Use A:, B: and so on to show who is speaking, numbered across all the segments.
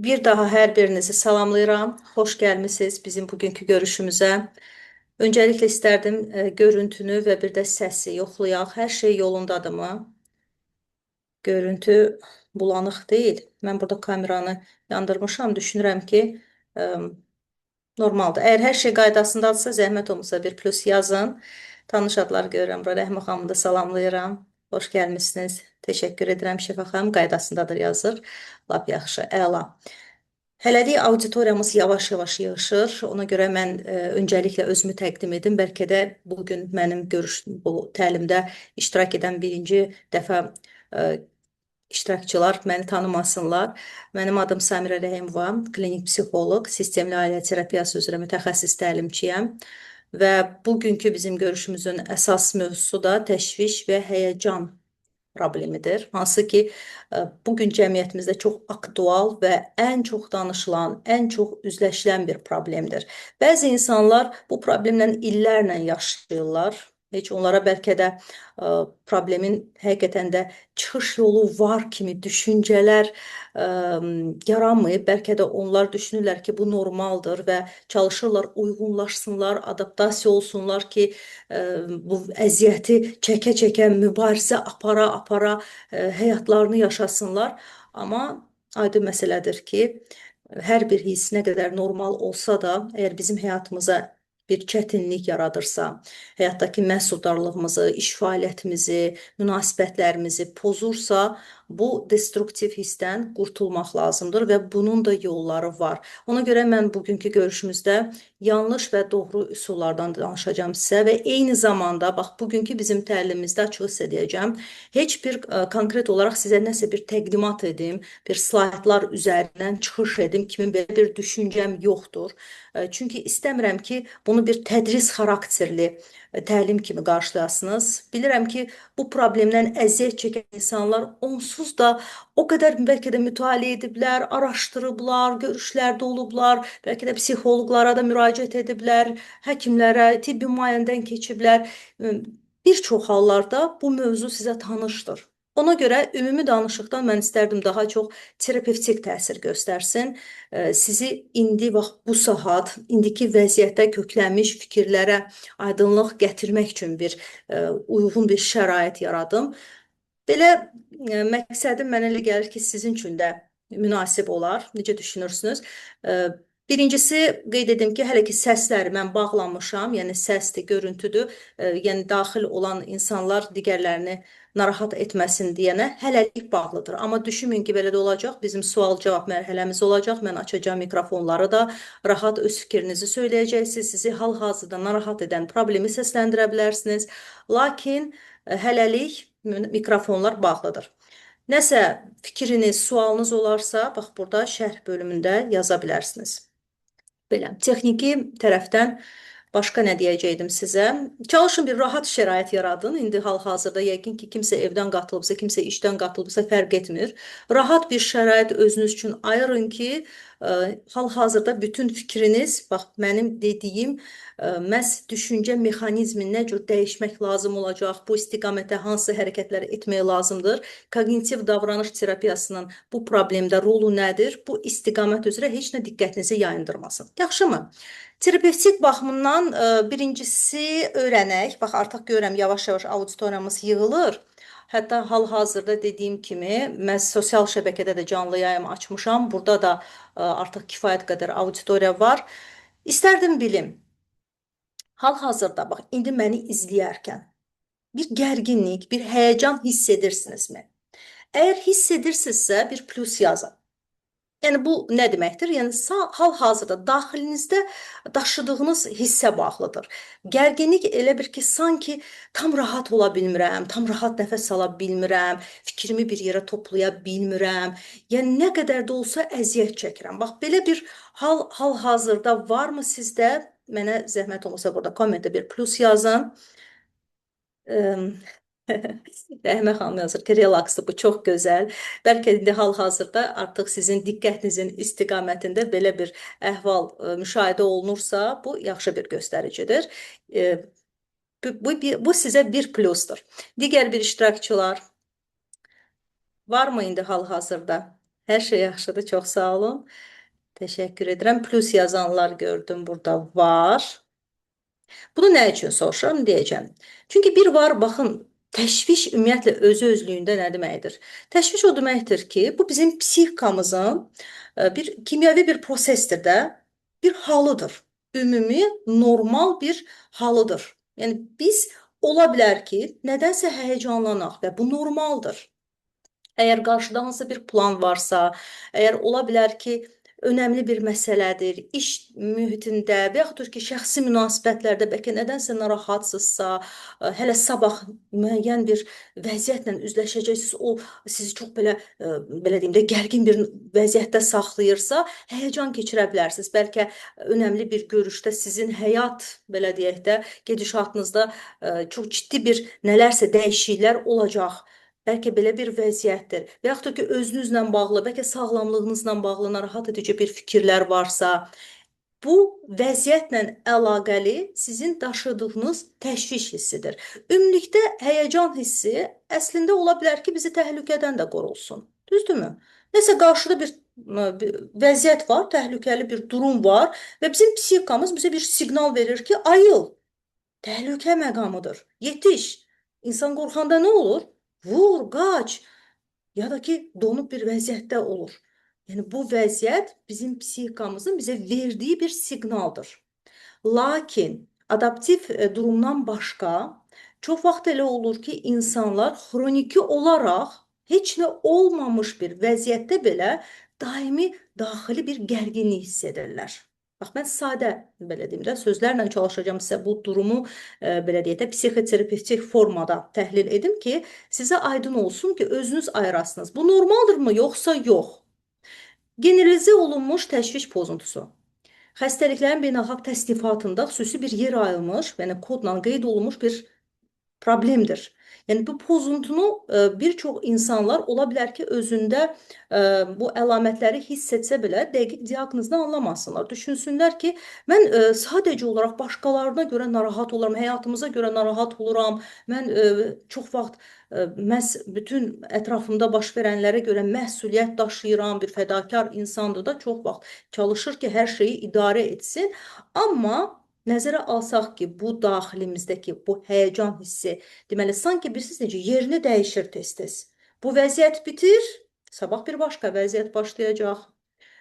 A: Bir daha hər birinizi salamlayıram. Xoş gəlmisiniz bizim bugünkü görüşümüzə. Öncəliklə istərdim görüntünü və bir də səsi yoxlayaq. Hər şey yolundadırmı? Görüntü bulanıq deyil. Mən burada kameranı yandırmışam. Düşünürəm ki, normaldır. Əgər hər şey qaydasındadırsa, zəhmət olmasa bir plus yazın. Tanış adlar görürəm. Bura Rəhmə xanımı da salamlayıram. Xoş gəlmisiniz. Təşəkkür edirəm Şəfa xanım. Qaydasındadır yazır. Lap yaxşı, əla. Hələlik auditoriyamız yavaş-yavaş yığışır. Ona görə mən öncəliklə özümü təqdim edim. Bəlkə də bugün mənim görüş bu təlimdə iştirak edən birinci dəfə iştirakçılar məni tanımasınlar. Mənim adım Samirə Rəhimova, klinik psixoloq, sistemli ailə terapiyası üzrə mütəxəssis təlimçiyəm. Və bugünkü bizim görüşümüzün əsas mövzusu da təşviş və həyəcan problemidir. Hansı ki, bugün cəmiyyətimizdə çox aktual və ən çox danışılan, ən çox üzləşilən bir problemdir. Bəzi insanlar bu problemlə illərlə yaşayırlar. Heç onlara bəlkə də problemin həqiqətən də çıxış yolu var kimi düşüncələr yaranmayıb. Bəlkə də onlar düşünürlər ki, bu normaldır və çalışırlar uyğunlaşsınlar, adaptasiya olsunlar ki, bu əziyyəti çəkə-çəkə, mübarizə apara-apara həyatlarını yaşasınlar. Amma aydın məsələdir ki, hər bir his nə qədər normal olsa da, əgər bizim həyatımıza bir çətinlik yaradırsa, həyatdakı məhsuldarlığımızı, iş fəaliyyətimizi, münasibətlərimizi pozursa, bu destruktiv hissdən qurtulmaq lazımdır və bunun da yolları var. Ona görə mən bugünkü görüşümüzdə yanlış və doğru üsullardan danışacağım sizə və eyni zamanda, bax, bugünkü bizim təlimimizdə açığı sizə deyəcəm, heç bir konkret olaraq sizə nəsə bir təqdimat edim, bir slaytlar üzərindən çıxış edim kimi belə bir düşüncəm yoxdur. Çünki istəmirəm ki, bunu bir tədris xarakterli təlim kimi qarşılayasınız. Bilirəm ki, bu problemdən əziyyət çəkən insanlar onsuz da o qədər bəlkə də mütaliə ediblər, araşdırıblar, görüşlərdə olublar, bəlkə də psixoloqlara da müraciət ediblər, həkimlərə, tibbi müayinədən keçiblər. Bir çox hallarda bu mövzu sizə tanışdır. Ona görə ümumi danışıqdan mən istərdim daha çox terapevtik təsir göstərsin. Sizi indi bax bu saat, indiki vəziyyətdə köklənmiş fikirlərə aydınlıq gətirmək üçün bir uyğun bir şərait yaradım. Belə məqsədim mənə elə gəlir ki, sizin üçün də münasib olar. Necə düşünürsünüz? Birincisi qeyd edim ki, hələ ki səsləri mən bağlamışam, yəni səsdir, görüntüdür. Yəni daxil olan insanlar digərlərini narahat etməsin deyənə hələlik bağlıdır. Amma düşünməyin ki, belə də olacaq. Bizim sual-cavab mərhələmiz olacaq. Mən açacağım mikrofonları da, rahat öz fikrinizi söyləyəcəksiniz. Sizi hal-hazırda narahat edən problemi səsləndirə bilərsiniz. Lakin hələlik mikrofonlar bağlıdır. Nəsə fikriniz, sualınız olarsa, bax burada şərh bölümündə yaza bilərsiniz. Belə, texniki tərəfdən başqa nə deyəcəkdim sizə? Çalışın bir rahat şərait yaradın. İndi hal-hazırda yəqin ki, kimsə evdən qatılıbsa, kimsə işdən qatılıbsa fərq etmir. Rahat bir şərait özünüz üçün ayırın ki, hal-hazırda bütün fikriniz, bax mənim dediyim məhz düşüncə mexanizmi nə cür dəyişmək lazım olacaq, bu istiqamətdə hansı hərəkətlər etmək lazımdır, koqnitiv davranış terapiyasının bu problemdə rolu nədir, bu istiqamət üzrə heç nə diqqətinizi yayındırmasın. Yaxşımı? Terapevtik baxımından birincisi öyrənək. Bax, artıq görürəm yavaş-yavaş auditoriyamız yığılır. Hətta hal-hazırda dediyim kimi mən sosial şəbəkədə də canlı yayım açmışam. Burada da artıq kifayət qədər auditoriya var. İstərdim bilim. Hal-hazırda bax indi məni izləyərkən bir gərginlik, bir həyəcan hiss edirsinizmi? Əgər hiss edirsinizsə bir plus yazın. Yəni bu nə deməkdir? Yəni hal-hazırda daxilinizdə daşıdığınız hissə bağlıdır. Gərginlik elə bir ki, sanki tam rahat ola bilmirəm, tam rahat nəfəs ala bilmirəm, fikrimi bir yerə toplaya bilmirəm. Yəni nə qədər də olsa əziyyət çəkirəm. Bax belə bir hal hal-hazırda varmı sizdə? Mənə zəhmət olmasa burada kommentdə bir plus yazın. Rəhmə xanım yazır ki, relaksdır, bu çox gözəl. Bəlkə indi hal-hazırda artıq sizin diqqətinizin istiqamətində belə bir əhval müşahidə olunursa, bu yaxşı bir göstəricidir. Bu sizə bir plusdur. Digər bir iştirakçılar varmı indi hal-hazırda Hər şey yaxşıdır, çox sağ olun. Təşəkkür edirəm. Plus yazanlar gördüm burada var. Bunu nə üçün soruşuram deyəcəm. Çünki bir var, baxın, təşviş ümumiyyətlə özü özlüyündə nə deməkdir? Təşviş o deməkdir ki, bu bizim psixikamızın bir kimyəvi bir prosesdir də, bir halıdır. Ümumi, normal bir halıdır. Yəni biz ola bilər ki, nədənsə həyəcanlanaq və bu normaldır. Əgər qarşıda hansısa bir plan varsa, əgər ola bilər ki, önəmli bir məsələdir, iş mühitində və yaxud ki, şəxsi münasibətlərdə bəlkə nədənsə narahatsınızsa, hələ sabah müəyyən bir vəziyyətlə üzləşəcəksiniz, o sizi çox belə belə deyim də gərgin bir vəziyyətdə saxlayırsa, həyəcan keçirə bilərsiniz. Bəlkə önəmli bir görüşdə sizin həyat, belə deyək də, gedişatınızda çox ciddi bir nələrsə dəyişikliklər olacaq. Bəlkə belə bir vəziyyətdir. Və yaxud da ki, özünüzlə bağlı, bəlkə sağlamlığınızla bağlı narahat edici bir fikirlər varsa, bu vəziyyətlə əlaqəli sizin daşıdığınız təşviş hissidir. Ümumilikdə həyəcan hissi əslində ola bilər ki, bizi təhlükədən də qorulsun. Düzdürmü? Nəsə qarşıda bir vəziyyət var, təhlükəli bir durum var və bizim psixikamız bizə bir siqnal verir ki, ayıl, təhlükə məqamıdır, yetiş. İnsan qorxanda nə olur? Vur, qaç ya da ki donub bir vəziyyətdə olur. Yəni bu vəziyyət bizim psixikamızın bizə verdiyi bir siqnaldır. Lakin adaptiv durumdan başqa çox vaxt elə olur ki, insanlar xroniki olaraq heç nə olmamış bir vəziyyətdə belə daimi daxili bir gərginlik hiss edirlər. Bax, mən sadə, belə deyim də, sözlərlə çalışacağam sizə bu durumu, belə deyək də, psixoterapevtik formada təhlil edim ki, sizə aydın olsun ki, özünüz ayırasınız. Bu normaldırmı, yoxsa yox? Generalizə olunmuş təşviş pozuntusu. Xəstəliklərin beynəlxalq təsnifatında xüsusi bir yer ayrılmış, yəni kodla qeyd olunmuş bir problemdir. Yəni bu pozuntunu bir çox insanlar ola bilər ki, özündə bu əlamətləri hiss etsə belə dəqiq diaqnozunu anlamasınlar. Düşünsünlər ki, mən sadəcə olaraq başqalarına görə narahat oluram, həyatımıza görə narahat oluram. Mən çox vaxt məhz bütün ətrafımda baş verənlərə görə məsuliyyət daşıyıram, bir fədakar insandır da, çox vaxt çalışır ki, hər şeyi idarə etsin. Amma nəzərə alsaq ki, bu daxilimizdəki bu həyəcan hissi, deməli, sanki bilirsiniz necə, yerini dəyişir tez-tez. Bu vəziyyət bitir, sabah bir başqa vəziyyət başlayacaq.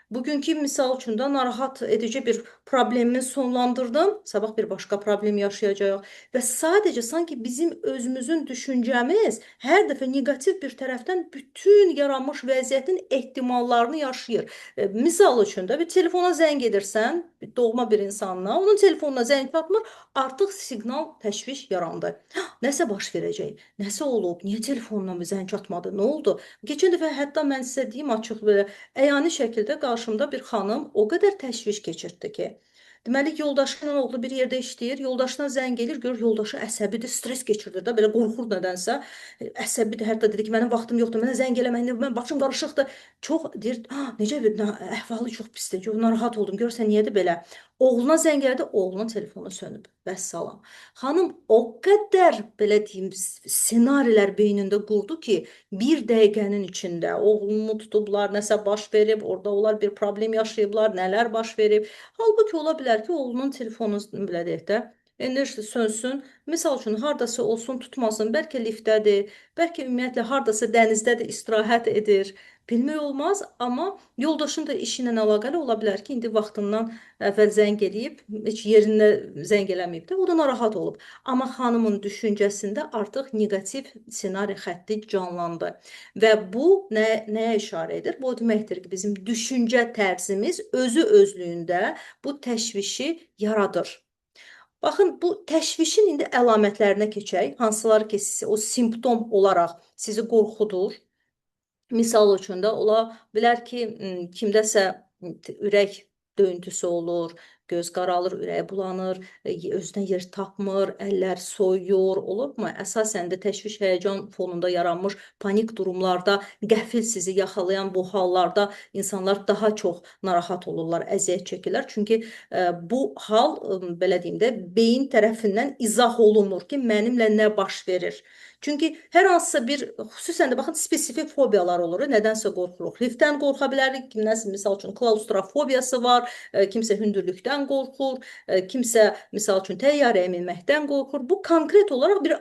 A: Bugünkü misal üçün də narahat edici bir problemimi sonlandırdım, sabah bir başqa problem yaşayacağıq. Və sadəcə sanki bizim özümüzün düşüncəmiz hər dəfə neqativ bir tərəfdən bütün yaranmış vəziyyətin ehtimallarını yaşayır. Misal üçün də bir telefona zəng edirsən, bir doğma bir insanla, onun telefonuna zəng çatmır, artıq siqnal təşviş yarandı. Nəsə baş verəcək, nəsə olub, niyə telefonuna bir zəng çatmadı, nə oldu? Keçən dəfə hətta mən sizə deyim açıq belə, əyani şəkildə qarşımda bir xanım o qədər təşviş keçirtdi ki, deməli, yoldaşı ilə oğlu bir yerdə işləyir, yoldaşına zəng edir, görür yoldaşı əsəbidir, stres keçirdir də, belə qorxur nədənsə, əsəbidir, hətta dedi ki, mənim vaxtım yoxdur, mənə zəng eləmə, mən başım qarışıqdır. Çox deyir, necə bir əhvalı çox pisdir, çox narahat oldum, görürsən niyədir belə. Oğluna zəng elədi, oğlunun telefonu sönüb. Vəssalam. Xanım o qədər, belə deyim, ssenarilər beynində qurdu ki, bir dəqiqənin içində oğlumu tutublar, nəsə baş verib, orada onlar bir problem yaşayıblar, nələr baş verib. Halbuki ola bilər ki, oğlunun telefonu, belə deyək də, enerjisi sönsün. Misal üçün, haradasa olsun, tutmasın, bəlkə liftdədir, bəlkə ümumiyyətlə haradasa dənizdədir, istirahət edir. Bilmək olmaz, amma yoldaşın da işi ilə əlaqəli ola bilər ki, indi vaxtından əvvəl zəng eləyib, heç yerində zəng eləməyib də, o da narahat olub. Amma xanımın düşüncəsində artıq neqativ ssenari xətti canlandı. Və bu nəyə işarə edir? Bu o deməkdir ki, bizim düşüncə tərzimiz özü özlüyündə bu təşvişi yaradır. Baxın, bu təşvişin indi əlamətlərinə keçək. Hansılar ki, o simptom olaraq sizi qorxudur. Misal üçün də ola bilər ki, kimdəsə ürək döyüntüsü olur, göz qaralır, ürəyi bulanır, özünə yer tapmır, əllər soyuyur, olurmu? Əsasən də təşviş, həyəcan fonunda yaranmış panik durumlarda, qəfil sizi yaxalayan bu hallarda insanlar daha çox narahat olurlar, əziyyət çəkirlər. Çünki bu hal, belə deyim də, beyin tərəfindən izah olunmur ki, mənimlə nə baş verir. Çünki hər hansısa bir, xüsusən də baxın, spesifik fobiyalar olur. Nədənsə qorxuruq. Liftdən qorxa bilərik. Kimdənsə, misal üçün, klaustrofobiyası var, kimsə hündürlükdən qorxur, kimsə, misal üçün, təyyarəyə minməkdən qorxur. Bu konkret olaraq bir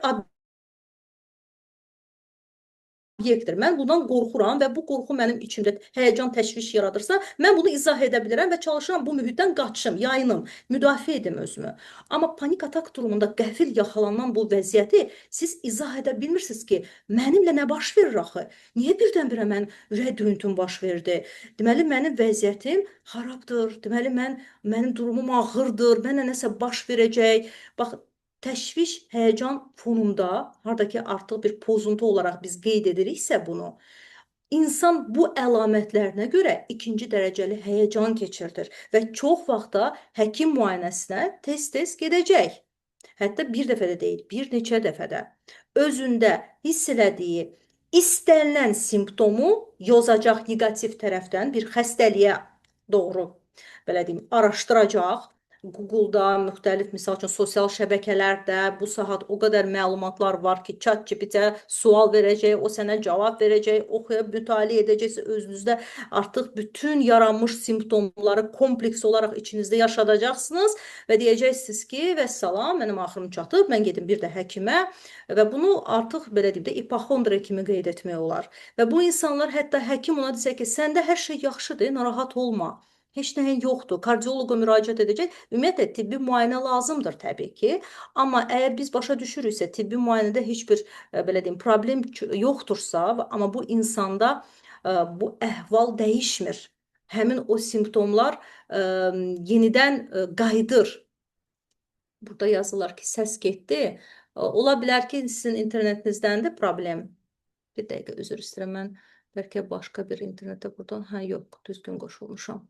A: obyektdir. Mən bundan qorxuram və bu qorxu mənim içimdə həyəcan, təşviş yaradırsa, mən bunu izah edə bilirəm və çalışıram bu mühitdən qaçım, yayınım, müdafiə edim özümü. Amma panik atak durumunda qəfil yaxalanan bu vəziyyəti siz izah edə bilmirsiniz ki, mənimlə nə baş verir axı? Niyə birdən-birə mən ürək döyüntüm baş verdi? Deməli mənim vəziyyətim xarabdır. Deməli mənim durumum ağırdır. Mənə nəsə baş verəcək. Bax, təşviş, həyəcan fonunda, harda ki artıq bir pozuntu olaraq biz qeyd ediriksə bunu, insan bu əlamətlərinə görə ikinci dərəcəli həyəcan keçirdir və çox vaxtda həkim müayinəsinə tez-tez gedəcək. Hətta bir dəfə də deyil, bir neçə dəfə də özündə hiss elədiyi istənilən simptomu yozacaq neqativ tərəfdən bir xəstəliyə doğru, belə deyim, araşdıracaq. Google'da, müxtəlif, misal üçün, sosial şəbəkələrdə bu saat o qədər məlumatlar var ki, ChatGPT-ə sual verəcək, o sənə cavab verəcək, oxuyub mütaliə edəcəksə özünüzdə artıq bütün yaranmış simptomları kompleks olaraq içinizdə yaşadacaqsınız və deyəcəksiniz ki, vəssalam, mənim axırım çatıb, mən gedim bir də həkimə və bunu artıq belə deyim də ipoxondriya kimi qeyd etmək olar. Və bu insanlar hətta həkim ona desə ki, səndə hər şey yaxşıdır, narahat olma. Heç nəyin yoxdur. Kardioloqa müraciət edəcək. Ümumiyyətlə tibbi müayinə lazımdır təbii ki. Amma əgər biz başa düşürüksə, tibbi müayinədə heç bir belə deyim, problem yoxdursa, amma bu insanda bu əhval dəyişmir. Həmin o simptomlar yenidən qayıdır. Burada yazırlar ki, səs getdi. Ola bilər ki, sizin internetinizdəndir problem. Bir dəqiqə üzr istəyirəm mən. Bəlkə başqa bir internetə buradan. Hə, yox, düzgün qoşulmuşam.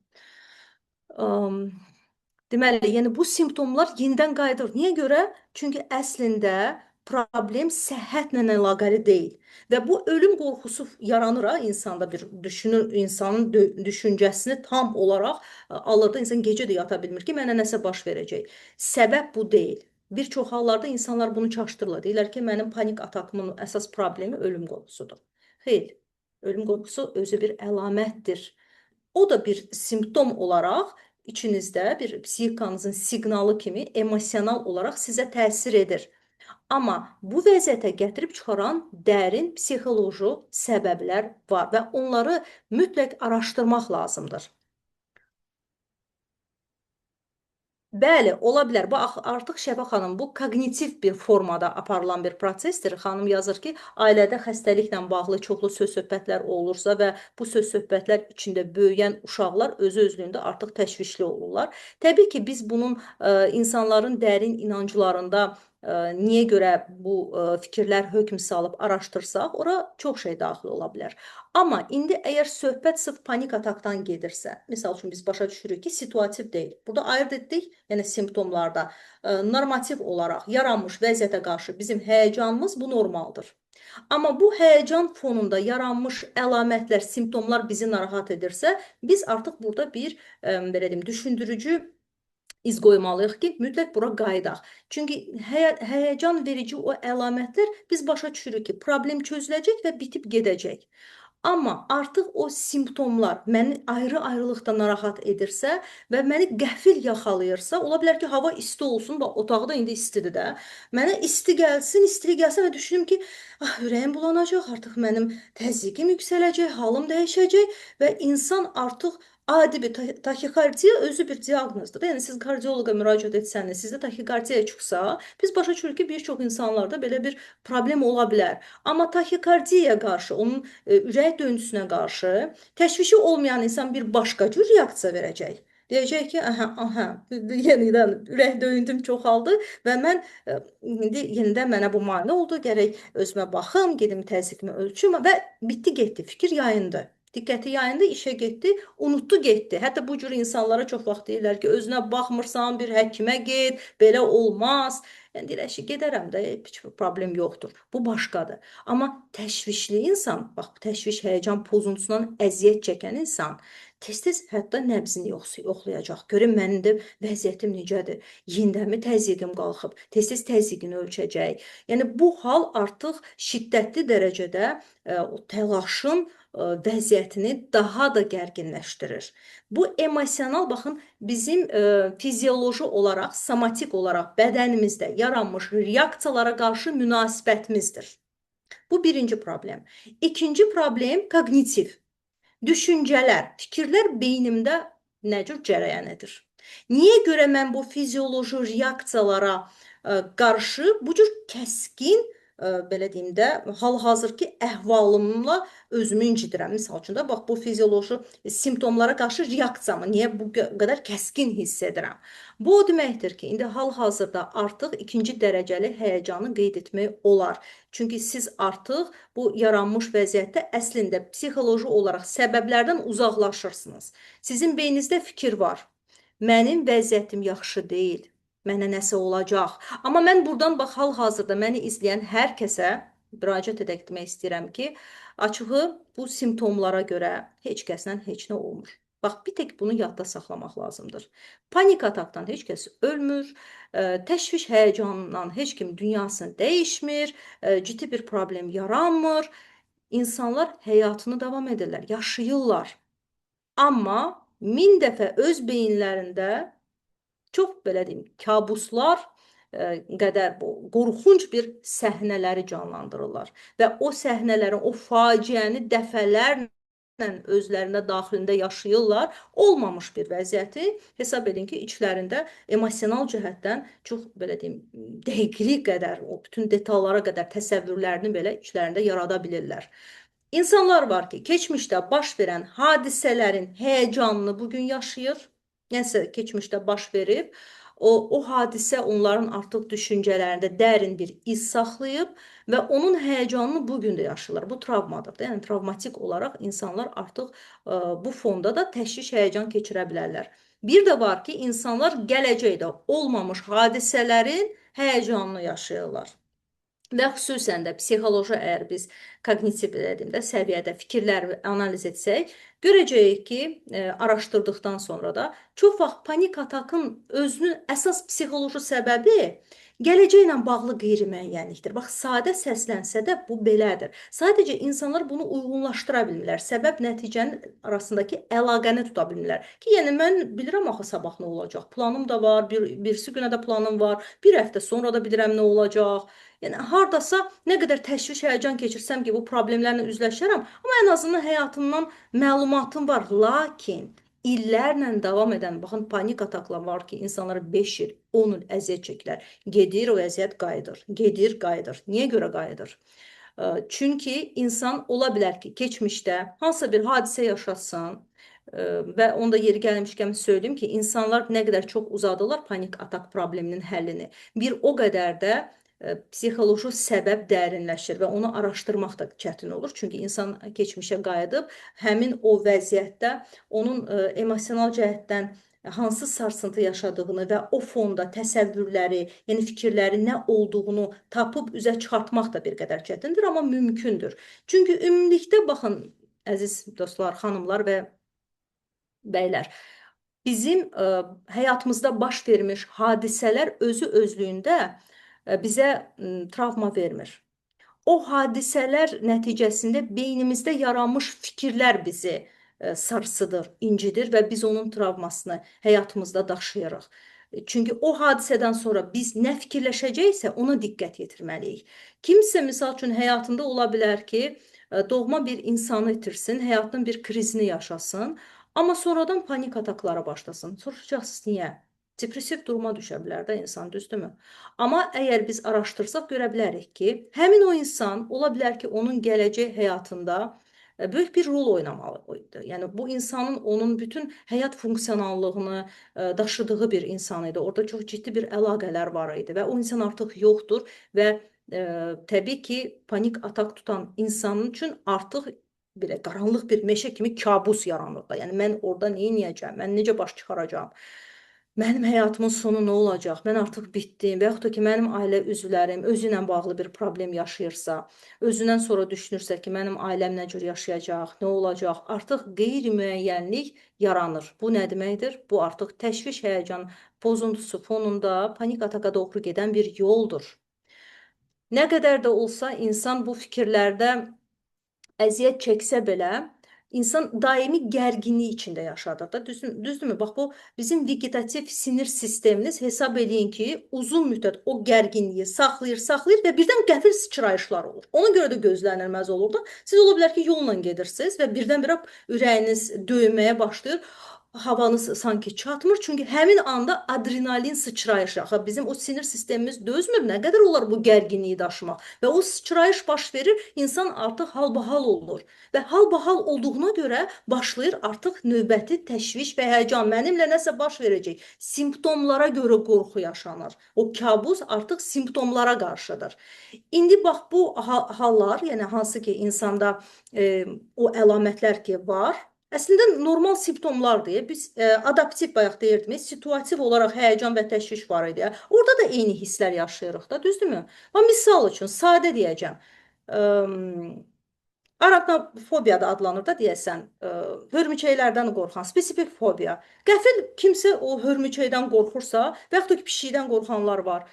A: Deməli, yəni bu simptomlar yenidən qayıdır. Niyə görə? Çünki əslində problem səhhətlə əlaqəli deyil. Və bu ölüm qorxusu yaranır ha insanda bir düşünür, insanın düşüncəsini tam olaraq alır da insan gecə də yata bilmir ki, mənə nəsə baş verəcək. Səbəb bu deyil. Bir çox hallarda insanlar bunu çaşdırırlar. Deyirlər ki, mənim panik atakımın əsas problemi ölüm qorxusudur. Xeyr, ölüm qorxusu özü bir əlamətdir. O da bir simptom olaraq içinizdə bir psixikanızın siqnalı kimi emosional olaraq sizə təsir edir. Amma bu vəziyyətə gətirib çıxaran dərin psixoloji səbəblər var və onları mütləq araşdırmaq lazımdır. Bəli, ola bilər. Bu artıq Şəfa xanım, bu koqnitiv bir formada aparılan bir prosesdir. Xanım yazır ki, ailədə xəstəliklə bağlı çoxlu söz-söhbətlər olursa və bu söz-söhbətlər içində böyüyən uşaqlar özü-özlüyündə artıq təşvişli olurlar. Təbii ki, biz bunun insanların dərin inanclarında niyə görə bu fikirlər hökm salıb araşdırsaq, ora çox şey daxil ola bilər. Amma indi əgər söhbət sırf panik atakdan gedirsə, misal üçün biz başa düşürük ki, situativ deyil. Burada ayırd etdik, yəni simptomlarda normativ olaraq yaranmış vəziyyətə qarşı bizim həyəcanımız bu normaldır. Amma bu həyəcan fonunda yaranmış əlamətlər, simptomlar bizi narahat edirsə, biz artıq burada bir belə deyim, düşündürücü iz qoymalıyıq ki, mütləq bura qayıdaq. Çünki həyəcan verici o əlamətlər biz başa düşürük ki, problem çözüləcək və bitib gedəcək. Amma artıq o simptomlar məni ayrı-ayrılıqda narahat edirsə və məni qəfil yaxalayırsa, ola bilər ki, hava isti olsun, bax otaqda indi istidir də. Mənə isti gəlsin, istilik gəlsin və düşünüm ki, ah ürəyim bulanacaq, artıq mənim təzyiqim yüksələcək, halım dəyişəcək və insan artıq adi bir taxikardiya özü bir diaqnozdur da. Yəni siz kardioloqa müraciət etsəniz, sizdə taxikardiya çıxsa, biz başa düşürük ki, bir çox insanlarda belə bir problem ola bilər. Amma taxikardiyaya qarşı, onun ürək döyüntüsünə qarşı təşvişi olmayan insan bir başqa cür reaksiya verəcək. Deyəcək ki, aha, aha, yenidən ürək döyüntüm çoxaldı və mən indi yenidən mənə bu mane oldu, gərək özümə baxım, gedim təzyiqimi ölçüm və bitdi, getdi, fikir yayındı. Diqqəti yayındı, işə getdi, unutdu, getdi. Hətta bu cür insanlara çox vaxt deyirlər ki, özünə baxmırsan, bir həkimə get, belə olmaz. Yəni deyirlər ki, gedərəm də, heç bir problem yoxdur. Bu başqadır. Amma təşvişli insan, bax təşviş, həyəcan pozuntusundan əziyyət çəkən insan Tez-tez hətta nəbzini yoxlayacaq. Görüm mənim də vəziyyətim necədir? Yendəmi təzyiqim qalxıb? Tez-tez təzyiqini ölçəcək. Yəni bu hal artıq şiddətli dərəcədə o təlaşın vəziyyətini daha da gərginləşdirir. Bu emosional, baxın, bizim fizioloji olaraq, somatik olaraq bədənimizdə yaranmış reaksiyalara qarşı münasibətimizdir. Bu birinci problem. İkinci problem koqnitiv. Düşüncələr, fikirlər beynimdə nə cür cərəyan edir? Niyə görə mən bu fizioloji reaksiyalara qarşı bu cür kəskin, belə deyim də, hal-hazırki əhvalımla özümü incidirəm. Misal üçün də, bax, bu fizioloji simptomlara qarşı reaksiyamı niyə bu qədər kəskin hiss edirəm? Bu o deməkdir ki, indi hal-hazırda artıq ikinci dərəcəli həyəcanı qeyd etmək olar. Çünki siz artıq bu yaranmış vəziyyətdə əslində psixoloji olaraq səbəblərdən uzaqlaşırsınız. Sizin beyninizdə fikir var. Mənim vəziyyətim yaxşı deyil. Mənə nəsə olacaq. Amma mən buradan bax hal-hazırda məni izləyən hər kəsə müraciət etmək istəyirəm ki, açığı bu simptomlara görə heç kəslə heç nə olmur. Bax, bir tək bunu yadda saxlamaq lazımdır. Panik atakdan heç kəs ölmür, təşviş həyəcanından heç kim dünyasını dəyişmir, ciddi bir problem yaranmır. İnsanlar həyatını davam edirlər, yaşayırlar. Amma min dəfə öz beyinlərində çox belə deyim, kabuslar qədər bu qorxunc bir səhnələri canlandırırlar və o səhnələrin, o faciəni dəfələrlə özlərində daxilində yaşayırlar. Olmamış bir vəziyyəti hesab edin ki, içlərində emosional cəhətdən çox belə deyim, dəqiqlik qədər, o bütün detallara qədər təsəvvürlərini belə içlərində yarada bilirlər. İnsanlar var ki, keçmişdə baş verən hadisələrin həyəcanını bugün yaşayır. Nəsə keçmişdə baş verib, o hadisə onların artıq düşüncələrində dərin bir iz saxlayıb və onun həyəcanını bugün də yaşayırlar. Bu travmadır da. Yəni travmatik olaraq insanlar artıq bu fonda da təşviş, həyəcan keçirə bilərlər. Bir də var ki, insanlar gələcəkdə olmamış hadisələrin həyəcanını yaşayırlar. Və xüsusən də psixoloji, əgər biz koqnitiv dediyimdə səviyyədə fikirləri analiz etsək, görəcəyik ki, araşdırdıqdan sonra da çox vaxt panik atakın özünün əsas psixoloji səbəbi gələcəklə bağlı qeyri-müəyyənlikdir. Bax, sadə səslənsə də bu belədir. Sadəcə insanlar bunu uyğunlaşdıra bilmirlər. Səbəb nəticənin arasındakı əlaqəni tuta bilmirlər. Ki, yəni mən bilirəm axı sabah nə olacaq. Planım da var, birisi günə də planım var, bir həftə sonra da bilirəm nə olacaq. Yəni hardasa nə qədər təşviş, həyəcan keçirsəm ki, bu problemlərlə üzləşərəm, amma ən azından həyatımdan məlumatım var. Lakin illərlə davam edən, baxın, panik ataklar var ki, insanlar 5 il, 10 il əziyyət çəkirlər. Gedir, o vəziyyət qayıdır. Gedir, qayıdır. Niyə görə qayıdır? Çünki insan ola bilər ki, keçmişdə hansısa bir hadisə yaşatsın və onda yeri gəlmişkən söyləyim ki, insanlar nə qədər çox uzadırlar panik atak probleminin həllini, bir o qədər də psixoloji səbəb dərinləşir və onu araşdırmaq da çətin olur. Çünki insan keçmişə qayıdıb həmin o vəziyyətdə onun emosional cəhətdən hansı sarsıntı yaşadığını və o fonda təsəvvürləri, yəni fikirləri nə olduğunu tapıb üzə çıxartmaq da bir qədər çətindir, amma mümkündür. Çünki ümumilikdə baxın, əziz dostlar, xanımlar və bəylər, bizim həyatımızda baş vermiş hadisələr özü özlüyündə bizə travma vermir. O hadisələr nəticəsində beynimizdə yaranmış fikirlər bizi sarsıdır, incidir və biz onun travmasını həyatımızda daşıyırıq. Çünki o hadisədən sonra biz nə fikirləşəcəksə ona diqqət yetirməliyik. Kimsə misal üçün həyatında ola bilər ki, doğma bir insanı itirsin, həyatının bir krizini yaşasın, amma sonradan panik ataklara başlasın. Soruşacaqsınız niyə? Depressiv duruma düşə bilər də insan, düzdürmü? Amma əgər biz araşdırsaq görə bilərik ki, həmin o insan ola bilər ki, onun gələcək həyatında böyük bir rol oynamalı idi. Yəni bu insanın onun bütün həyat funksionallığını daşıdığı bir insan idi. Orada çox ciddi bir əlaqələr var idi və o insan artıq yoxdur və təbii ki, panik atak tutan insanın üçün artıq belə qaranlıq bir meşə kimi kabus yaranır da. Yəni mən orada nə edəcəyəm? Mən necə baş çıxaracağam? Mənim həyatımın sonu nə olacaq? Mən artıq bitdim və yaxud da ki, mənim ailə üzvlərim özü ilə bağlı bir problem yaşayırsa, özündən sonra düşünürsə ki, mənim ailəm nə cür yaşayacaq, nə olacaq, artıq qeyri-müəyyənlik yaranır. Bu nə deməkdir? Bu artıq təşviş, həyəcan pozuntusu fonunda panik ataka doğru gedən bir yoldur. Nə qədər də olsa insan bu fikirlərdə əziyyət çəksə belə, insan daimi gərginlik içində yaşadır da. Düzdürmü? Bax, bu bizim vegetativ sinir sisteminiz hesab eləyin ki, uzun müddət o gərginliyi saxlayır, saxlayır və birdən qəfil sıçrayışlar olur. Ona görə də gözlənilməz olur da. Siz ola bilər ki, yolla gedirsiniz və birdən-birə ürəyiniz döyməyə başlayır. Havanız sanki çatmır. Çünki həmin anda adrenalin sıçrayışı, axı bizim o sinir sistemimiz dözmür, nə qədər olar bu gərginliyi daşımaq. Və o sıçrayış baş verir, insan artıq halbahal olur. Və halbahal olduğuna görə başlayır artıq növbəti təşviş və həyəcan. Mənimlə nəsə baş verəcək. Simptomlara görə qorxu yaşanır. O kabus artıq simptomlara qarşıdır. İndi bax bu hallar, yəni hansı ki insanda o əlamətlər ki var, əslində normal simptomlardır. Biz adaptiv bayaq deyirdim, situativ olaraq həyəcan və təşviş var idi. Orada da eyni hisslər yaşayırıq da, düzdürmü? Bax, misal üçün, sadə deyəcəm. Arachnofobiya da adlanır da deyəsən, hörmüçəklərdən qorxan, spesifik fobiya. Qəfil kimsə o hörmüçəkdən qorxursa və yaxud da ki, pişikdən qorxanlar var.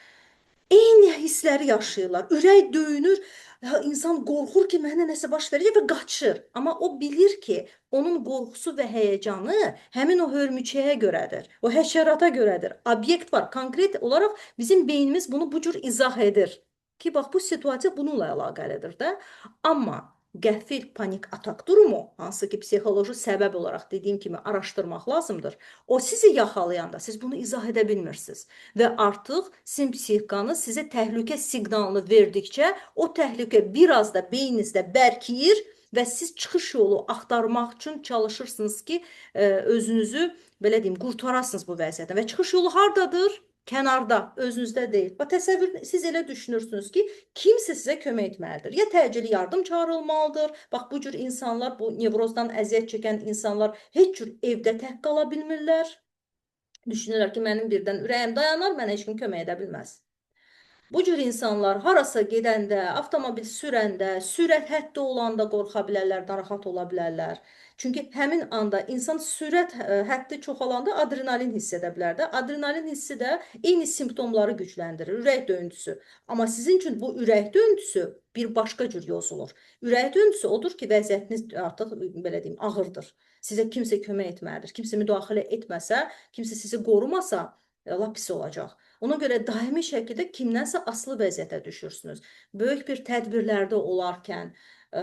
A: Eyni hissləri yaşayırlar. Ürək döyünür. İnsan qorxur ki, mənə nəsə baş verəcək və qaçır. Amma o bilir ki, onun qorxusu və həyəcanı həmin o hörmüçəyə görədir. O həşərata görədir. Obyekt var. Konkret olaraq bizim beynimiz bunu bu cür izah edir. Ki, bax, bu situasiya bununla əlaqəlidir də. Amma qəfil panik atak durumu, hansı ki, psixoloji səbəb olaraq dediyim kimi araşdırmaq lazımdır. O sizi yaxalayanda siz bunu izah edə bilmirsiniz. Və artıq sizin psixikanız sizə təhlükə siqnalını verdikcə o təhlükə biraz da beyninizdə bərkiyir və siz çıxış yolu axtarmaq üçün çalışırsınız ki, özünüzü, belə deyim, qurtarasınız bu vəziyyətdən. Və çıxış yolu hardadır? Kənarda, özünüzdə deyil. Bax, təsəvvür, siz elə düşünürsünüz ki, kimsə sizə kömək etməlidir. Ya təcili yardım çağırılmalıdır. Bax, bu cür insanlar, bu nevrozdan əziyyət çəkən insanlar heç cür evdə tək qala bilmirlər. Düşünürlər ki, mənim birdən ürəyim dayanar, mənə heç kim kömək edə bilməz. Bu cür insanlar harasa gedəndə, avtomobil sürəndə, sürət həddi olanda qorxa bilərlər, narahat ola bilərlər. Çünki həmin anda insan sürət həddi çoxalanda adrenalin hiss edə bilər də. Adrenalin hissi də eyni simptomları gücləndirir, ürək döyüntüsü. Amma sizin üçün bu ürək döyüntüsü bir başqa cür yozulur. Ürək döyüntüsü odur ki, vəziyyətiniz artıq, belə deyim, ağırdır. Sizə kimsə kömək etməlidir. Kimsə müdaxilə etməsə, kimsə sizi qorumasa, lap pis olacaq. Ona görə daimi şəkildə kimdənsə asılı vəziyyətə düşürsünüz. Böyük bir tədbirlərdə olarkən,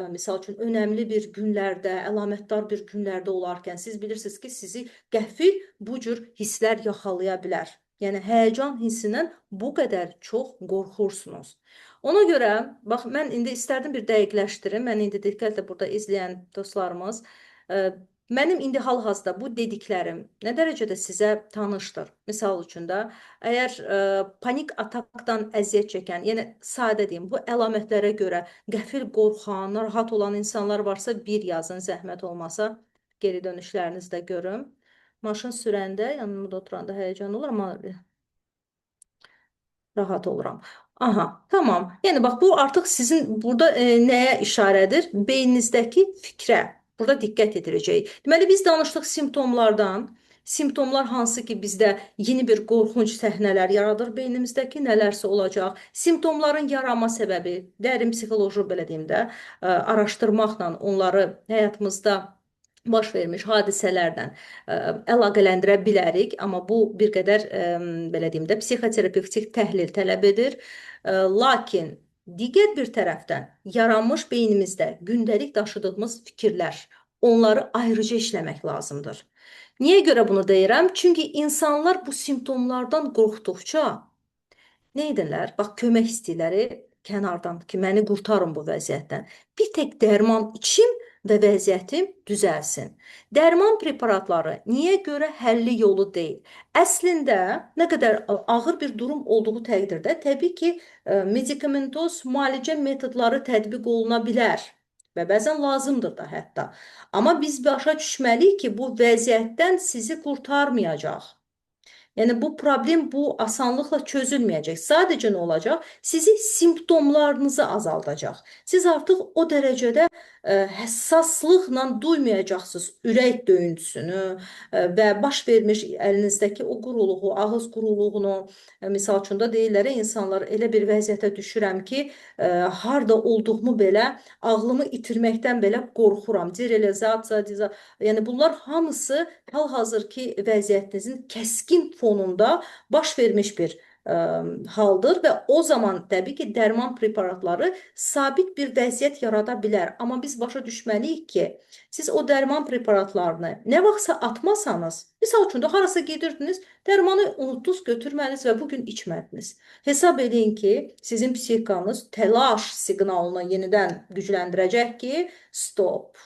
A: misal üçün, önəmli bir günlərdə, əlamətdar bir günlərdə olarkən, siz bilirsiniz ki, sizi qəfil bu cür hisslər yaxalaya bilər. Yəni, həyəcan hissindən bu qədər çox qorxursunuz. Ona görə, bax, mən indi istərdim bir dəqiqləşdirim. Mən indi diqqətlə burada izləyən dostlarımız, mənim indi hal-hazırda bu dediklərim nə dərəcədə sizə tanışdır? Misal üçün də, əgər panik atakdan əziyyət çəkən, yəni sadə deyim, bu əlamətlərə görə qəfil qorxan, narahat olan insanlar varsa bir yazın, zəhmət olmasa geri dönüşlərinizi də görüm. Maşın sürəndə, yanımda oturanda həyəcan olur, amma rahat oluram. Aha, tamam. Yəni bax, bu artıq sizin burada nəyə işarədir? Beyninizdəki fikrə. Burada diqqət ediləcək. Deməli, biz danışdıq simptomlardan. Simptomlar hansı ki, bizdə yeni bir qorxunc səhnələr yaradır beynimizdəki, nələrsə olacaq. Simptomların yaranma səbəbi, dərin psixoloji, belə deyim də, araşdırmaqla onları həyatımızda baş vermiş hadisələrlə əlaqələndirə bilərik, amma bu bir qədər, belə deyim də, psixoterapevtik təhlil tələb edir. Lakin digər bir tərəfdən yaranmış beynimizdə gündəlik daşıdığımız fikirlər, onları ayrıca işləmək lazımdır. Niyə görə bunu deyirəm? Çünki insanlar bu simptomlardan qorxduqca nə edirlər? Bax, kömək istəyirlər kənardan ki, məni qurtarın bu vəziyyətdən. Bir tək dərman içim və vəziyyətim düzəlsin. Dərman preparatları niyə görə həlli yolu deyil? Əslində, nə qədər ağır bir durum olduğu təqdirdə, təbii ki, medikamentoz müalicə metodları tətbiq oluna bilər və bəzən lazımdır da hətta. Amma biz başa düşməliyik ki, bu vəziyyətdən sizi qurtarmayacaq. Yəni bu problem bu asanlıqla çözülməyəcək. Sadəcə nə olacaq? Sizi simptomlarınızı azaldacaq. Siz artıq o dərəcədə həssaslıqla duymayacaqsınız ürək döyüntüsünü və baş vermiş əlinizdəki o quruluğu, ağız quruluğunu. Misal üçün də deyirlər, insanlar elə bir vəziyyətə düşürəm ki, harda olduğumu belə ağlımı itirməkdən belə qorxuram. Derealizasiya, yəni bunlar hamısı hal-hazırki vəziyyətinizin kəskin fonunda baş vermiş bir haldır və o zaman təbii ki, dərman preparatları sabit bir vəziyyət yarada bilər. Amma biz başa düşməliyik ki, siz o dərman preparatlarını nə vaxtsa atmasanız, misal üçün də harasa gedirdiniz, dərmanı unutdunuz, götürmədiniz və bugün içmədiniz. Hesab eləyin ki, sizin psixikanız təlaş siqnalını yenidən gücləndirəcək ki, stop,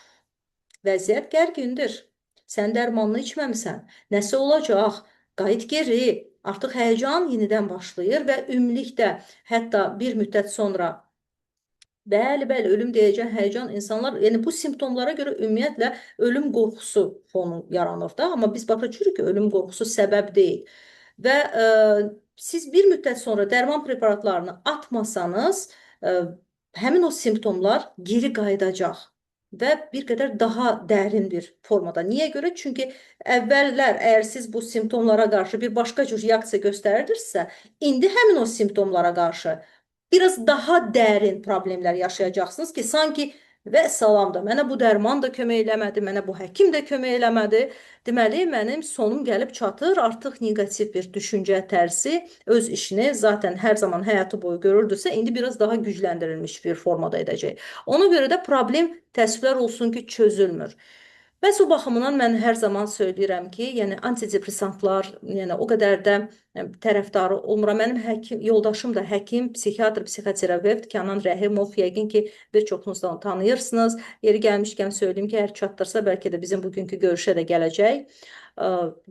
A: vəziyyət gərgindir. Sən dərmanını içməmisən, nəsə olacaq, qayıt geri. Artıq həyəcan yenidən başlayır və ümumilikdə hətta bir müddət sonra bəli, bəli, ölüm deyəcən həyəcan insanlar, yəni bu simptomlara görə ümumiyyətlə ölüm qorxusu fonu yaranır da, amma biz başa düşürük ki, ölüm qorxusu səbəb deyil. Və siz bir müddət sonra dərman preparatlarını atmasanız, həmin o simptomlar geri qayıdacaq və bir qədər daha dərin bir formada. Niyə görə? Çünki əvvəllər əgər siz bu simptomlara qarşı bir başqa cür reaksiya göstərirsinizsə, indi həmin o simptomlara qarşı biraz daha dərin problemlər yaşayacaqsınız ki, sanki və salam da, mənə bu dərman da kömək eləmədi, mənə bu həkim də kömək eləmədi. Deməli, mənim sonum gəlib çatır. Artıq neqativ bir düşüncə tərzi öz işini zaten hər zaman həyatı boyu görürdüsə, indi biraz daha gücləndirilmiş bir formada edəcək. Ona görə də problem təəssüflər olsun ki, çözülmür. Məhz o baxımdan mən hər zaman söyləyirəm ki, yəni antidepressantlar, yəni o qədər də tərəfdarı olmuram. Mənim həkim yoldaşım da həkim, psixiatr, psixoterapevt Kənan Rəhimov, yəqin ki, bir çoxunuz da onu tanıyırsınız. Yeri gəlmişkən söyləyim ki, əgər çatdırsa bəlkə də bizim bugünkü görüşə də gələcək.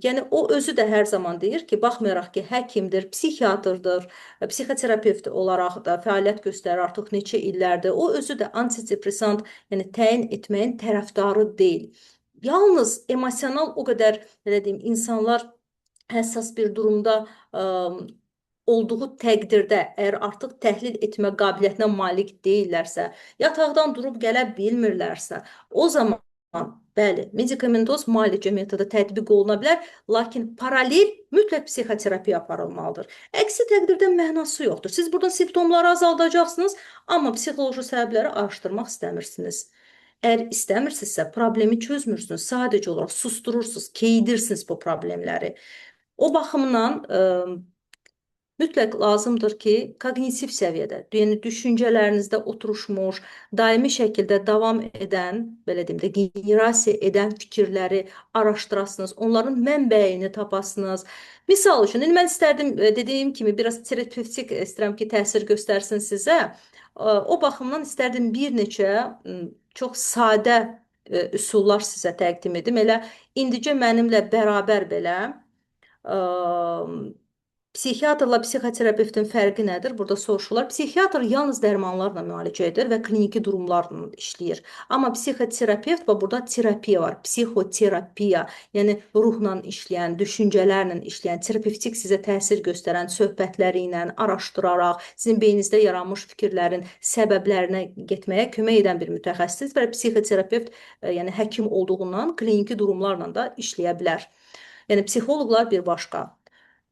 A: Yəni o özü də hər zaman deyir ki, baxmayaraq ki, həkimdir, psixiatrdır, psixoterapevt olaraq da fəaliyyət göstərir artıq neçə illərdir. O özü də antidepressant, yəni təyin etməyin tərəfdarı deyil. Yalnız emosional o qədər, belə deyim, insanlar həssas bir durumda olduğu təqdirdə, əgər artıq təhlil etmə qabiliyyətinə malik deyillərsə, yataqdan durub gələ bilmirlərsə, o zaman bəli, medikamentoz müalicə metodu tətbiq oluna bilər, lakin paralel mütləq psixoterapiya aparılmalıdır. Əksi təqdirdə mənası yoxdur. Siz burada simptomları azaldacaqsınız, amma psixoloji səbəbləri araşdırmaq istəmirsiniz. Əgər istəmirsinizsə, problemi çözmürsünüz, sadəcə olaraq susturursunuz, keyidirsiniz bu problemləri. O baxımdan mütləq lazımdır ki, koqnitiv səviyyədə, yəni düşüncələrinizdə oturuşmuş, daimi şəkildə davam edən, belə deyim də, generasiya edən fikirləri araşdırasınız, onların mənbəyini tapasınız. Misal üçün, indi mən istərdim, dediyim kimi, biraz terapevtik istəyirəm ki, təsir göstərsin sizə. O baxımdan istərdim bir neçə çox sadə üsullar sizə təqdim edim. Elə indicə mənimlə bərabər belə psixiatrla psixoterapevtin fərqi nədir? Burada soruşurlar. Psixiatr yalnız dərmanlarla müalicə edir və kliniki durumlarla işləyir. Amma psixoterapevt, və burada terapiya var. Psixoterapiya, yəni ruhla işləyən, düşüncələrlə işləyən, terapevtik sizə təsir göstərən söhbətləri ilə araşdıraraq, sizin beyninizdə yaranmış fikirlərin səbəblərinə getməyə kömək edən bir mütəxəssis və psixoterapevt, yəni həkim olduğundan kliniki durumlarla da işləyə bilər. Yəni psixoloqlar bir başqa.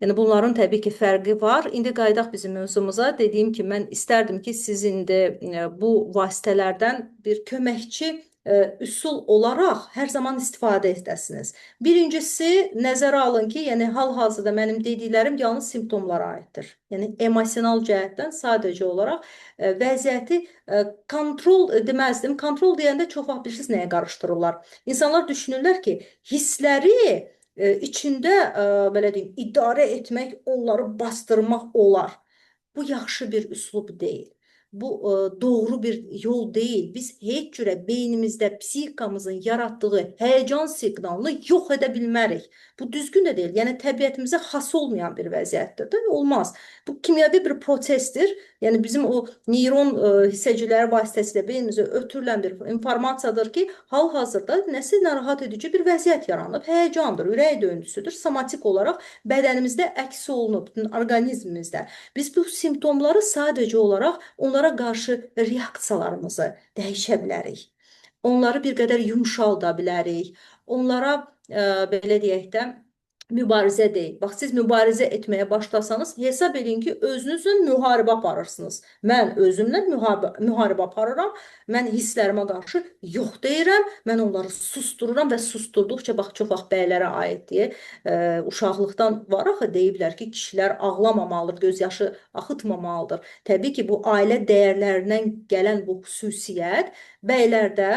A: Yəni bunların təbii ki, fərqi var. İndi qayıdaq bizim mövzumuza. Dediyim kimi, mən istərdim ki, siz indi bu vasitələrdən bir köməkçi üsul olaraq hər zaman istifadə edəsiniz. Birincisi, nəzərə alın ki, yəni hal-hazırda mənim dediklərim yalnız simptomlara aiddir. Yəni emosional cəhətdən sadəcə olaraq vəziyyəti kontrol deməzdim. Kontrol deyəndə çox vaxt bilirsiniz nəyə qarışdırırlar? İnsanlar düşünürlər ki, hissləri içində belə deyim, idarə etmək, onları bastırmaq olar. Bu yaxşı bir üslub deyil. Bu doğru bir yol deyil. Biz heç cürə beynimizdə psixikamızın yaratdığı həyəcan siqnalını yox edə bilmərik. Bu düzgün də deyil. Yəni təbiətimizə xas olmayan bir vəziyyətdir də. Olmaz. Bu kimyəvi bir prosesdir. Yəni bizim o neyron hissəcikləri vasitəsilə beynimizə ötürülən bir informasiyadır ki, hal-hazırda nəsə narahat edici bir vəziyyət yaranıb. Həyəcandır, ürək döyüntüsüdür. Somatik olaraq bədənimizdə əks olunub, bütün orqanizmimizdə. Biz bu simptomları sadəcə olaraq onlara qarşı reaksiyalarımızı dəyişə bilərik. Onları bir qədər yumşalda bilərik. Onlara belə deyək də mübarizə deyil. Bax, siz mübarizə etməyə başlasanız, hesab edin ki, özünüzlə müharibə aparırsınız. Mən özümlə müharibə aparıram. Mən hisslərimə qarşı yox deyirəm. Mən onları sustururam və susturduqca, bax, çox vaxt bəylərə aid deyə, uşaqlıqdan var axı deyiblər ki, kişilər ağlamamalıdır, göz yaşı axıtmamalıdır. Təbii ki, bu ailə dəyərlərindən gələn bu xüsusiyyət bəylərdə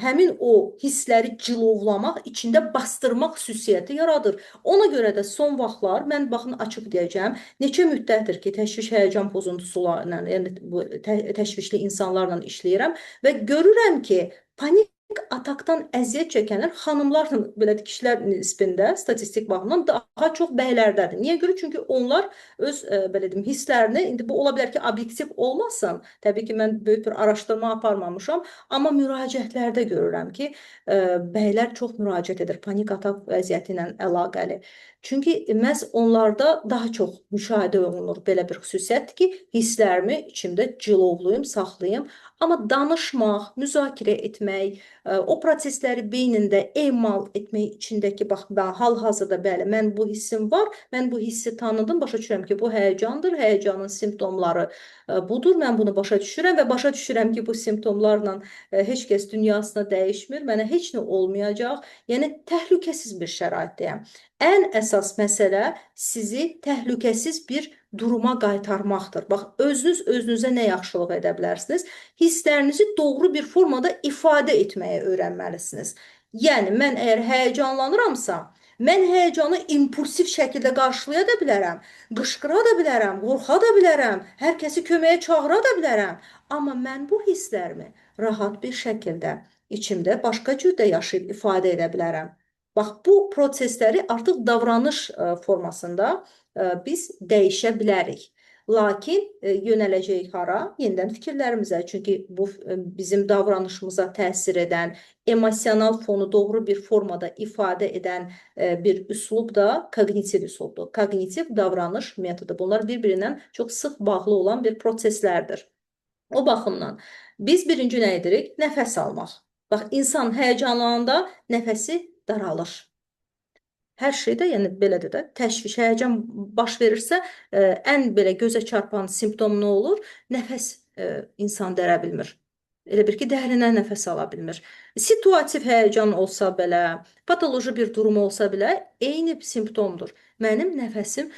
A: həmin o hissləri cilovlamaq, içində bastırmaq xüsusiyyəti yaradır. Ona görə də son vaxtlar mən baxın açıq deyəcəm, neçə müddətdir ki, təşviş, həyəcan pozuntusularla, yəni bu təşvişli insanlarla işləyirəm və görürəm ki, panik atakdan əziyyət çəkənlər xanımlarla, belə kişilər nisbində statistik baxımdan daha çox bəylərdədir. Niyə görə? Çünki onlar öz belə deyim, hisslərini, indi bu ola bilər ki, obyektiv olmasın. Təbii ki, mən böyük bir araşdırma aparmamışam, amma müraciətlərdə görürəm ki, bəylər çox müraciət edir panik atak vəziyyəti ilə əlaqəli. Çünki məhz onlarda daha çox müşahidə olunur belə bir xüsusiyyətdir ki, hisslərimi içimdə cilovlayım, saxlayım. Amma danışmaq, müzakirə etmək, o prosesləri beynində emal etmək içindəki, bax, mən hal-hazırda bəli, mən bu hissim var, mən bu hissi tanıdım, başa düşürəm ki, bu həyəcandır, həyəcanın simptomları budur, mən bunu başa düşürəm və başa düşürəm ki, bu simptomlarla heç kəs dünyasına dəyişmir, mənə heç nə olmayacaq, yəni təhlükəsiz bir şəraitdəyəm. Ən əsas məsələ sizi təhlükəsiz bir duruma qaytarmaqdır. Bax, özünüz özünüzə nə yaxşılıq edə bilərsiniz? Hisslərinizi doğru bir formada ifadə etməyi öyrənməlisiniz. Yəni, mən əgər həyəcanlanıramsa, mən həyəcanı impulsiv şəkildə qarşılaya da bilərəm, qışqıra da bilərəm, qorxa da bilərəm, hər kəsi köməyə çağıra da bilərəm. Amma mən bu hisslərimi rahat bir şəkildə içimdə başqa cür də yaşayıb ifadə edə bilərəm. Bax, bu prosesləri artıq davranış formasında biz dəyişə bilərik. Lakin yönələcəyik hara? Yenidən fikirlərimizə. Çünki bu bizim davranışımıza təsir edən, emosional fonu doğru bir formada ifadə edən bir üslub da koqnitiv üslubdur. Koqnitiv davranış metodu. Bunlar bir-birindən çox sıx bağlı olan bir proseslərdir. O baxımdan biz birinci nə edirik? Nəfəs almaq. Bax, insan həyəcanlananda nəfəsi daralır. Hər şeydə, yəni belədir də, təşviş, həyəcan baş verirsə, ən belə gözə çarpan simptom nə olur? Nəfəs insan dərə bilmir. Elə bir ki, dərindən nəfəs ala bilmir. Situativ həyəcan olsa belə, patoloji bir durum olsa belə, eyni simptomdur. Mənim nəfəsim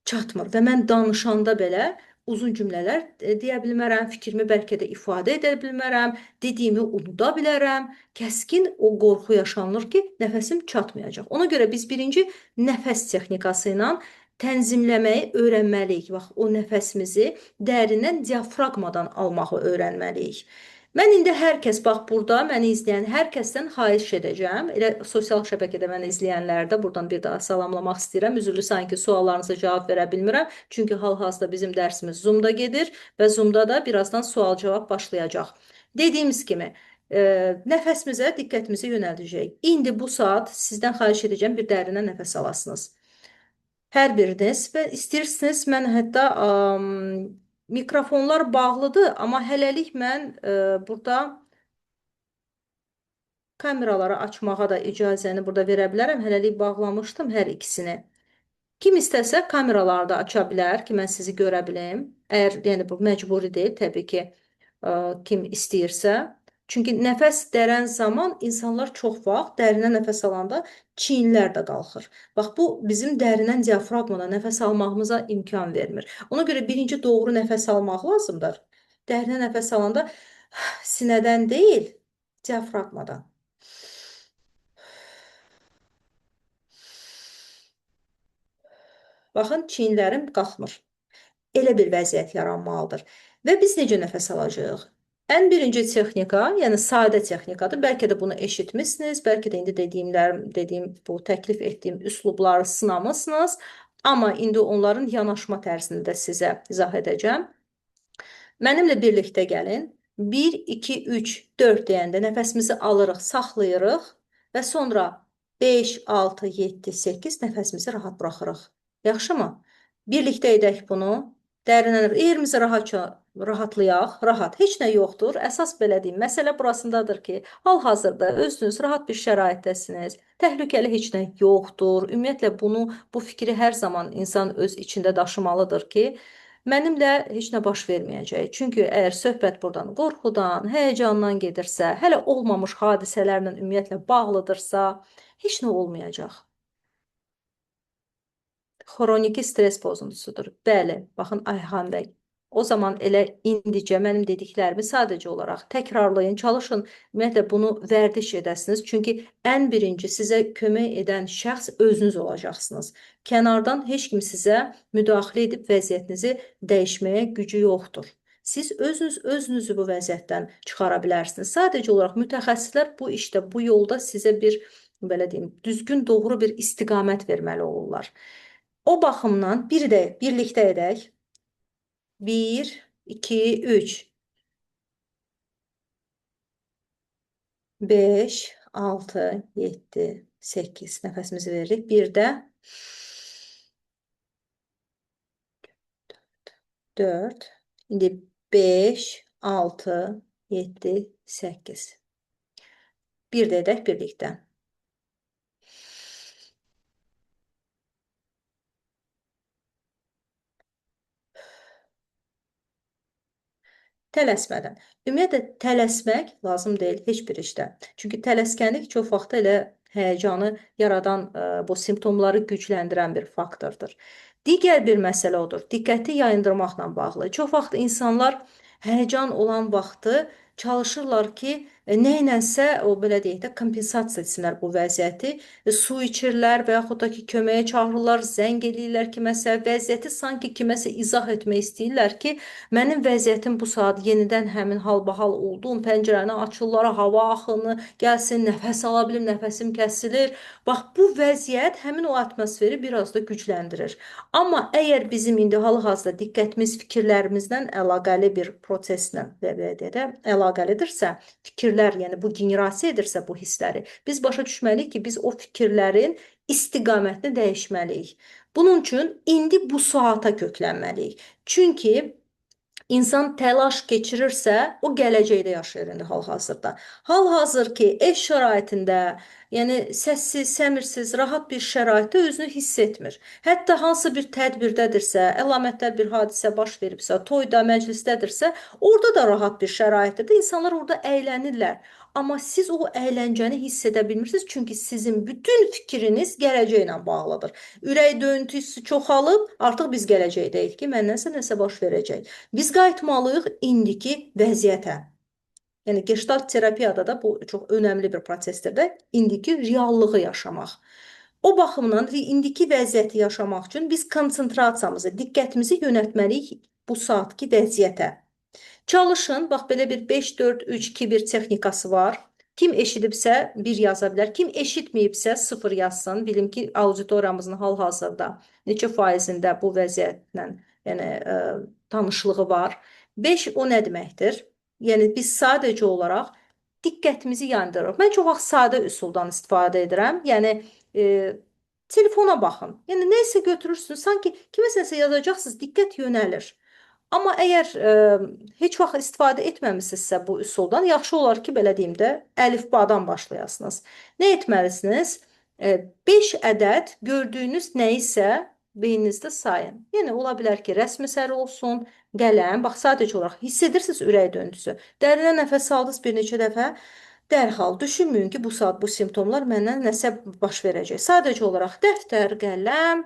A: çatmır və mən danışanda belə uzun cümlələr deyə bilmərəm, fikrimi bəlkə də ifadə edə bilmərəm, dediyimi unuda bilərəm. Kəskin o qorxu yaşanır ki, nəfəsim çatmayacaq. Ona görə biz birinci nəfəs texnikası ilə tənzimləməyi öyrənməliyik. Bax, o nəfəsimizi dərindən diafraqmadan almağı öyrənməliyik. Mən indi hər kəs, bax burada məni izləyən hər kəsdən xahiş edəcəm. Elə sosial şəbəkədə məni izləyənlər də buradan bir daha salamlamaq istəyirəm. Üzürlü sanki suallarınıza cavab verə bilmirəm. Çünki hal-hazırda bizim dərsimiz Zoom-da gedir və Zoom-da da birazdan sual-cavab başlayacaq. Dediyimiz kimi, nəfəsimizə diqqətimizi yönəldəcəyik. İndi bu saat sizdən xahiş edəcəm bir dərindən nəfəs alasınız. Hər biriniz və istəyirsiniz, mən hətta mikrofonlar bağlıdır, amma hələlik mən burada kameraları açmağa da icazəni burada verə bilərəm. Hələlik bağlamışdım hər ikisini. Kim istəsə kameraları da aça bilər ki, mən sizi görə bilim. Əgər, yəni bu məcburi deyil, təbii ki, kim istəyirsə. Çünki nəfəs dərən zaman insanlar çox vaxt dərindən nəfəs alanda çiyinlər də qalxır. Bax, bu bizim dərindən diafraqmadan nəfəs almağımıza imkan vermir. Ona görə birinci doğru nəfəs almaq lazımdır. Dərindən nəfəs alanda sinədən deyil, diafraqmadan. Baxın, çiyinlərim qalxmır. Elə bir vəziyyət yaranmalıdır. Və biz necə nəfəs alacağıq? Ən birinci texnika, yəni sadə texnikadır. Bəlkə də bunu eşitmisiniz, bəlkə də indi dediyim bu təklif etdiyim üslubları sınamısınız. Amma indi onların yanaşma tərzini də sizə izah edəcəm. Mənimlə birlikdə gəlin. 1, 2, 3, 4 deyəndə nəfəsimizi alırıq, saxlayırıq və sonra 5, 6, 7, 8 nəfəsimizi rahat buraxırıq. Yaxşımı? Birlikdə edək bunu. Dərindən yerimizi rahatlayaq, rahat. Heç nə yoxdur. Əsas belə deyim, məsələ burasındadır ki, hal-hazırda özünüz rahat bir şəraitdəsiniz. Təhlükəli heç nə yoxdur. Ümumiyyətlə bu fikri hər zaman insan öz içində daşımalıdır ki, mənimlə heç nə baş verməyəcək. Çünki əgər söhbət buradan qorxudan, həyəcandan gedirsə, hələ olmamış hadisələrlə ümumiyyətlə bağlıdırsa, heç nə olmayacaq. Xroniki stres pozuntusudur. Bəli, baxın Ayxan bəy. O zaman elə indicə mənim dediklərimi sadəcə olaraq təkrarlayın, çalışın, ümumiyyətlə bunu vərdiş edəsiniz. Çünki ən birinci sizə kömək edən şəxs özünüz olacaqsınız. Kənardan heç kim sizə müdaxilə edib vəziyyətinizi dəyişməyə gücü yoxdur. Siz özünüz özünüzü bu vəziyyətdən çıxara bilərsiniz. Sadəcə olaraq mütəxəssislər bu işdə, bu yolda sizə bir, belə deyim, düzgün, doğru bir istiqamət verməli olurlar. O baxımdan bir də birlikdə edək. 1, 2, 3, 5, 6, 7, 8. Nəfəsimizi veririk. Bir də 4. İndi 5, 6, 7, 8. Bir də edək birlikdə. Tələsmədən. Ümumiyyətlə, tələsmək lazım deyil heç bir işdə. Çünki tələskənlik çox vaxt elə həyəcanı yaradan, bu simptomları gücləndirən bir faktordur. Digər bir məsələ odur, diqqəti yayındırmaqla bağlı. Çox vaxt insanlar həyəcan olan vaxtı çalışırlar ki, nəylənsə, o belə deyək də, kompensasiya etsinlər bu vəziyyəti. Su içirlər və yaxud da ki, köməyə çağırırlar, zəng eləyirlər kiməsə, vəziyyəti sanki kiməsə izah etmək istəyirlər ki, mənim vəziyyətim bu saat yenidən həmin halbahal oldu, pəncərəni açırlar, hava axını gəlsin, nəfəs ala bilim, nəfəsim kəsilir. Bax, bu vəziyyət həmin o atmosferi biraz da gücləndirir. Amma əgər bizim indi hal-hazırda diqqətimiz fikirlərimizdən əlaqəli bir proseslə, belə deyək də, əlaqəlidirsə, fikirlər, yəni bu generasiya edirsə bu hissləri, biz başa düşməliyik ki, biz o fikirlərin istiqamətini dəyişməliyik. Bunun üçün indi bu saata köklənməliyik. Çünki insan təlaş keçirirsə, o gələcəkdə yaşayır indi hal-hazırda. Hal-hazır ki, ev şəraitində, yəni səssiz, səmirsiz, rahat bir şəraitdə özünü hiss etmir. Hətta hansı bir tədbirdədirsə, əlamətdar bir hadisə baş veribsə, toyda, məclisdədirsə, orada da rahat bir şəraitdədir. İnsanlar orada əylənirlər. Amma siz o əyləncəni hiss edə bilmirsiniz, çünki sizin bütün fikriniz gələcəklə bağlıdır. Ürək döyüntüsü çoxalıb, artıq biz gələcəkdəyik ki, məndənsə nəsə baş verəcək. Biz qayıtmalıyıq indiki vəziyyətə. Yəni gestalt terapiyada da bu çox önəmli bir prosesdir də, indiki reallığı yaşamaq. O baxımdan indiki vəziyyəti yaşamaq üçün biz konsentrasiyamızı, diqqətimizi yönəltməliyik bu saatki vəziyyətə. Çalışın, bax belə bir 5, 4, 3, 2, 1 texnikası var. Kim eşidibsə 1 yaza bilər, kim eşitməyibsə 0 yazsın. Bilim ki, auditoriyamızın hal-hazırda neçə faizində bu vəziyyətlə, yəni, tanışlığı var. 5 o nə deməkdir? Yəni biz sadəcə olaraq diqqətimizi yayındırırıq. Mən çox vaxt sadə üsuldan istifadə edirəm. Yəni telefona baxın. Yəni nə isə götürürsünüz, sanki kiməsə nəsə yazacaqsınız, diqqət yönəlir. Amma əgər heç vaxt istifadə etməmisinizsə bu üsuldan, yaxşı olar ki, belə deyim də, əlifbadan başlayasınız. Nə etməlisiniz? 5 ədəd gördüyünüz nəyisə beyninizdə sayın. Yəni, ola bilər ki, rəsm əsəri olsun, qələm, bax, sadəcə olaraq hiss edirsiniz ürək döyüntüsü. Dərinə nəfəs aldınız bir neçə dəfə, dərhal düşünməyin ki, bu saat bu simptomlar məndən nəsə baş verəcək. Sadəcə olaraq dəftər, qələm,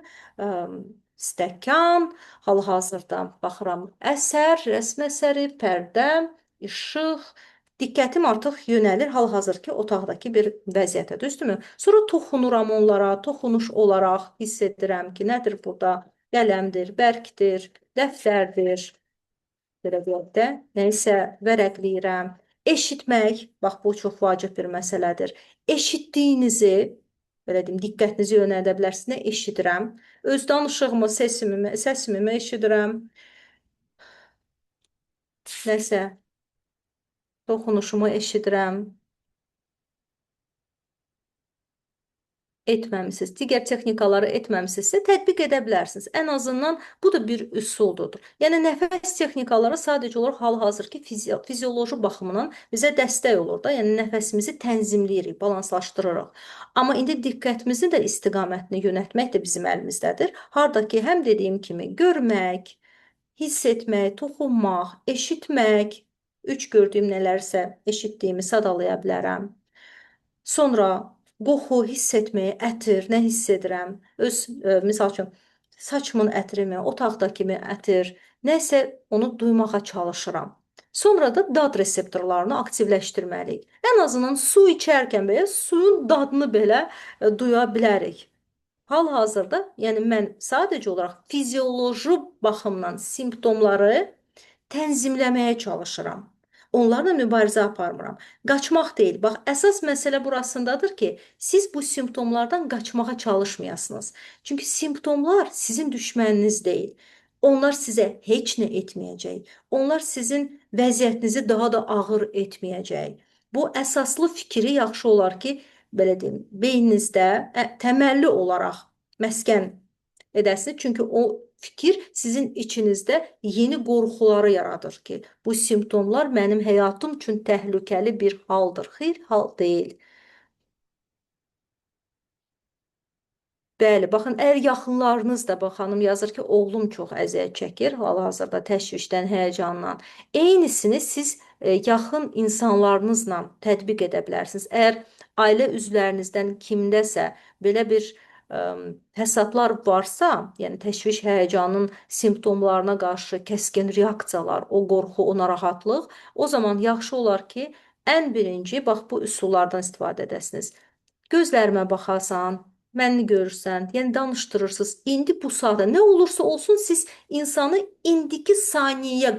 A: stəkan, hal-hazırda baxıram əsər, rəsm əsəri, pərdə, işıq. Diqqətim artıq yönəlir hal-hazırki otaqdakı bir vəziyyətə, düzdürmü? Sonra toxunuram onlara, toxunuş olaraq hiss edirəm ki, nədir burada? Qələmdir, bərkdir, dəftərdir. Belə deyək də, nəyisə vərəqləyirəm. Eşitmək, bax bu çox vacib bir məsələdir. Eşitdiyinizi, belə deyim, diqqətinizi yönəldə bilərsiniz. Nə eşidirəm? Öz danışığımı, sesimi eşidirəm. Nəsə toxunuşumu eşidirəm. Etməmisiniz, digər texnikaları etməmisinizsə tətbiq edə bilərsiniz. Ən azından bu da bir üsuldur. Yəni nəfəs texnikaları sadəcə olaraq hal-hazırki fizioloji baxımından bizə dəstək olur da. Yəni nəfəsimizi tənzimləyirik, balanslaşdırırıq. Amma indi diqqətimizi də istiqamətini yönəltmək də bizim əlimizdədir. Harda ki, həm dediyim kimi görmək, hiss etmək, toxunmaq, eşitmək, üç gördüyüm nələrsə eşitdiyimi sadalaya bilərəm. Sonra qoxu hiss etməyi, ətir, nə hiss edirəm? Öz, misal üçün, saçımın ətrimi, otaqdakı ətir, nəsə onu duymağa çalışıram. Sonra da dad reseptorlarını aktivləşdirməliyik. Ən azından su içərkən belə suyun dadını belə duya bilərik. Hal-hazırda, yəni mən sadəcə olaraq fizioloji baxımdan simptomları tənzimləməyə çalışıram. Onlarla mübarizə aparmıram. Qaçmaq deyil. Bax, əsas məsələ burasındadır ki, siz bu simptomlardan qaçmağa çalışmayasınız. Çünki simptomlar sizin düşməniniz deyil. Onlar sizə heç nə etməyəcək. Onlar sizin vəziyyətinizi daha da ağır etməyəcək. Bu əsaslı fikri yaxşı olar ki, belə deyim, beyninizdə təməlli olaraq məskən edəsiniz. Çünki o fikir sizin içinizdə yeni qorxuları yaradır ki, bu simptomlar mənim həyatım üçün təhlükəli bir haldır. Xeyr, hal deyil. Bəli, baxın, əgər yaxınlarınız da, bax, xanım yazır ki, oğlum çox əziyyət çəkir, hal-hazırda təşvişdən, həyəcandan. Eynisini siz yaxın insanlarınızla tətbiq edə bilərsiniz. Əgər ailə üzvlərinizdən kimdəsə belə bir fəsadlar varsa, yəni təşviş, həyəcanın simptomlarına qarşı kəskin reaksiyalar, o qorxu, o narahatlıq, o zaman yaxşı olar ki, ən birinci, bax, bu üsullardan istifadə edəsiniz. Gözlərimə baxasan, məni görürsən, yəni danışdırırsınız. İndi bu saata nə olursa olsun siz insanı indiki saniyəyə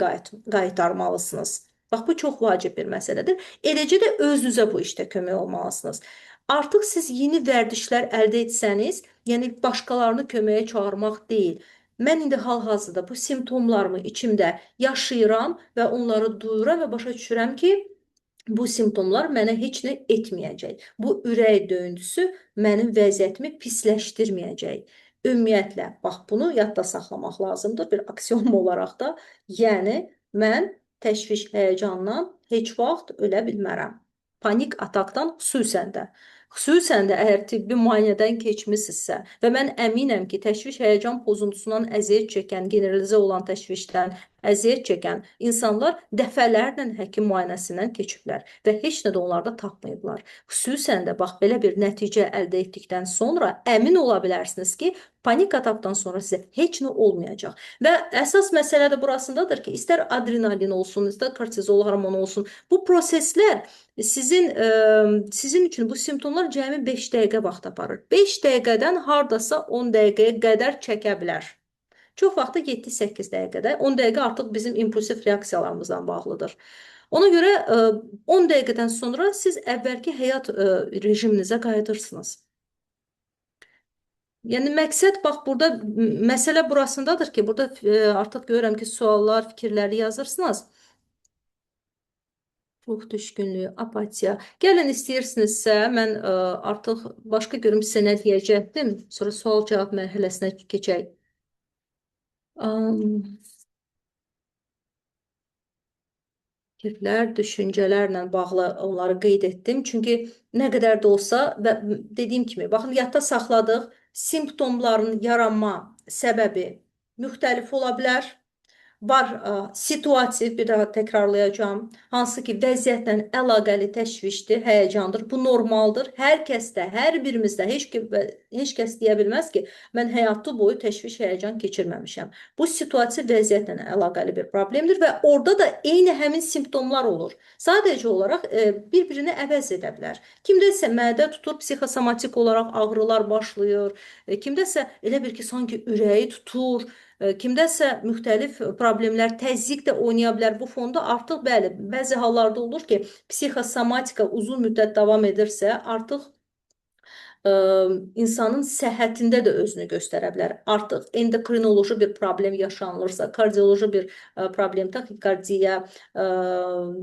A: qaytarmalısınız. Bax, bu çox vacib bir məsələdir. Eləcə də özünüzə bu işdə kömək olmalısınız. Artıq siz yeni vərdişlər əldə etsəniz, yəni başqalarını köməyə çağırmaq deyil. Mən indi hal-hazırda bu simptomlarımı içimdə yaşayıram və onları duyuram və başa düşürəm ki, bu simptomlar mənə heç nə etməyəcək. Bu ürək döyüntüsü mənim vəziyyətimi pisləşdirməyəcək. Ümumiyyətlə, bax bunu yadda saxlamaq lazımdır bir aksiom olaraq da. Yəni, mən təşviş, həyəcandan heç vaxt ölə bilmərəm. Panik atakdan xüsusən də. Xüsusən də əgər tibbi müayinədən keçmisinizsə və mən əminəm ki, təşviş, həyəcan pozuntusundan əziyyət çəkən, generalizə olan təşvişdən əziyyət çəkən insanlar dəfələrlə həkim müayinəsindən keçiblər və heç nə də onlarda tapmayıblar. Xüsusən də bax belə bir nəticə əldə etdikdən sonra əmin ola bilərsiniz ki, panik atakdan sonra sizə heç nə olmayacaq. Və əsas məsələ də burasındadır ki, istər adrenalin olsun, istər kortizol hormonu olsun, bu proseslər sizin üçün bu simptomlar cəmi 5 dəqiqə vaxt aparır. 5 dəqiqədən hardasa 10 dəqiqəyə qədər çəkə bilər. Çox vaxtda 7-8 dəqiqədə, 10 dəqiqə artıq bizim impulsiv reaksiyalarımızdan bağlıdır. Ona görə 10 dəqiqədən sonra siz əvvəlki həyat rejiminizə qayıdırsınız. Yəni məqsəd bax burada məsələ burasındadır ki, burada artıq görürəm ki, suallar, fikirləri yazırsınız. Ruh düşkünlüyü, apatiya. Gəlin istəyirsinizsə, mən artıq başqa görüm sizə nə deyəcəkdim. Sonra sual-cavab mərhələsinə keçək. Fikirlər, düşüncələrlə bağlı onları qeyd etdim. Çünki nə qədər də olsa və dediyim kimi, baxın, yadda saxladıq, simptomların yaranma səbəbi müxtəlif ola bilər. Var situativ, bir daha təkrarlayacağam, hansı ki vəziyyətlə əlaqəli təşvişdir, həyəcandır. Bu normaldır. Hər kəsdə, hər birimizdə heç kəs deyə bilməz ki, mən həyatı boyu təşviş, həyəcan keçirməmişəm. Bu situativ vəziyyətlə əlaqəli bir problemdir və orada da eyni həmin simptomlar olur. Sadəcə olaraq bir-birini əvəz edə bilər. Kimdəsə mədə tutur, psixosomatik olaraq ağrılar başlayır. Kimdəsə elə bir ki, sanki ürəyi tutur. Kimdəsə müxtəlif problemlər, təzyiq də oynaya bilər bu fonda. Artıq bəli, bəzi hallarda olur ki, psixosomatika uzun müddət davam edirsə, artıq insanın səhhətində də özünü göstərə bilər. Artıq endokrinoloji bir problem yaşanılırsa, kardioloji bir problem, taxikardiya,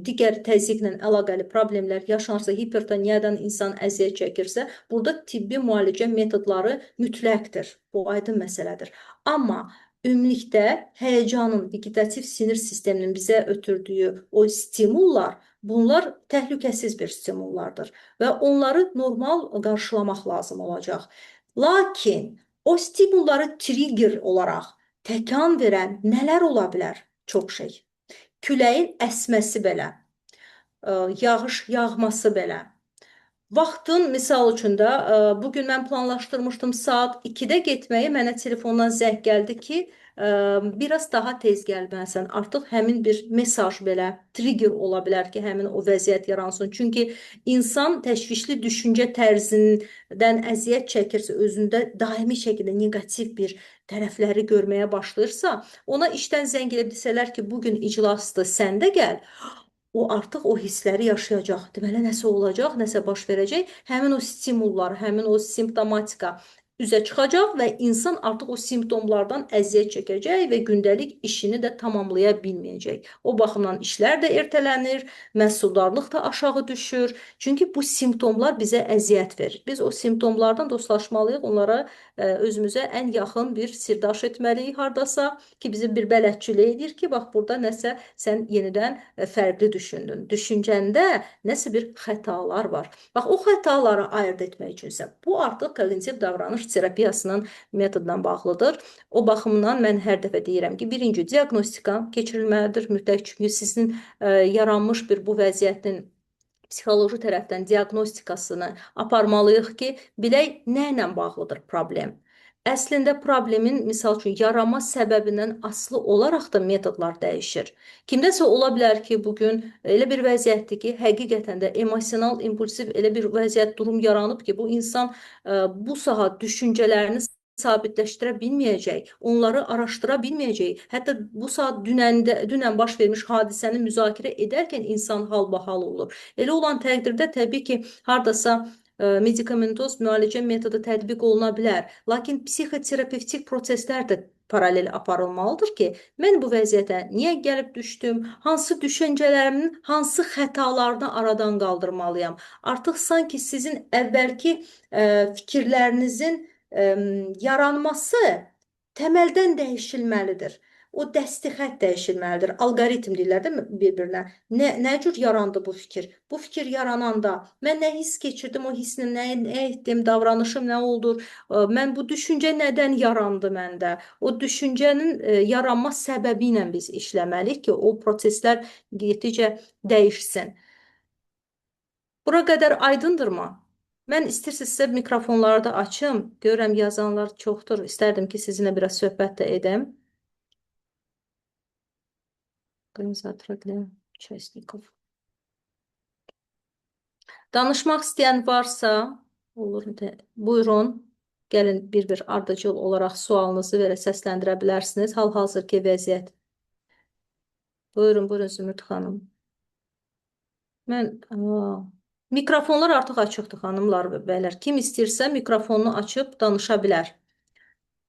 A: digər təzyiqlə əlaqəli problemlər yaşanırsa, hipertoniyadan insan əziyyət çəkirsə, burada tibbi müalicə metodları mütləqdir. Bu aydın məsələdir. Amma ümumilikdə həyəcanın, vegetativ sinir sisteminin bizə ötürdüyü o stimullar, bunlar təhlükəsiz bir stimullardır və onları normal qarşılamaq lazım olacaq. Lakin o stimulları trigger olaraq təkan verən nələr ola bilər? Çox şey. Küləyin əsməsi belə, yağış yağması belə. Vaxtın, misal üçün də, bugün mən planlaşdırmışdım saat 2-də getməyi, mənə telefondan zəng gəldi ki, biraz daha tez gəlməlisən. Artıq həmin bir mesaj belə trigger ola bilər ki, həmin o vəziyyət yaransın. Çünki insan təşvişli düşüncə tərzindən əziyyət çəkirsə, özündə daimi şəkildə neqativ bir tərəfləri görməyə başlayırsa, ona işdən zəng edib desələr ki, bugün iclasdır, sən də gəl. O artıq o hissləri yaşayacaq. Deməli, nəsə olacaq, nəsə baş verəcək. Həmin o stimullar, həmin o simptomatika üzə çıxacaq və insan artıq o simptomlardan əziyyət çəkəcək və gündəlik işini də tamamlaya bilməyəcək. O baxımdan işlər də ertələnir, məhsuldarlıq da aşağı düşür. Çünki bu simptomlar bizə əziyyət verir. Biz o simptomlardan dostlaşmalıyıq, onlara özümüzə ən yaxın bir sirdaş etməliyik hardasa ki, bizim bir bələdçilik edir ki, bax burada nəsə sən yenidən fərqli düşündün. Düşüncəndə nəsə bir xətalar var. Bax o xətaları ayırd etmək üçünsə bu artıq koqnitiv davranış terapiyasının metoduna bağlıdır. O baxımdan mən hər dəfə deyirəm ki, birinci diaqnostika keçirilməlidir mütləq, çünki sizin yaranmış bir bu vəziyyətin psixoloji tərəfdən diaqnostikasını aparmalıyıq ki, bilək nə ilə bağlıdır problem. Əslində problemin, misal üçün, yaranma səbəbindən asılı olaraq da metodlar dəyişir. Kimdəsə ola bilər ki, bugün elə bir vəziyyətdir ki, həqiqətən də emosional, impulsiv elə bir vəziyyət, durum yaranıb ki, bu insan bu saat düşüncələrini sabitləşdirə bilməyəcək, onları araşdıra bilməyəcək. Hətta bu saat dünən baş vermiş hadisəni müzakirə edərkən insan halbahal olur. Elə olan təqdirdə təbii ki, hardasa medikamentoz müalicə metodu tətbiq oluna bilər. Lakin psixoterapevtik proseslər də paralel aparılmalıdır ki, mən bu vəziyyətə niyə gəlib düşdüm, hansı düşüncələrimin hansı xətalarını aradan qaldırmalıyam. Artıq sanki sizin əvvəlki fikirlərinizin yaranması təməldən dəyişilməlidir. O dəstixət dəyişilməlidir. Alqoritm deyirlər də bir-birinə. Nə cür yarandı bu fikir? Bu fikir yarananda mən nə hiss keçirdim, o hisslə nə etdim, davranışım nə oldu? Mən bu düşüncə nədən yarandı məndə? O düşüncənin yaranma səbəbi ilə biz işləməliyik ki, o proseslər getdikcə dəyişsin. Bura qədər aydındırmı? Mən istəyirsiniz sizə mikrofonları da açım. Görürəm yazanlar çoxdur. İstərdim ki, sizinlə biraz söhbət də edim. Организатора для участников. Danışmaq istəyən varsa, olur. Buyurun. Gəlin bir-bir ardıcıl olaraq sualınızı verə səsləndirə bilərsiniz. Hal-hazırki vəziyyət. Buyurun, buyurun Zümrüd xanım. Mən mikrofonlar artıq açıqdır xanımlar və bəylər. Kim istəyirsə mikrofonunu açıb danışa bilər.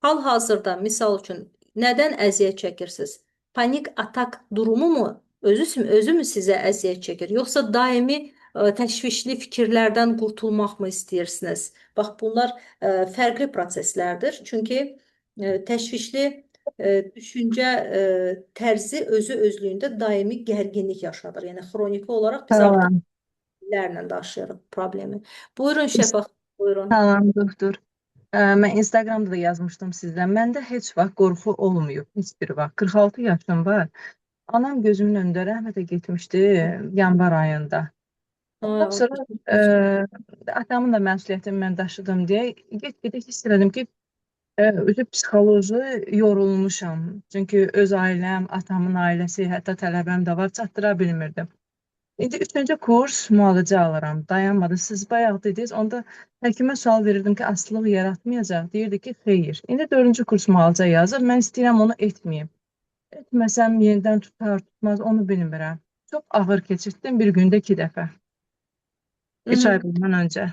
A: Hal-hazırda misal üçün nədən əziyyət çəkirsiniz? Panik atak durumu mu? Özü mü sizə əziyyət çəkir? Yoxsa daimi təşvişli fikirlərdən qurtulmaq mı istəyirsiniz? Bax, bunlar fərqli proseslərdir. Çünki təşvişli düşüncə tərzi özü özlüyündə daimi gərginlik yaşadır. Yəni xroniki olaraq biz artıq
B: Salam.
A: illərlə daşıyırıq problemi. Buyurun Şəfaq, buyurun.
B: Salam doktor. Mən Instagramda da yazmışdım sizdən. Məndə heç vaxt qorxu olmayıb, heç bir vaxt. 46 yaşım var. Anam gözümün önündə rəhmətə getmişdi yanvar ayında.
A: Ay,
B: Ondan
A: Allah
B: sonra
A: olsun.
B: atamın da məsuliyyətini mən daşıdım deyə get-gedə hiss elədim ki, özü psixoloji yorulmuşam. Çünki öz ailəm, atamın ailəsi, hətta tələbəm də var, çatdıra bilmirdim. İndi üçüncü kurs müalicə alıram. Dayanmadı. Siz bayaq dediniz, onda həkimə sual verirdim ki, asılılıq yaratmayacaq. Deyirdi ki, xeyir. İndi dördüncü kurs müalicə yazır. Mən istəyirəm onu etməyim. Etməsəm yenidən tutar, tutmaz, onu bilmirəm. Çox ağır keçirtdim bir gündə iki dəfə.
A: Hı
B: Üç
A: -hı.
B: ay bundan öncə.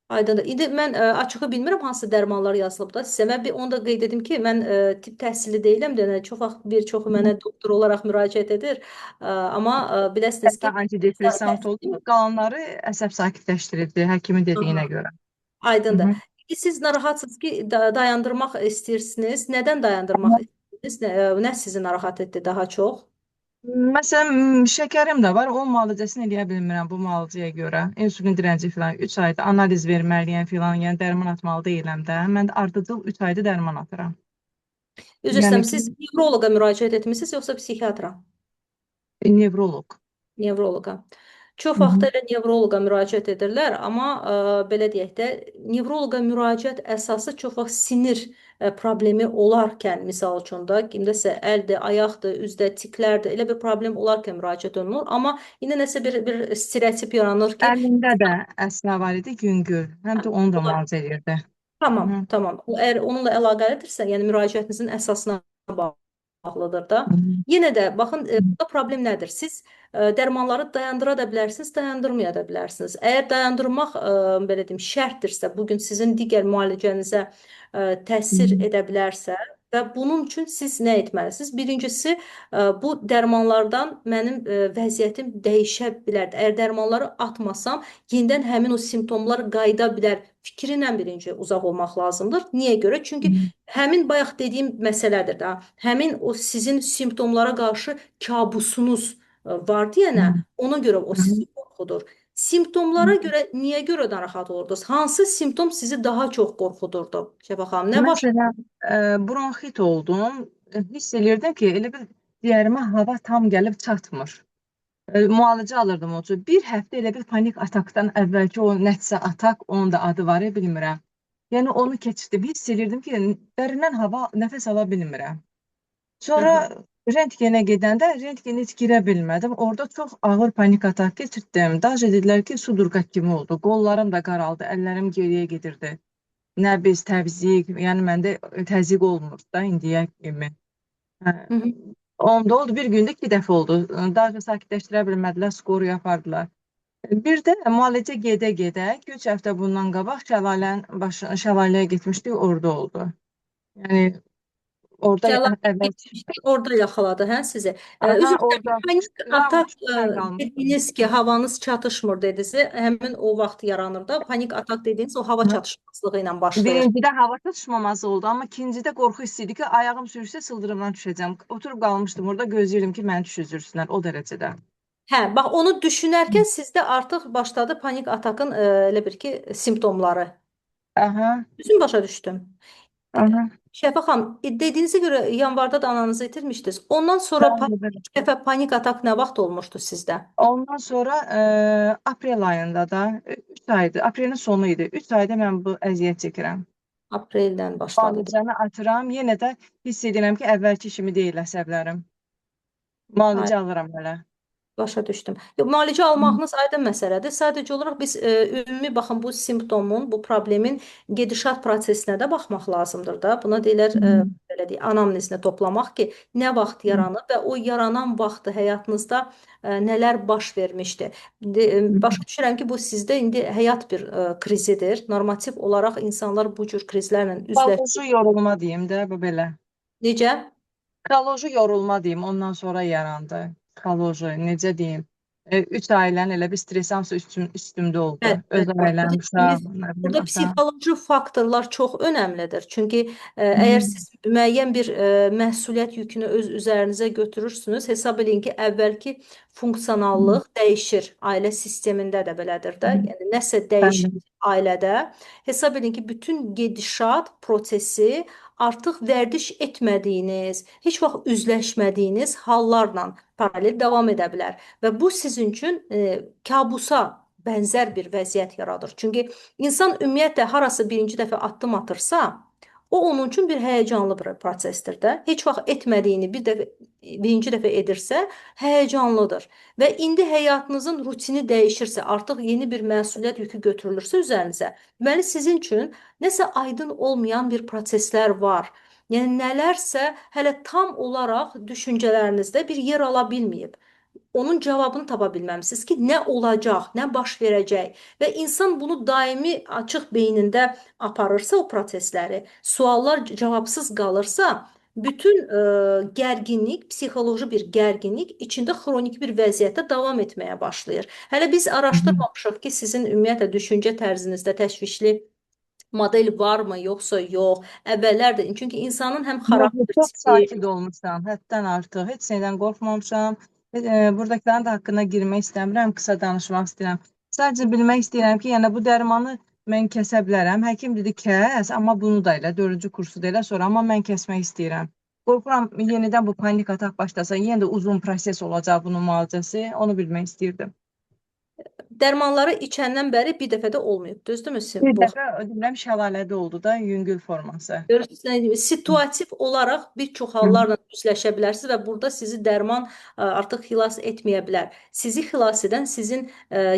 A: Aydındır. İndi mən açığı bilmirəm hansı dərmanlar yazılıb da sizə. Mən bir onu da qeyd edim ki, mən tibb təhsili deyiləm. Yəni çox vaxt bir çoxu mənə doktor olaraq müraciət edir. Amma biləsiniz
B: Hətta
A: ki,
B: antidepressant oldu. Qalanları əsəb sakitləşdirirdi həkimin
A: Aha,
B: dediyinə görə. Hı
A: aydındır.
B: -hı.
A: Siz narahatsınız ki, dayandırmaq istəyirsiniz. Nədən dayandırmaq istəyirsiniz? Nə sizi narahat etdi daha çox?
B: Məsələn, şəkərim də var. Onun müalicəsini eləyə bilmirəm bu müalicəyə görə. İnsulin direnci falan 3 ayda analiz verməliyəm filan, yəni dərman atmalı deyiləm də. Mən də ardıcıl 3 ayda dərman atıram.
A: Üzr
B: Yəni
A: istəyirəm,
B: ki,
A: siz nevroloqa müraciət etmisiniz yoxsa psixiatra?
B: nevroloq.
A: Nevroloqa. Çox
B: Hı
A: vaxt
B: -hı.
A: elə nevroloqa müraciət edirlər, amma belə deyək də, nevroloqa müraciət əsası çox vaxt sinir problemi olarkən, misal üçün də, kimdəsə əldir, ayaqdır, üzdə tiklərdir, elə bir problem olarkən müraciət olunur. Amma yenə nəsə bir stereotip yaranır ki,
B: Əlində də əsna var idi, yüngül. Həm də onu da müalicə edirdi. Hı
A: tamam,
B: -hı.
A: tamam. Əgər onunla əlaqəlidirsə, yəni müraciətinizin əsasına bağlıdır da.
B: Hı -hı.
A: Yenə də baxın, burada problem nədir? Siz dərmanları dayandıra da bilərsiniz, dayandırmaya da bilərsiniz. Əgər dayandırmaq belə deyim, şərtdirsə, bugün sizin digər müalicənizə təsir edə bilərsə və bunun üçün siz nə etməlisiniz? Birincisi, bu dərmanlardan mənim vəziyyətim dəyişə bilər. Əgər dərmanları atmasam, yenidən həmin o simptomlar qayıda bilər fikrindən birinci uzaq olmaq lazımdır. Niyə görə? Çünki həmin bayaq dediyim məsələdir də. Həmin o sizin simptomlara qarşı kabusunuz var deyənə, ona görə o
B: Hı -hı.
A: sizi qorxudur. Simptomlara görə niyə görə narahat olurdunuz? Hansı simptom sizi daha çox qorxudurdu? Şəfa xanım, nə baş?
B: Məsələn, bronxit oldum. Hiss elirdim ki, elə bil ciyərimə hava tam gəlib çatmır. Müalicə alırdım o üçün. Bir həftə elə bir panik atakdan əvvəlki o nəticə atak, onun da adı var, ya, bilmirəm. Yəni onu keçirdim. Hiss elirdim ki, dərindən hava nəfəs ala bilmirəm. Sonra
A: Aha.
B: rentgenə gedəndə rentgenə heç girə bilmədim. Orada çox ağır panik atak keçirtdim. Daha dedilər ki, sudurqa kimi oldu. Qollarım da qaraldı, əllərim geriyə gedirdi. Nəbz, təzyiq, yəni məndə təzyiq olmur da indiyə kimi. Hə,
A: Hı hı.
B: onda oldu, bir gündə iki dəfə oldu. Daha çox sakitləşdirə bilmədilər, skoru apardılar. Bir də müalicə gedə-gedə 2-3 həftə bundan qabaq şəlalənin başı, şəlaləyə getmişdik, orada oldu. Yəni orada
A: Cəlallıya
B: əvvəl
A: getmişdi, orada yaxaladı hə sizi.
B: aha
A: Üzr istəyirəm,
B: orada
A: panik atak
B: mən qalmışdım.
A: dediyiniz ki, havanız çatışmır dediniz, həmin o vaxt yaranır da. Panik atak dediyiniz o hava çatışmazlığı ilə başlayır.
B: Birincidə hava çatışmaması oldu, amma ikincidə qorxu hissi idi ki, ayağım sürüşsə sıldırımdan düşəcəm. Oturub qalmışdım orada, gözləyirdim ki, məni düşüzürsünlər o dərəcədə.
A: Hə, bax onu düşünərkən sizdə artıq başladı panik atakın elə bir ki, simptomları.
B: Aha,
A: Düzün başa düşdüm.
B: aha.
A: Şəfa xanım, dediyinizə görə yanvarda da ananızı itirmişdiniz. Ondan sonra
B: Bəli, bəli.
A: ilk dəfə panik atak nə vaxt olmuşdu sizdə?
B: Ondan sonra aprel ayında da 3 aydı. Aprelin sonu idi. 3 ayda mən bu əziyyət çəkirəm.
A: Apreldən başladı.
B: Müalicəni atıram, yenə də hiss edirəm ki, əvvəlki kimi deyil əsəblərim.
A: Ay,
B: Müalicə alıram hələ.
A: başa düşdüm. Yox, müalicə almağınız aydın məsələdir. Sadəcə olaraq biz ümumi baxın bu simptomun, bu problemin gedişat prosesinə də baxmaq lazımdır da. Buna deyirlər belə deyək, anamnezini toplamaq ki, nə vaxt yaranıb və o yaranan vaxtı həyatınızda nələr baş vermişdi. İndi, başa düşürəm ki, bu sizdə indi həyat bir krizidir. Normativ olaraq insanlar bu cür krizlərlə üzləşir.
B: Psixoloji yorulma deyim də, bu belə.
A: Necə?
B: Psixoloji yorulma deyim, ondan sonra yarandı. Psixoloji, necə deyim? Üç ailənin elə bir stresi hamısı üstümdə oldu.
A: Bəli,
B: Öz
A: bəli. Bax, bu
B: ailəm,
A: dediyiniz,
B: uşaq, nə bilim,
A: burada
B: atam.
A: psixoloji faktorlar çox önəmlidir. Çünki əgər siz müəyyən bir məsuliyyət yükünü öz üzərinizə götürürsünüz, hesab eləyin ki, əvvəlki funksionallıq dəyişir. Ailə sistemində də belədir də. Yəni nəsə
B: Bəli.
A: dəyişir. Ailədə hesab edin ki, bütün gedişat prosesi artıq vərdiş etmədiyiniz, heç vaxt üzləşmədiyiniz hallarla paralel davam edə bilər və bu sizin üçün kabusa bənzər bir vəziyyət yaradır. Çünki insan ümumiyyətlə harasa birinci dəfə addım atırsa, o onun üçün bir həyəcanlı bir prosesdir də. Heç vaxt etmədiyini bir dəfə birinci dəfə edirsə, həyəcanlıdır. Və indi həyatınızın rutini dəyişirsə, artıq yeni bir məsuliyyət yükü götürülürsə üzərinizə, deməli sizin üçün nəsə aydın olmayan bir proseslər var. Yəni nələrsə hələ tam olaraq düşüncələrinizdə bir yer ala bilməyib. Onun cavabını tapa bilməmisiniz ki, nə olacaq, nə baş verəcək və insan bunu daimi açıq beynində aparırsa o prosesləri, suallar cavabsız qalırsa, bütün gərginlik, psixoloji bir gərginlik içində xronik bir vəziyyətdə davam etməyə başlayır. Hələ biz araşdırmamışıq ki, sizin ümumiyyətlə düşüncə tərzinizdə təşvişli model varmı, yoxsa yox. Əvvəllər də, çünki insanın həm
B: Yox,
A: xarakter
B: çox
A: tipi,
B: sakit olmuşam, həddən artıq. Heç nədən qorxmamışam. Buradakıların da haqqına girmək istəmirəm, qısa danışmaq istəyirəm. Sadəcə bilmək istəyirəm ki, yəni bu dərmanı mən kəsə bilərəm. Həkim dedi kəs, amma bunu da elə, dördüncü kursu da elə sonra, amma mən kəsmək istəyirəm. Qorxuram yenidən bu panik atak başlasa, yenə də uzun proses olacaq bunun müalicəsi. Onu bilmək istəyirdim.
A: Dərmanları içəndən bəri bir dəfə də olmayıb, düzdürmü
B: Bir
A: bu?
B: dəfə deyirəm şəlalədə oldu da, yüngül forması.
A: Görürsünüz, nə deyim, situativ olaraq bir çox
B: Hı.
A: hallarla üzləşə bilərsiniz və burada sizi dərman artıq xilas etməyə bilər. Sizi xilas edən sizin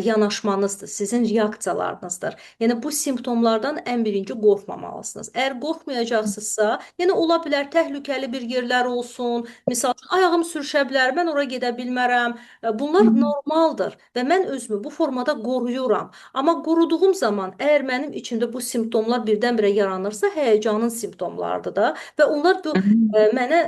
A: yanaşmanızdır, sizin reaksiyalarınızdır. Yəni bu simptomlardan ən birinci qorxmamalısınız. Əgər qorxmayacaqsınızsa, yəni ola bilər təhlükəli bir yerlər olsun. Misal üçün ayağım sürüşə bilər, mən ora gedə bilmərəm. Bunlar normaldır və mən özümü bu formada qoruyuram. Amma qoruduğum zaman əgər mənim içimdə bu simptomlar birdən-birə yaranırsa, həyəcanın simptomlarıdır da və onlar bu
B: Hı.
A: mənə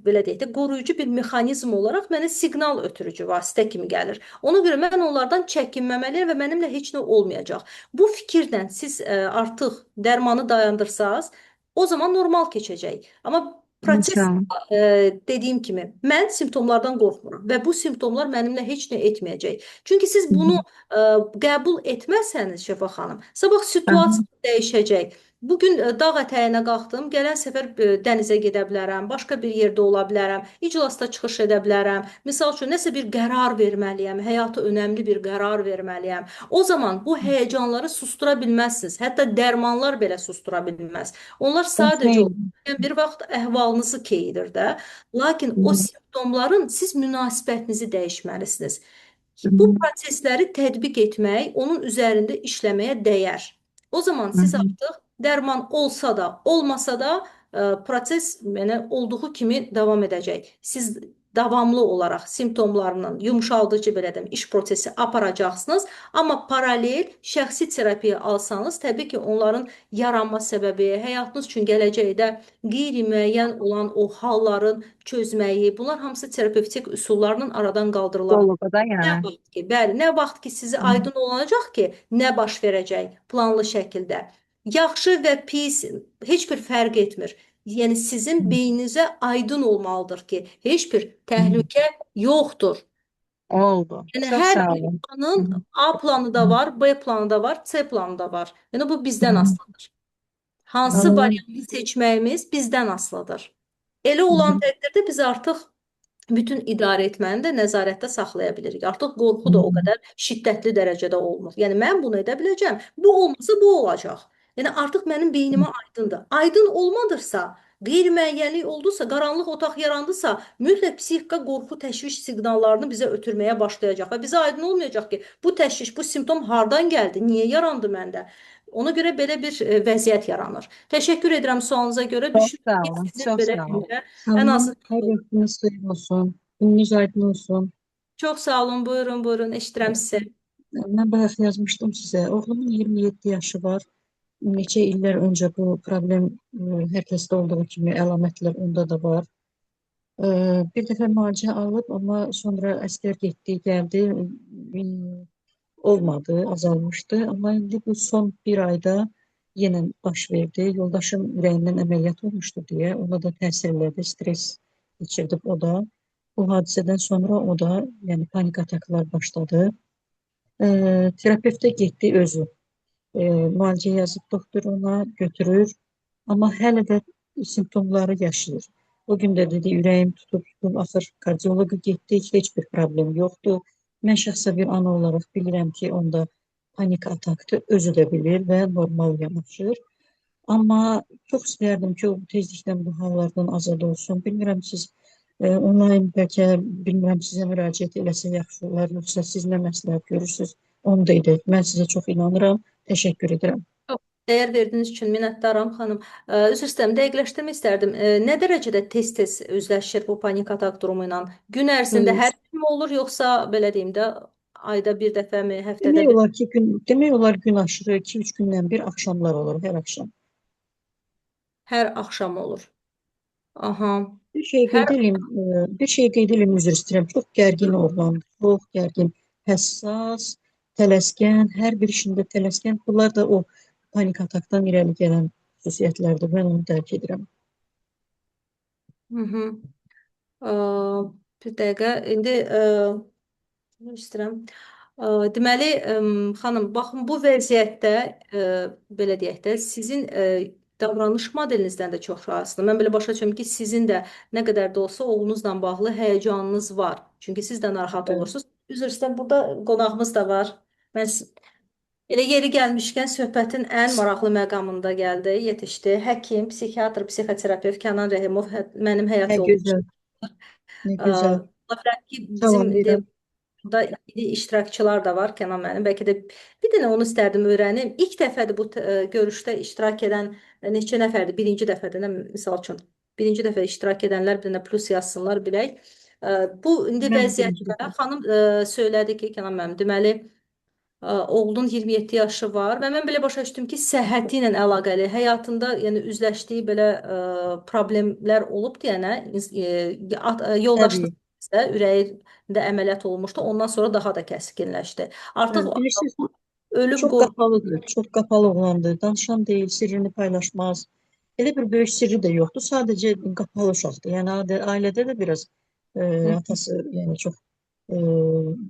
A: belə deyək də qoruyucu bir mexanizm olaraq mənə siqnal ötürücü vasitə kimi gəlir. Ona görə mən onlardan çəkinməməliyəm və mənimlə heç nə olmayacaq. Bu fikirlə siz artıq dərmanı dayandırsaz, o zaman normal keçəcək. Amma proses
B: İnşallah.
A: dediyim kimi mən simptomlardan qorxmuram və bu simptomlar mənimlə heç nə etməyəcək. Çünki siz bunu qəbul etməsəniz Şəfa xanım, sabah
B: Hı.
A: situasiya dəyişəcək. Bugün dağ ətəyinə qalxdım, gələn səfər dənizə gedə bilərəm, başqa bir yerdə ola bilərəm, iclasda çıxış edə bilərəm. Misal üçün, nəsə bir qərar verməliyəm, həyata önəmli bir qərar verməliyəm. O zaman bu həyəcanları sustura bilməzsiniz. Hətta dərmanlar belə sustura bilməz. Onlar
B: Bəs nə
A: sadəcə
B: edim?
A: bir vaxt əhvalınızı keyidir də. Lakin o simptomların siz münasibətinizi dəyişməlisiniz. Bu prosesləri tətbiq etmək, onun üzərində işləməyə dəyər. O zaman siz artıq dərman olsa da, olmasa da proses yəni olduğu kimi davam edəcək. Siz davamlı olaraq simptomlarının yumşaldıcı belə deyim, iş prosesi aparacaqsınız. Amma paralel şəxsi terapiya alsanız, təbii ki, onların yaranma səbəbi, həyatınız üçün gələcəkdə qeyri-müəyyən olan o halların çözməyi, bunlar hamısı terapevtik üsullarla aradan qaldırıla bilər.
B: Psixoloqa da
A: Nə
B: yəni.
A: vaxt ki, bəli, nə vaxt ki sizi aydın olacaq ki, nə baş verəcək planlı şəkildə. Yaxşı və pis heç bir fərq etmir. Yəni sizin beyninizə aydın olmalıdır ki, heç bir təhlükə yoxdur.
B: Oldu.
A: Yəni
B: Çox
A: hər
B: sağ
A: bir
B: olun.
A: planın A planı da var, B planı da var, C planı da var. Yəni bu bizdən asılıdır. Hansı variantı seçməyimiz bizdən asılıdır. Elə olan təqdirdə biz artıq bütün idarə etməni də nəzarətdə saxlaya bilirik. Artıq qorxu da o qədər şiddətli dərəcədə olmur. Yəni mən bunu edə biləcəm. Bu olmasa bu olacaq. Yəni artıq mənim beynimə aydındır. Aydın olmadırsa, qeyri-müəyyənlik oldusa, qaranlıq otaq yarandısa, mütləq psixika qorxu, təşviş siqnallarını bizə ötürməyə başlayacaq və bizə aydın olmayacaq ki, bu təşviş, bu simptom hardan gəldi, niyə yarandı məndə? Ona görə belə bir vəziyyət yaranır. Təşəkkür edirəm sualınıza görə.
B: Çox
A: Düşünürəm
B: sağ
A: ki,
B: olun.
A: sizin
B: Çox
A: belə
B: sağ olun.
A: ən
C: Salam,
A: azından
C: hər vaxtınız xeyir olsun. Gününüz aydın olsun.
A: Çox sağ olun, buyurun, buyurun, eşidirəm sizi.
C: Mən bayaq yazmışdım sizə. Oğlumun 27 yaşı var. Neçə illər öncə bu problem hər kəsdə olduğu kimi əlamətlər onda da var. Bir dəfə müalicə alıb, amma sonra əsgər getdi, gəldi, olmadı, azalmışdı. Amma indi bu son bir ayda yenə baş verdi. Yoldaşım ürəyindən əməliyyat olmuşdu deyə ona da təsir elədi, stres keçirdi o da. Bu hadisədən sonra o da, yəni panik ataklar başladı. Terapevtə getdi özü. Müalicə yazıb doktor ona götürür. Amma hələ də simptomları yaşayır. O gün də dedi ürəyim tutub, tutub, axır kardioloqa getdik, heç bir problem yoxdur. Mən şəxsən bir ana olaraq bilirəm ki, onda panik atakdır, özü də bilir və normal yanaşır. Amma çox istəyərdim ki, o tezliklə bu hallardan azad olsun. Bilmirəm siz onlayn bəlkə bilmirəm sizə müraciət eləsə yaxşı olar, yoxsa siz nə məsləhət görürsüz, onu da edək. Mən sizə çox inanıram. Təşəkkür edirəm.
A: Dəyər verdiyiniz üçün minnətdaram xanım. Üzr istəyirəm, dəqiqləşdirmək istərdim. Nə dərəcədə tez-tez üzləşir bu panik atak durumu ilə? Gün ərzində hər gün mü olur, yoxsa belə deyim də ayda bir dəfəmi, həftədə
C: Demək
A: bir?
C: olar ki, gün, demək olar gün aşırı 2-3 gündən bir axşamlar olur, hər axşam.
A: Hər axşam olur. Aha.
C: Bir şey
A: Hər
C: qeyd eləyim, bir şey qeyd eləyim, üzr istəyirəm. Çox gərgin oğlan, çox gərgin, həssas, tələskən, hər bir işində tələskən. Bunlar da o panik atakdan irəli gələn xüsusiyyətlərdir. Mən onu dərk edirəm.
A: Hı -hı. Bir dəqiqə. İndi istəyirəm. Deməli, xanım, baxın bu vəziyyətdə belə deyək də, sizin davranış modelinizdən də çox razısınız. Mən belə başa düşürəm ki, sizin də nə qədər də olsa oğlunuzla bağlı həyəcanınız var. Çünki siz də narahat
C: Evet.
A: olursunuz. Üzr istəyirəm, burada qonağımız da var. Mən elə yeri gəlmişkən söhbətin ən maraqlı məqamında gəldi, yetişdi. Həkim, psixiatr, psixoterapevt Kənan Rəhimov mənim həyat
C: Nə
A: yoldaşım.
C: gözəl, nə gözəl.
A: Ola bilər ki, bizim indi
C: Salamlayıram.
A: burada indi iştirakçılar da var Kənan müəllim. Bəlkə də bir dənə onu istərdim öyrənim. İlk dəfədir bu görüşdə iştirak edən neçə nəfərdir? Birinci dəfədir, nə, misal üçün. Birinci dəfə iştirak edənlər bir dənə plus yazsınlar bilək. Bu indi
C: Mən də birinci
A: vəziyyətdə
C: dəfə.
A: xanım söylədi ki, Kənan müəllim, deməli oğlunun 27 yaşı var və mən belə başa düşdüm ki, səhhəti ilə əlaqəli, həyatında yəni üzləşdiyi belə problemlər olub deyənə yoldaşınız
C: Təbii.
A: isə ürəyində əməliyyat olmuşdu. Ondan sonra daha da kəskinləşdi. Artıq
C: Bəli, bilirsiniz,
A: ölüm
C: çox
A: qorxusu
C: qapalıdır, çox qapalı oğlandır. Danışan deyil, sirrini paylaşmaz. Elə bir böyük sirri də yoxdur. Sadəcə qapalı uşaqdır. Yəni ailədə də biraz atası yəni çox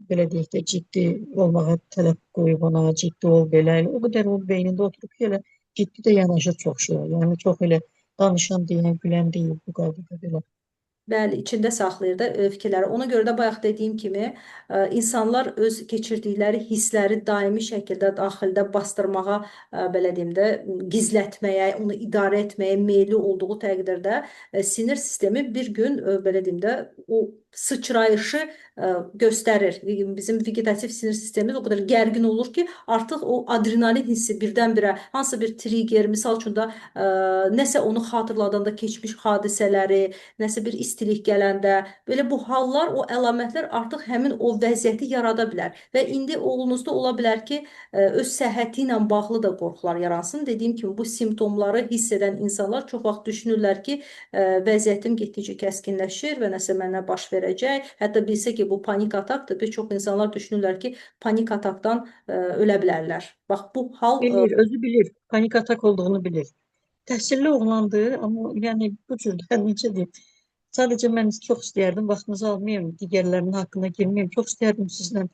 C: belə deyək də ciddi olmağa tələb qoyub ona, ciddi ol belə. O qədər o beynində oturub ki, elə ciddi də yanaşır çox şeyə. Yəni çox elə danışan deyil, gülən deyil bu qaydada belə.
A: Bəli, içində saxlayır da fikirləri. Ona görə də bayaq dediyim kimi insanlar öz keçirdikləri hissləri daimi şəkildə daxildə bastırmağa, belə deyim də, gizlətməyə, onu idarə etməyə meyilli olduğu təqdirdə sinir sistemi bir gün belə deyim də, o sıçrayışı göstərir. Bizim vegetativ sinir sistemimiz o qədər gərgin olur ki, artıq o adrenalin hissi birdən-birə hansısa bir trigger, misal üçün də nəsə onu xatırladanda keçmiş hadisələri, nəsə bir istilik gələndə, belə bu hallar, o əlamətlər artıq həmin o vəziyyəti yarada bilər. Və indi oğlunuzda ola bilər ki, öz səhhəti ilə bağlı da qorxular yaransın. Dediyim kimi bu simptomları hiss edən insanlar çox vaxt düşünürlər ki, vəziyyətim getdikcə kəskinləşir və nəsə mənə baş verəcək. Hətta bilsə ki, bu panik atakdır, bir çox insanlar düşünürlər ki, panik atakdan ölə bilərlər. Bax, bu hal
C: Bilir, özü bilir. Panik atak olduğunu bilir. Təhsilli oğlandı, amma yəni bu cürdə necə deyim. Sadəcə mən çox istəyərdim, vaxtınızı almayım, digərlərinin haqqına girməyim. Çox istəyərdim sizlə,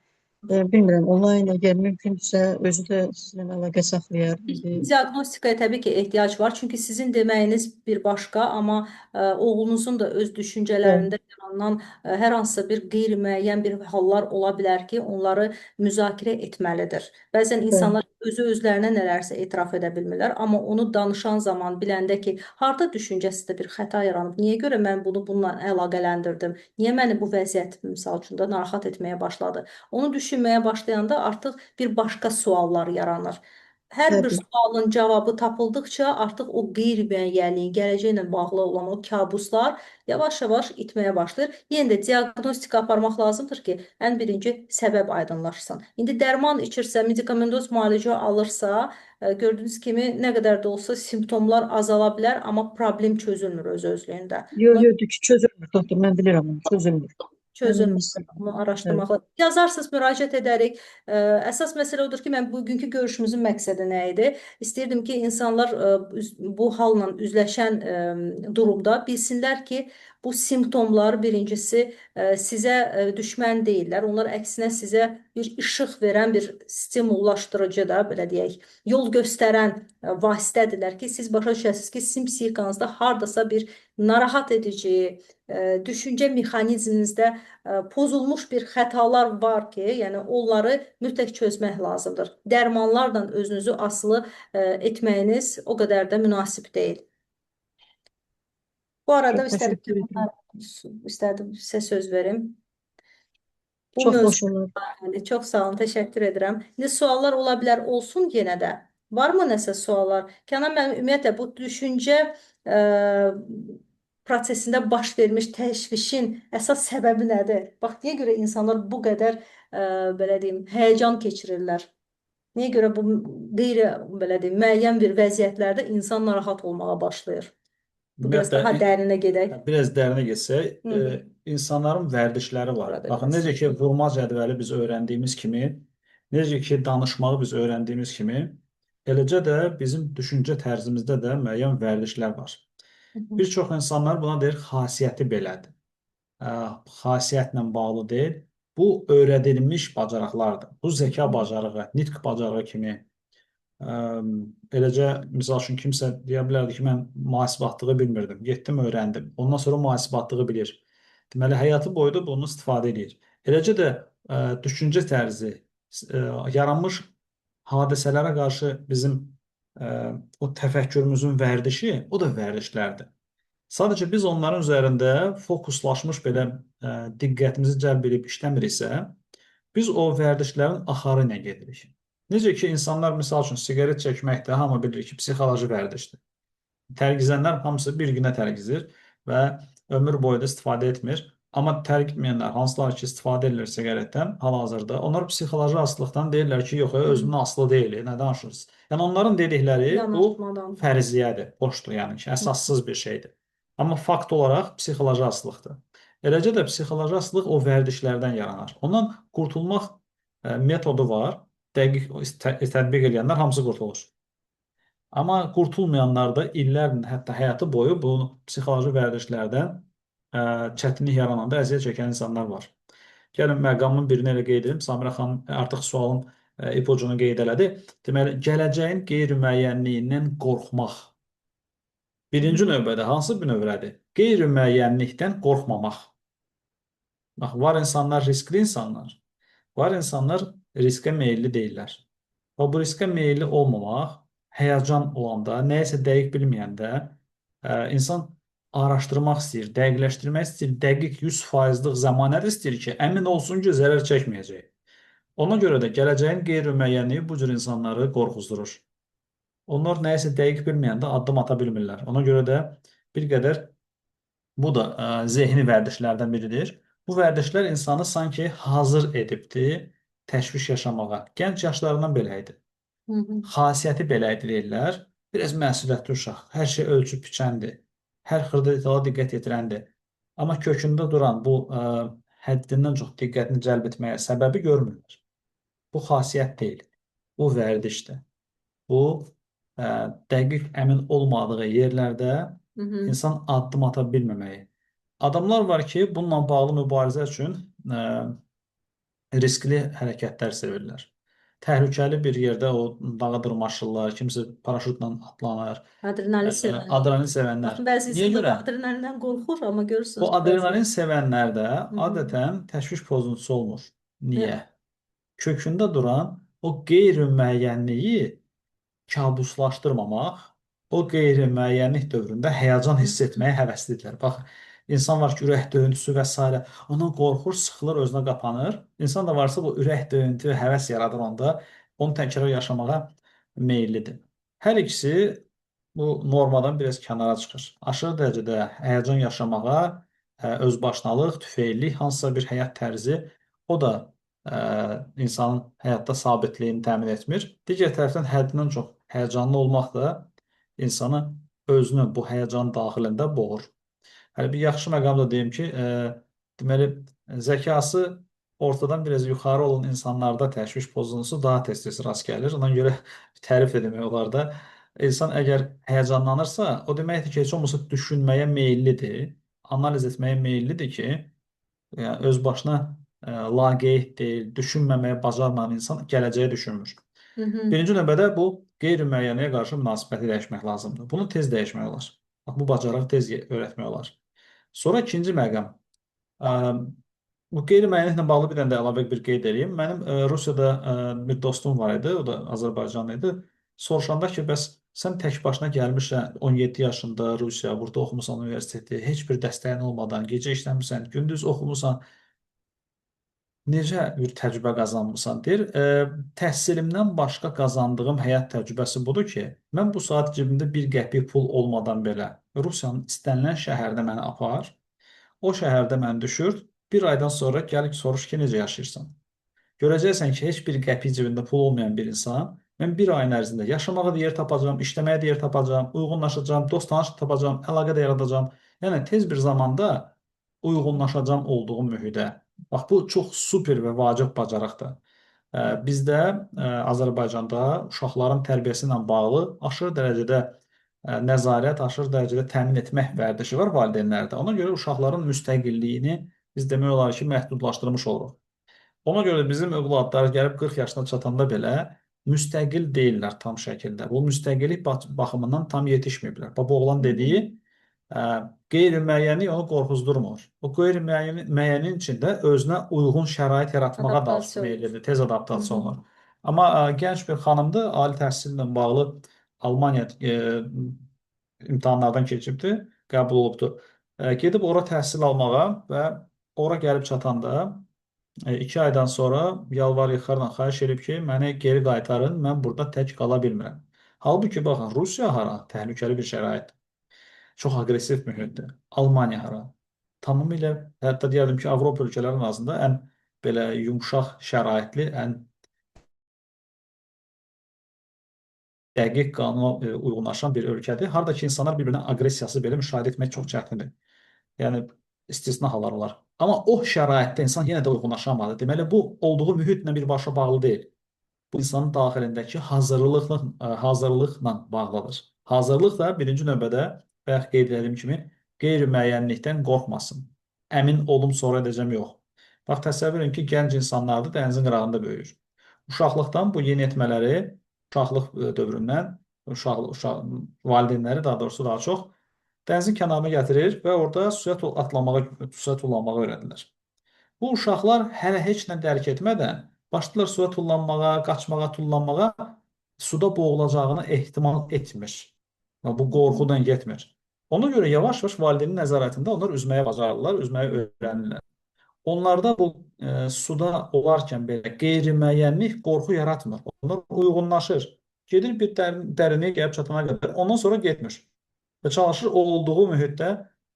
C: bilmirəm, onlayn əgər mümkündürsə, özü də sizlə əlaqə saxlayar. İndi
A: Diaqnostikaya təbii ki, ehtiyac var. Çünki sizin deməyiniz bir başqa, amma oğlunuzun da öz düşüncələrində yaranan hər hansısa bir qeyri-müəyyən bir hallar ola bilər ki, onları müzakirə etməlidir. Bəzən insanlar özü özlərinə nələrsə etiraf edə bilmirlər, amma onu danışan zaman biləndə ki, harda düşüncəsində bir xəta yaranıb, niyə görə mən bunu bununla əlaqələndirdim, niyə məni bu vəziyyət misal üçün də narahat etməyə başladı. Onu düşünməyə başlayanda artıq bir başqa suallar yaranır. Hər bir sualın cavabı tapıldıqca artıq o qeyri-müəyyənliyin, gələcəklə bağlı olan o kabuslar yavaş-yavaş itməyə başlayır. Yenə də diaqnostika aparmaq lazımdır ki, ən birinci səbəb aydınlaşsın. İndi dərman içirsə, medikamentoz müalicə alırsa, gördüyünüz kimi nə qədər də olsa simptomlar azala bilər, amma problem çözülmür öz-özlüyündə.
C: Yox, yox, çözülmür doktor, mən bilirəm onu, çözülmür.
A: Çözülmür. Onu araşdırmaq lazım. Yazarsınız, müraciət edərik. Əsas məsələ odur ki, mən bugünkü görüşümüzün məqsədi nə idi? İstəyirdim ki, insanlar bu halla üzləşən durumda bilsinlər ki, Bu simptomlar birincisi sizə düşmən deyillər. Onlar əksinə sizə bir işıq verən bir stimullaşdırıcı da belə deyək, yol göstərən vasitədirlər ki, siz başa düşəsiniz ki, sizin psixikanızda hardasa bir narahat edici, düşüncə mexanizminizdə pozulmuş bir xətalar var ki, yəni onları mütləq çözmək lazımdır. Dərmanlarla özünüzü asılı etməyiniz o qədər də münasib deyil. Bu arada
C: Çox təşəkkür edirəm.
A: istərdim sizə söz verim. Bu
C: Çox
A: mövzu
C: xoş olar.
A: yəni, çox sağ olun, təşəkkür edirəm. İndi suallar ola bilər, olsun yenə də. Varmı nəsə suallar? Kənan müəllim, ümumiyyətlə bu düşüncə e, prosesində baş vermiş təşvişin əsas səbəbi nədir? Bax, niyə görə insanlar bu qədər belə deyim, həyəcan keçirirlər? Niyə görə bu qeyri belə deyim, müəyyən bir vəziyyətlərdə insan narahat olmağa başlayır? Bu biraz daha dərinə gedək.
D: Biraz dərinə getsək,
A: Hı -hı.
D: İnsanların vərdişləri var.
A: Orada
D: Baxın,
A: biraz.
D: necə ki vurma cədvəli biz öyrəndiyimiz kimi, necə ki danışmağı biz öyrəndiyimiz kimi, eləcə də bizim düşüncə tərzimizdə də müəyyən vərdişlər var.
A: Hı -hı.
D: Bir çox insanlar buna deyir xasiyyəti belədir. Xasiyyətlə bağlı deyil. Bu öyrədilmiş bacarıqlardır. Bu zəka bacarığı, nitq bacarığı kimi. Eləcə misal üçün kimsə deyə bilərdi ki, mən mühasibatlığı bilmirdim. Getdim, öyrəndim. Ondan sonra mühasibatlığı bilir. Deməli, həyatı boyu da bunu istifadə edir. Eləcə də düşüncə tərzi, yaranmış hadisələrə qarşı bizim o təfəkkürümüzün vərdişi, o da vərdişlərdir. Sadəcə biz onların üzərində fokuslaşmış belə diqqətimizi cəlb edib işləmiriksə, biz o vərdişlərin axarı ilə gedirik. Necə ki, insanlar misal üçün siqaret çəkməkdə hamı bilir ki, psixoloji vərdişdir. Tərgizənlər hamısı bir günə tərgizir və ömür boyu da istifadə etmir. Amma tərgitməyənlər, hansılar ki, istifadə edirlər siqaretdən hal-hazırda, onlar psixoloji asılılıqdan deyirlər ki, yox, özümdən asılı deyil, nə danışırsınız? Yəni onların dedikləri bu fərziyyədir, boşdur, yəni ki, əsassız bir şeydir. Amma fakt olaraq psixoloji asılılıqdır. Eləcə də psixoloji asılılıq o vərdişlərdən yaranır. Ondan qurtulmaq metodu var. Dəqiq tətbiq edənlər hamısı qurtulur. Amma qurtulmayanlar da illərlə, hətta həyatı boyu bu psixoloji vərdişlərdən çətinlik yarananda əziyyət çəkən insanlar var. Gəlin məqamın birini elə qeyd edim. Samirə xanım artıq sualın ipucunu qeyd elədi. Deməli, gələcəyin qeyri-müəyyənliyindən qorxmaq. Birinci növbədə hansı bir növbədir? Qeyri-müəyyənlikdən qorxmamaq. Bax, var insanlar riskli insanlar. Var insanlar riskə meyilli deyillər. Və bu riskə meyilli olmamaq, həyəcan olanda, nəyisə dəqiq bilməyəndə insan araşdırmaq istəyir, dəqiqləşdirmək istəyir, dəqiq 100%lıq zəmanət istəyir ki, əmin olsun ki, zərər çəkməyəcək. Ona görə də gələcəyin qeyri-müəyyənliyi bu cür insanları qorxuzdurur. Onlar nəyisə dəqiq bilməyəndə addım ata bilmirlər. Ona görə də bir qədər bu da zehni vərdişlərdən biridir. Bu vərdişlər insanı sanki hazır edibdi təşviş yaşamağa. Gənc yaşlarından belə idi.
A: Hı -hı.
D: Xasiyyəti belə idi deyirlər. Biraz məsuliyyətli uşaq, hər şey ölçüb biçəndir, hər xırda detala diqqət yetirəndir. Amma kökündə duran bu həddindən çox diqqətini cəlb etməyə səbəbi görmürlər. Bu xasiyyət deyil, bu vərdişdir. Bu dəqiq əmin olmadığı yerlərdə
A: Hı -hı.
D: insan addım ata bilməməyi. Adamlar var ki, bununla bağlı mübarizə üçün riskli hərəkətlər sevirlər. Təhlükəli bir yerdə o dağa dırmaşırlar, kimsə paraşütlə atlanır.
A: Adrenalin sevənlər.
D: Adrenalin sevənlər.
A: Baxın, bəzi
D: Niyə
A: insanlar
D: görə?
A: adrenalindən qorxur, amma görürsünüz
D: Bu
A: bəzi.
D: adrenalin sevənlərdə
A: Hı -hı.
D: adətən təşviş pozuntusu olmur. Niyə?
A: Evet.
D: Kökündə duran o qeyri-müəyyənliyi kabuslaşdırmamaq, o qeyri-müəyyənlik dövründə həyəcan hiss etməyə həvəslidirlər. Bax, insan var ki, ürək döyüntüsü və s. ondan qorxur, sıxılır, özünə qapanır. İnsan da varsa bu ürək döyüntü, həvəs yaradır onda, onu təkrar yaşamağa meyillidir. Hər ikisi bu normadan biraz kənara çıxır. Aşırı dərəcədə həyəcan yaşamağa, özbaşınalıq, tüfeyllik, hansısa bir həyat tərzi, o da insanın həyatda sabitliyini təmin etmir. Digər tərəfdən həddindən çox həyəcanlı olmaq da insanı özünü bu həyəcan daxilində boğur. Hələ bir yaxşı məqam da deyim ki, deməli zəkası ortadan biraz yuxarı olan insanlarda təşviş pozuntusu daha tez-tez rast gəlir. Ona görə tərif etmək olar da. İnsan əgər həyəcanlanırsa, o deməkdir ki, heç olmasa düşünməyə meyillidir. analiz etməyə meyillidir ki, yəni öz başına laqeyd deyil, düşünməməyə bacarmayan insan gələcəyi düşünmür.
A: Hı -hı.
D: Birinci növbədə bu qeyri-müəyyənliyə qarşı münasibəti dəyişmək lazımdır. Bunu tez dəyişmək olar. Bax, bu bacarığı tez öyrətmək olar. Sonra ikinci məqam. Bu qeyri-müəyyənliklə bağlı bir dənə də əlavə bir qeyd edeyim. Mənim Rusiyada bir dostum var idi, o da Azərbaycanlı idi. Soruşanda ki, bəs sən tək başına gəlmişsən 17 yaşında Rusiya, burada oxumusan universiteti, heç bir dəstəyin olmadan, gecə işləmirsən, gündüz oxumusan, necə bir təcrübə qazanmısan? Deyir, təhsilimdən başqa qazandığım həyat təcrübəsi budur ki, mən bu saat cibimdə bir qəpik pul olmadan belə Rusiyanın istənilən şəhərinə məni apar, o şəhərdə məni düşür, bir aydan sonra gəl soruş ki, necə yaşayırsan? Görəcəksən ki, heç bir qəpik cibində pul olmayan bir insan, mən bir ayın ərzində yaşamağa da yer tapacağam, işləməyə də yer tapacağam, uyğunlaşacağam, dost tanış tapacağam, əlaqə də yaradacağam. Yəni tez bir zamanda uyğunlaşacağam olduğum mühitə. Bax bu çox super və vacib bacarıqdır. Bizdə Azərbaycanda uşaqların tərbiyəsi ilə bağlı aşırı dərəcədə nəzarət, aşırı dərəcədə təmin etmək vərdişi var valideynlərdə. Ona görə uşaqların müstəqilliyini biz demək olar ki, məhdudlaşdırmış oluruq. Ona görə bizim övladlar gəlib 40 yaşına çatanda belə müstəqil deyillər tam şəkildə. Bu müstəqillik baxımından tam yetişməyiblər. Bax bu oğlan dediyi qeyri-müəyyənlik onu qorxuzdurmur. O qeyri-müəyyənin içində özünə uyğun şərait yaratmağa da meyillidir, tez adaptasiya olunur. Amma gənc bir xanımdır, ali təhsillə bağlı Almaniya imtahanlardan keçibdi, qəbul olubdu. Gedib ora təhsil almağa və ora gəlib çatanda 2 aydan sonra yalvar yaxarla xahiş edib ki, məni geri qaytarın, mən burada tək qala bilmirəm. Halbuki baxın, Rusiya hara? Təhlükəli bir şəraitdir. Çox aqressiv mühitdir. Almaniya hara? Tamamilə, hətta deyərdim ki, Avropa ölkələrinin arasında ən belə yumşaq şəraitli, ən dəqiq qanuna uyğunlaşan bir ölkədir. Harda ki, insanlar bir-birinə aqressiyası belə müşahidə etmək çox çətindir. Yəni istisna hallar olar. Amma o şəraitdə insan yenə də uyğunlaşamadı. Deməli, bu olduğu mühitlə birbaşa bağlı deyil. Bu insanın daxilindəki hazırlıqla bağlıdır. Hazırlıq da birinci növbədə bayaq qeyd etdiyim kimi qeyri-müəyyənlikdən qorxmasın. Əmin olum sonra edəcəm yox. Bax təsəvvür edin ki, gənc insanlar da dənizin qırağında böyüyür. Uşaqlıqdan bu yeniyetmələri uşaqlıq dövründən uşaq valideynləri daha doğrusu daha çox dənizin kənarına gətirir və orada suya atlamağa, suya tullanmağa öyrədirlər. Bu uşaqlar hələ heç nə dərk etmədən başlayırlar suya tullanmağa, qaçmağa, tullanmağa, suda boğulacağını ehtimal etmir. Bu qorxudan getmir. Ona görə yavaş-yavaş valideynin nəzarətində onlar üzməyə bacarırlar, üzməyi öyrənirlər. Onlarda bu suda olarkən belə qeyri-müəyyənlik qorxu yaratmır. Onlar uyğunlaşır. Gedir bir dərinliyə gəlib çatana qədər, ondan sonra getmir. Və çalışır o olduğu mühitdə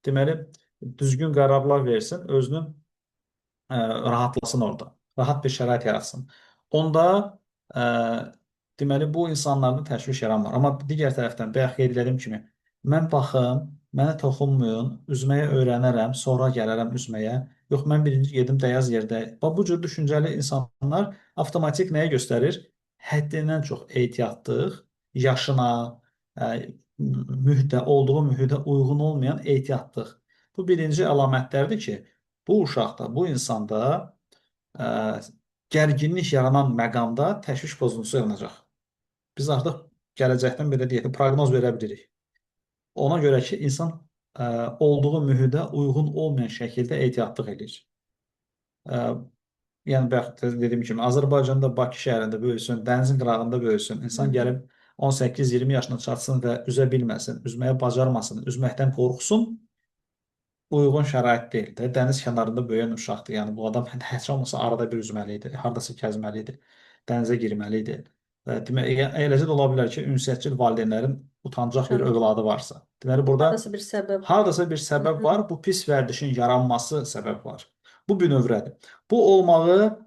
D: deməli düzgün qərarlar versin, özünü rahatlasın orada. Rahat bir şərait yaratsın. Onda e, deməli bu insanlarda təşviş yaranmır. Amma digər tərəfdən bayaq qeyd etdiyim kimi mən baxım, mənə toxunmayın, üzməyə öyrənərəm, sonra gələrəm üzməyə. Yox, mən birinci gedim dəyaz yerdə. Bax bu cür düşüncəli insanlar avtomatik nəyə göstərir? Həddindən çox ehtiyatlıq, yaşına, mühitə, olduğu mühitə uyğun olmayan ehtiyatlıq. Bu birinci əlamətlərdir ki, bu uşaqda, bu insanda ə, gərginlik yaranan məqamda təşviş pozuntusu yaranacaq. Biz artıq gələcəkdən belə deyək də proqnoz verə bilirik. Ona görə ki, insan olduğu mühitə uyğun olmayan şəkildə ehtiyatlıq eləyir. Ə, yəni bayaq dediyim kimi Azərbaycanda Bakı şəhərində böyüsün, dənizin qırağında böyüsün, insan gəlib 18-20 yaşına çatsın və üzə bilməsin, üzməyə bacarmasın, üzməkdən qorxsun, uyğun şərait deyil də. Dəniz kənarında böyüyən uşaqdır. Yəni bu adam heç olmasa arada bir üzməli idi, hardasa gəzməli idi, dənizə girməli idi. Demək, eləcə də ola bilər ki, ünsiyyətçil valideynlərin utancaq bir övladı varsa. Deməli burada
A: Hardasa bir səbəb.
D: hardasa bir səbəb var. Bu pis vərdişin yaranması səbəb var. Bu bir növrədir. Bu olmağı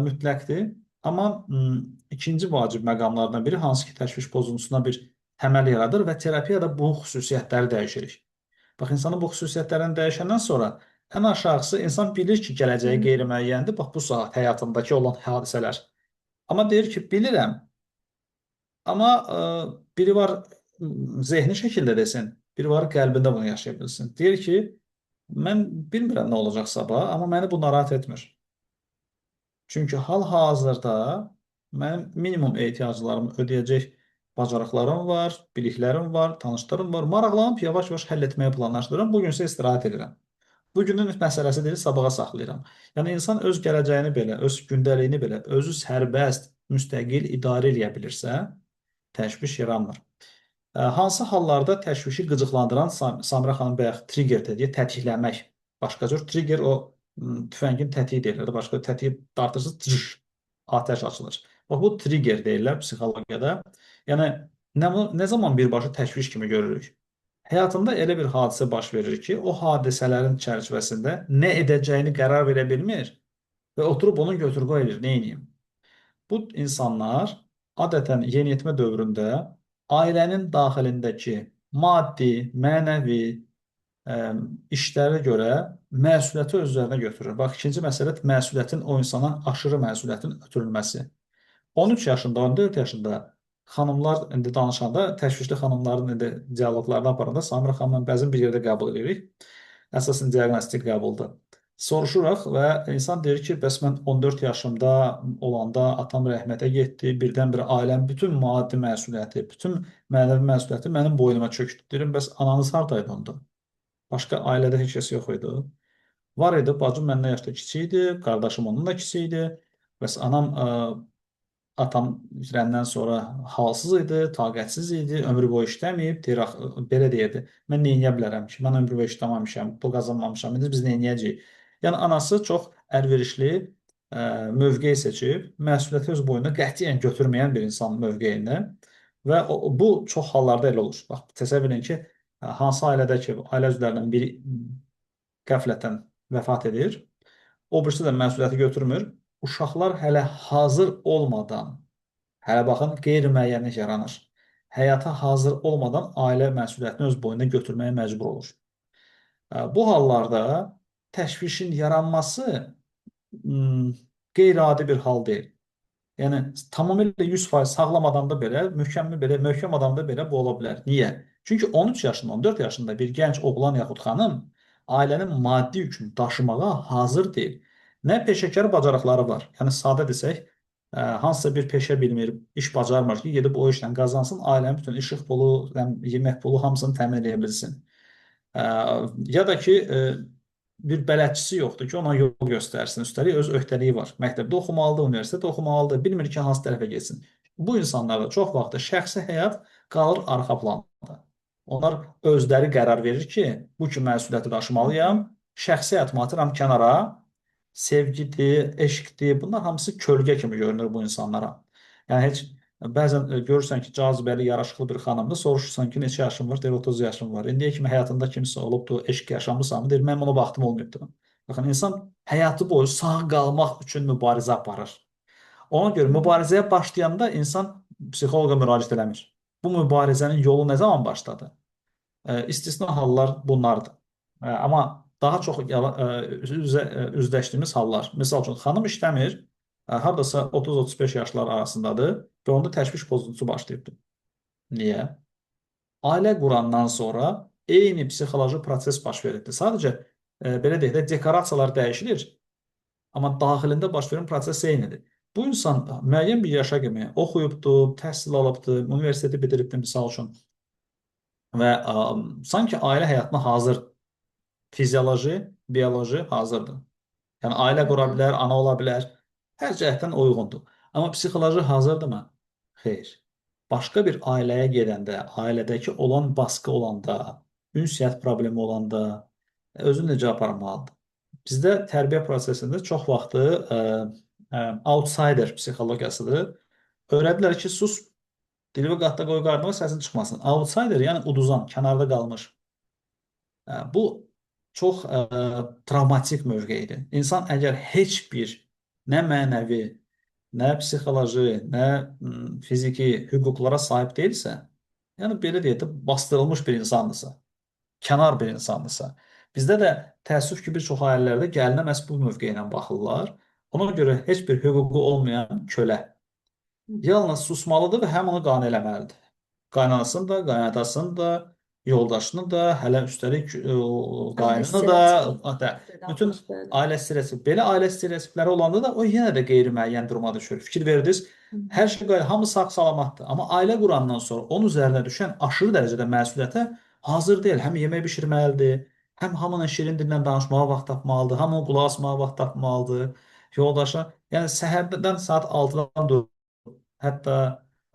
D: mütləqdir. Amma ikinci vacib məqamlardan biri hansı ki təşviş pozuntusuna bir təməl yaradır və terapiyada bu xüsusiyyətləri dəyişirik. Bax insanın bu xüsusiyyətlərini dəyişəndən sonra ən aşağısı insan bilir ki, gələcəyi qeyri-müəyyəndir. Bax bu saat həyatındakı olan hadisələr. Amma deyir ki, bilirəm. Amma biri var zehni şəkildə desin, biri var qəlbində bunu yaşaya bilsin. Deyir ki, Mən bilmirəm nə olacaq sabah, amma məni bu narahat etmir. Çünki hal-hazırda mənim minimum ehtiyaclarımı ödəyəcək bacarıqlarım var, biliklərim var, tanışlarım var. Maraqlanıb yavaş-yavaş həll etməyi planlaşdırıram. Bu gün isə istirahət edirəm. Bugünün məsələsi deyil, sabaha saxlayıram. Yəni insan öz gələcəyini belə, öz gündəliyini belə özü sərbəst, müstəqil idarə eləyə bilirsə, təşviş yaranmır. Hansı hallarda təşvişi qıcıqlandıran Samirə xanım bayaq trigger dediyi tətikləmək. Başqa cür trigger o tüfəngin tətiyi deyirlər. Başqa tətiyi dartırsınız, tış, atəş açılır. Bax bu trigger deyirlər psixologiyada. Yəni nə zaman birbaşa təşviş kimi görürük? Həyatında elə bir hadisə baş verir ki, o hadisələrin çərçivəsində nə edəcəyini qərar verə bilmir və oturub onun götür-qoy edir, nə edeyim? Bu insanlar adətən yeniyetmə dövründə ailənin daxilindəki maddi, mənəvi işlərə görə məsuliyyəti öz üzərinə götürür. Bax, ikinci məsələ məsuliyyətin o insana aşırı məsuliyyətin ötürülməsi. 13 yaşında, 14 yaşında xanımlar indi danışanda, təşvişli xanımların indi dialoqlarını aparanda Samirə xanımla bəzən bir yerdə qəbul edirik. Əsasən diaqnostik qəbuldur. Soruşuruq və insan deyir ki, bəs mən 14 yaşımda olanda atam rəhmətə getdi, birdən-birə ailəm bütün maddi məsuliyyəti, bütün mənəvi məsuliyyəti mənim boynuma çökdü. Deyirəm, bəs ananız hardaydı onda? Başqa ailədə heç kəs yox idi. Var idi, bacım məndən yaşda kiçik idi, qardaşım ondan da kiçik idi. Bəs anam atam itirəndən sonra halsız idi, taqətsiz idi, ömrü boyu işləməyib, deyir, belə deyirdi. Mən nə edə bilərəm ki? Mən ömrü boyu işləməmişəm, pul qazanmamışam. İndi biz nə edəcəyik? Yəni anası çox əlverişli mövqe seçib, məsuliyyəti öz boynuna qətiyyən götürməyən bir insan mövqeyində və bu çox hallarda elə olur. Bax, təsəvvür edin ki, hansı ailədə ki, ailə üzvlərindən biri qəflətən vəfat edir, o birisi də məsuliyyəti götürmür. Uşaqlar hələ hazır olmadan, hələ baxın, qeyri-müəyyənlik yaranır. Həyata hazır olmadan ailə məsuliyyətini öz boynuna götürməyə məcbur olur. Bu hallarda təşvişin yaranması qeyri-adi bir hal deyil. Yəni tamamilə 100% sağlam adamda belə, möhkəm belə, möhkəm adamda belə bu ola bilər. Niyə? Çünki 13 yaşında, 14 yaşında bir gənc oğlan yaxud xanım ailənin maddi yükünü daşımağa hazır deyil. Nə peşəkar bacarıqları var. Yəni sadə desək, hansısa bir peşə bilmir, iş bacarmır ki, gedib o işlə qazansın, ailənin bütün işıq pulu, yemək pulu hamısını təmin edə bilsin. Ya da ki, bir bələdçisi yoxdur ki, ona yol göstərsin. Üstəlik öz öhdəliyi var. Məktəbdə oxumalıdır, universitetdə oxumalıdır, bilmir ki, hansı tərəfə getsin. Bu insanlarda çox vaxt şəxsi həyat qalır arxa planda. Onlar özləri qərar verir ki, bu ki məsuliyyəti daşımalıyam, şəxsi həyatımı atıram kənara, sevgidir, eşqdir, bunlar hamısı kölgə kimi görünür bu insanlara. Yəni heç bəzən görürsən ki, cazibəli, yaraşıqlı bir xanımdır, soruşursan ki, neçə yaşın var? Deyir, 30 yaşım var. İndiyə kimi həyatında kimsə olubdur, eşq yaşamısanmı? Deyir, mənim ona vaxtım olmayıbdır. Baxın, insan həyatı boyu sağ qalmaq üçün mübarizə aparır. Ona görə mübarizəyə başlayanda insan psixoloqa müraciət eləmir. Bu mübarizənin yolu nə zaman başladı? İstisna hallar bunlardır. Amma daha çox üzləşdiyimiz hallar. Misal üçün, xanım işləmir, hardasa 30-35 yaşlar arasındadır və onda təşviş pozuntusu başlayıbdır. Niyə? Ailə qurandan sonra eyni psixoloji proses baş veribdir. Sadəcə belə deyək də dekorasiyalar dəyişilir, amma daxilində baş verən proses eynidir. Bu insan müəyyən bir yaşa kimi oxuyubdur, təhsil alıbdır, universiteti bitiribdir misal üçün və sanki ailə həyatına hazır, fizioloji, bioloji hazırdır. Yəni ailə qura bilər, ana ola bilər, hər cəhətdən uyğundur. Amma psixoloji hazırdırmı? Xeyr. Başqa bir ailəyə gedəndə, ailədəki olan baskı olanda, ünsiyyət problemi olanda özünü necə aparmalıdır? Bizdə tərbiyə prosesində çox vaxtı outsider psixologiyasıdır. Öyrədilər ki, sus, dilini qatda qoy qarnına, səsin çıxmasın. Outsider, yəni uduzan, kənarda qalmış. Bu çox travmatik mövqeyidir. İnsan əgər heç bir nə mənəvi, nə psixoloji, nə fiziki hüquqlara sahib deyilsə, yəni belə deyək də bastırılmış bir insandırsa, kənar bir insandırsa, bizdə də təəssüf ki, bir çox ailələrdə gəlinə məhz bu mövqe ilə baxırlar. Ona görə heç bir hüququ olmayan kölə. Yalnız susmalıdır və həm onu qane eləməlidir. Qaynanasını da, qaynatasını da, Yoldaşını da, hələ üstəlik o
A: Ailə
D: qayınını da,
A: stereotipi.
D: Bütün
A: Bəli.
D: ailə stereotipi. Belə ailə stereotipləri olanda da o yenə də qeyri-müəyyən duruma düşür. Fikir verdiniz? Hər şey hamı sağ salamatdır. Amma ailə qurandan sonra onun üzərinə düşən aşırı dərəcədə məsuliyyətə hazır deyil. Həm yemək bişirməlidir, həm hamının şirin dillə danışmağa vaxt tapmalıdır, hamının qulaq asmağa vaxt tapmalıdır. Yoldaşa, yəni səhərdən saat 6-dan durub, hətta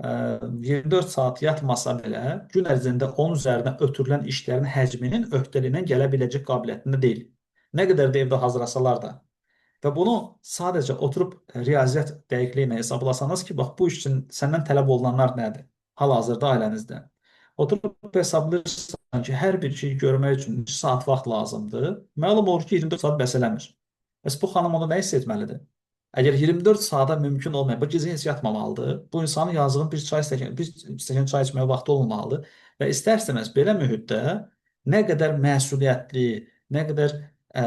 D: 24 saat yatmasa belə, gün ərzində onun üzərinə ötürülən işlərin həcminin öhdəliyindən gələ biləcək qabiliyyətində deyil. Nə qədər də evdə hazırlasalar da. Və bunu sadəcə oturub riyaziyyat dəqiqliyi ilə hesablasanız ki, bax bu iş üçün səndən tələb olunanlar nədir? Hal-hazırda ailənizdə. Oturub hesablayırsan ki, hər bir şeyi görmək üçün 2 saat vaxt lazımdır. Məlum olur ki, 24 saat bəs eləmir. Bəs bu xanım onda nə hiss etməlidir? Əgər 24 saata mümkün olmayan, bu gecə heç yatmamalıdır. Bu insanın yazığın bir çay stəkan, bir stəkan çay içməyə vaxtı olmamalıdır. Və istər-istəməz belə mühitdə nə qədər məsuliyyətli, nə qədər ə,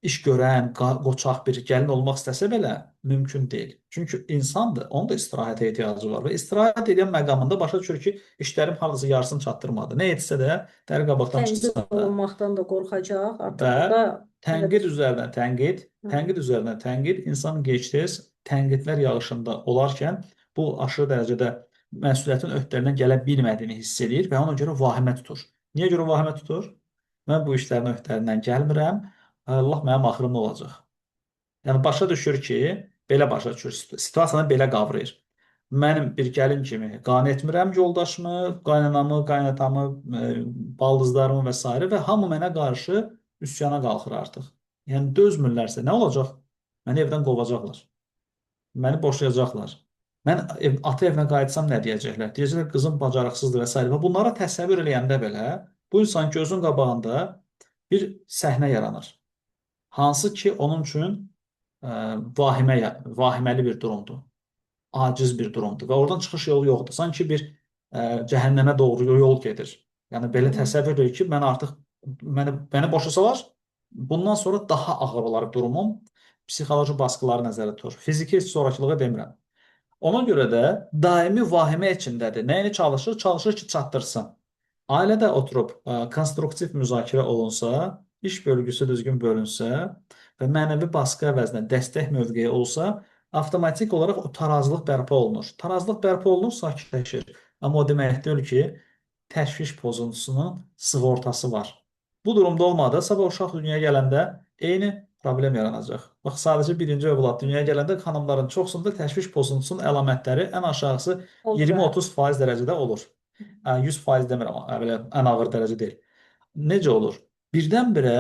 D: iş görən, qoçaq bir gəlin olmaq istəsə belə mümkün deyil. Çünki insandır, onun da istirahətə ehtiyacı var və istirahət edən məqamında başa düşür ki, işlərim hardasa yarısını çatdırmadı. Nə etsə də dəri qabaqdan
A: Tənqid
D: çıxsa da
A: olunmaqdan da qorxacaq. Artıq
D: və
A: burada
D: tənqid üzərinə tənqid, tənqid üzərinə tənqid, insan gec-tez tənqidlər yağışında olarkən bu aşırı dərəcədə məsuliyyətin öhdəliyindən gələ bilmədiyini hiss edir və ona görə vahimə tutur. Niyə görə vahimə tutur? Mən bu işlərin öhdəliyindən gəlmirəm. Allah mənim axırım nə olacaq? Yəni başa düşür ki, belə başa düşür, situasiyanı belə qavrayır. Mənim bir gəlin kimi qane etmirəm yoldaşımı, qaynanamı, qaynatamı, baldızlarımı və sairə və hamı mənə qarşı üsyana qalxır artıq. Yəni dözmürlərsə nə olacaq? Məni evdən qovacaqlar. Məni boşayacaqlar. Mən ata evinə qayıtsam nə deyəcəklər? Deyəcəklər qızım bacarıqsızdır və sairə. Və bunlara təsəvvür eləyəndə belə bu insan gözün qabağında bir səhnə yaranır. Hansı ki onun üçün vahiməli bir durumdur. Aciz bir durumdur və oradan çıxış yolu yoxdur. Sanki bir cəhənnəmə doğru yol gedir. Yəni belə təsəvvür edir ki, mən artıq məni boşasalar, bundan sonra daha ağır olar durumum. Psixoloji baskıları nəzərdə tutur. Fiziki zorakılığı demirəm. Ona görə də daimi vahimə içindədir. Nəyini çalışır? Çalışır ki, çatdırsın. Ailədə oturub konstruktiv müzakirə olunsa, iş bölgüsü düzgün bölünsə və mənəvi baskı əvəzinə dəstək mövqeyi olsa, avtomatik olaraq o tarazlıq bərpa olunur. Tarazlıq bərpa olunur, sakitləşir. Amma o demək deyil ki, təşviş pozuntusunun sığortası var. Bu durumda olmadı, sabah uşaq dünyaya gələndə eyni problem yaranacaq. Bax, sadəcə birinci övlad dünyaya gələndə xanımların çoxsunda təşviş pozuntusunun əlamətləri ən aşağısı
A: Olur.
D: 20-30% dərəcədə olur. 100% demirəm, belə ən ağır dərəcə deyil. Necə olur? Birdən-birə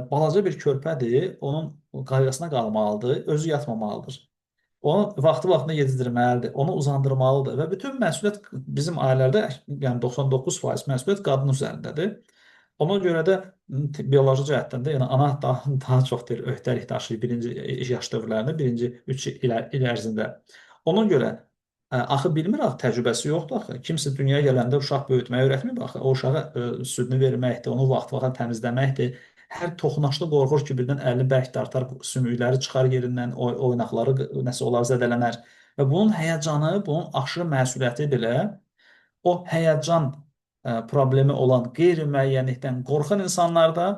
D: balaca bir körpədir, onun qayğısına qalmalıdır, özü yatmamalıdır. Onu vaxtı-vaxtında yedizdirməlidir, onu uzandırmalıdır və bütün məsuliyyət bizim ailələrdə, yəni 99% məsuliyyət qadın üzərindədir. Ona görə də bioloji cəhətdən də, yəni ana daha çox deyir, öhdəlik daşıyır birinci yaş dövrlərində, birinci 3 il ərzində. Ona görə axı bilmir axı, təcrübəsi yoxdur axı. Kimsə dünyaya gələndə uşaq böyütməyi öyrətməyib axı. O uşağa südünü verməkdir, onu vaxtı-vaxtında təmizləməkdir. Hər toxunaşda qorxur ki, birdən əlini bərk dartar, sümükləri çıxar yerindən, oynaqları nəsə olar, zədələnər. Və bunun həyəcanı, bunun aşırı məsuliyyəti belə o həyəcan problemi olan qeyri-müəyyənlikdən qorxan insanlarda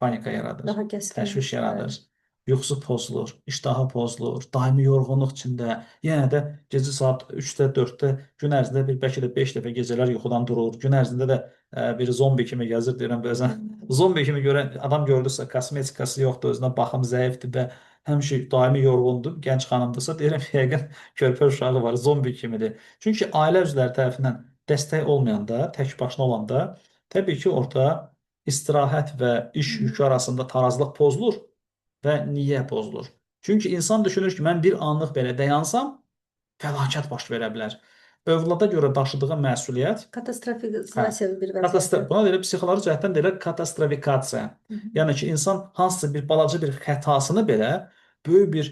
D: panika yaradır,
A: Daha kəskin.
D: təşviş yaradır. Yuxusu pozulur, iştahı pozulur, daimi yorğunluq içində, yenə də gecə saat 3-də, 4-də gün ərzində bir bəlkə də 5 dəfə gecələr yuxudan durur. Gün ərzində də bir zombi kimi gəzir deyirəm bəzən. Zombi kimi görən adam gördüsə, kosmetikası yoxdur, özünə baxım zəifdir və həmişə daimi yorğundur. Gənc xanımdırsa deyirəm yəqin körpə uşağı var, zombi kimidir. Çünki ailə üzvləri tərəfindən dəstək olmayanda, tək başına olanda təbii ki, orada istirahət və iş yükü arasında tarazlıq pozulur. Və niyə pozulur? Çünki insan düşünür ki, mən bir anlıq belə dayansam, fəlakət baş verə bilər. Övlada görə daşıdığı məsuliyyət
A: Katastrofizasiya bir vəziyyətdə.
D: Buna deyirlər psixoloji cəhətdən deyirlər katastrofikasiya. Yəni ki, insan hansısa bir balaca bir xətasını belə böyük bir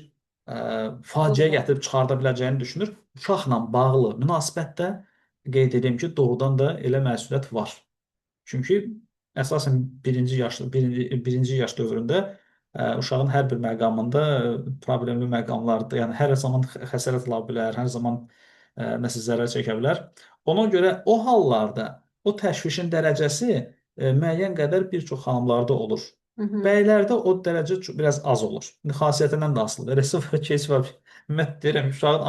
D: faciə gətirib çıxarda biləcəyini düşünür. Uşaqla bağlı münasibətdə qeyd edim ki, doğrudan da elə məsuliyyət var. Çünki əsasən birinci yaş dövründə uşağın hər bir məqamında problemli məqamlardır. Yəni hər zaman xəsarət ala bilər, hər zaman nəsə zərər çəkə bilər. Ona görə o hallarda O təşvişin dərəcəsi müəyyən qədər bir çox xanımlarda olur.
A: Hı -hı.
D: Bəylərdə o dərəcə biraz az olur. İndi xasiyyətindən də asılıdır. Eləsi var ki, heç var. Ümumiyyətlə deyirəm, uşağın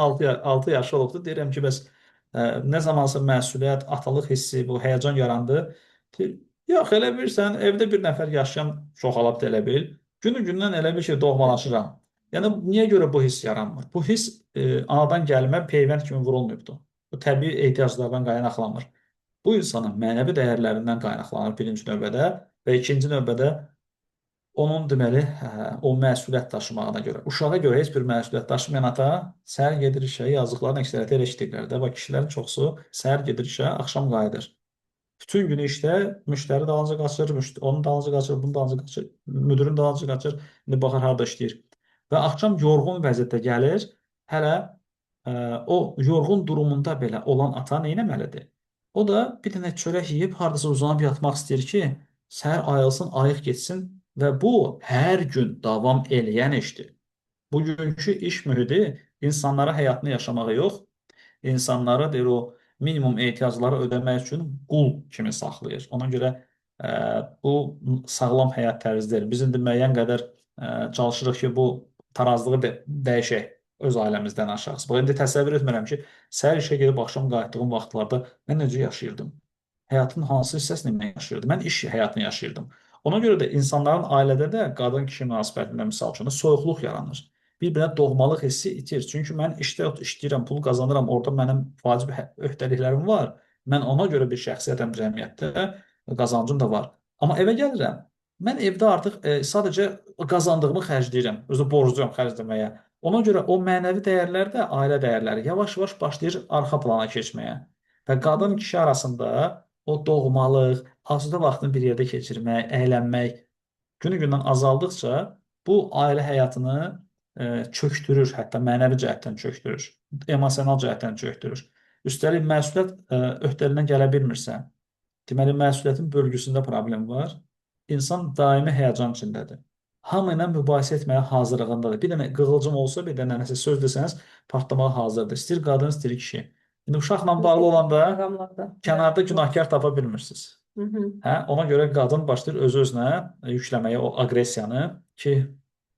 D: 6 yaşı olubdur. Deyirəm ki, bəs nə zamansa məsuliyyət, atalıq hissi, bu həyəcan yarandı. Deyir, yox, elə bilirsən, evdə bir nəfər yaşayan çoxalıb da elə bil. Günü-gündən elə bil ki, doğmalaşıram. Yəni niyə görə bu hiss yaranmır? Bu hiss anadan gəlmə peyvənd kimi vurulmayıbdır. Bu təbii ehtiyaclardan qaynaqlanmır. Bu insanın mənəvi dəyərlərindən qaynaqlanır birinci növbədə və ikinci növbədə onun deməli o məsuliyyət daşımağına görə. Uşağa görə heç bir məsuliyyət daşımayan ata səhər gedir işə, yazıqların əksəriyyəti elə işləyirlər də. Bax kişilərin çoxu səhər gedir işə, axşam qayıdır. Bütün günü işdə müştəri dalınca qaçır, onun dalınca qaçır, bunun dalınca qaçır, müdirin dalınca qaçır. İndi baxır harda işləyir. Və axşam yorğun vəziyyətdə gəlir. Hələ o yorğun durumunda belə olan ata nə etməlidir? O da bir dənə çörək yeyib hardasa uzanıb yatmaq istəyir ki, səhər ayılsın, ayıq getsin və bu hər gün davam eləyən işdir. Bugünkü iş mühiti insanlara həyatını yaşamağı yox, insanlara deyir o minimum ehtiyacları ödəmək üçün qul kimi saxlayır. Ona görə bu sağlam həyat tərzi deyil. Biz indi müəyyən qədər çalışırıq ki, bu tarazlığı dəyişək öz ailəmizdən aşağısı. Bax, indi təsəvvür etmirəm ki, səhər işə gedib axşam qayıtdığım vaxtlarda mən necə yaşayırdım? Həyatın hansı hissəsini mən yaşayırdım? Mən iş həyatını yaşayırdım. Ona görə də insanların ailədə də qadın-kişi münasibətində misal üçün soyuqluq yaranır. Bir-birinə doğmalıq hissi itir. Çünki mən işdə işləyirəm, pul qazanıram, orada mənim vacib öhdəliklərim var. Mən ona görə bir şəxsiyyətəm cəmiyyətdə, qazancım da var. Amma evə gəlirəm. Mən evdə artıq sadəcə qazandığımı xərcləyirəm. Özü borcluyam xərcləməyə. Ona görə o mənəvi dəyərlər də, ailə dəyərləri yavaş-yavaş başlayır arxa plana keçməyə. Və qadın kişi arasında o doğmalıq, asudə vaxtını bir yerdə keçirmək, əylənmək günü-gündən azaldıqca bu ailə həyatını çökdürür, hətta mənəvi cəhətdən çökdürür, emosional cəhətdən çökdürür. Üstəlik məsuliyyət öhdəliyindən gələ bilmirsə, deməli məsuliyyətin bölgüsündə problem var. İnsan daimi həyəcan içindədir. Hamı ilə mübahisə etməyə hazırlığındadır. Bir dənə qığılcım olsa, bir dənə nəsə söz desəniz, partlamağa hazırdır. İstəyir qadın, istəyir kişi. İndi uşaqla bağlı olanda kənarda günahkar tapa bilmirsiniz.
A: Hı -hı.
D: Hə, ona görə qadın başlayır öz-özünə yükləməyə o aqressiyanı ki,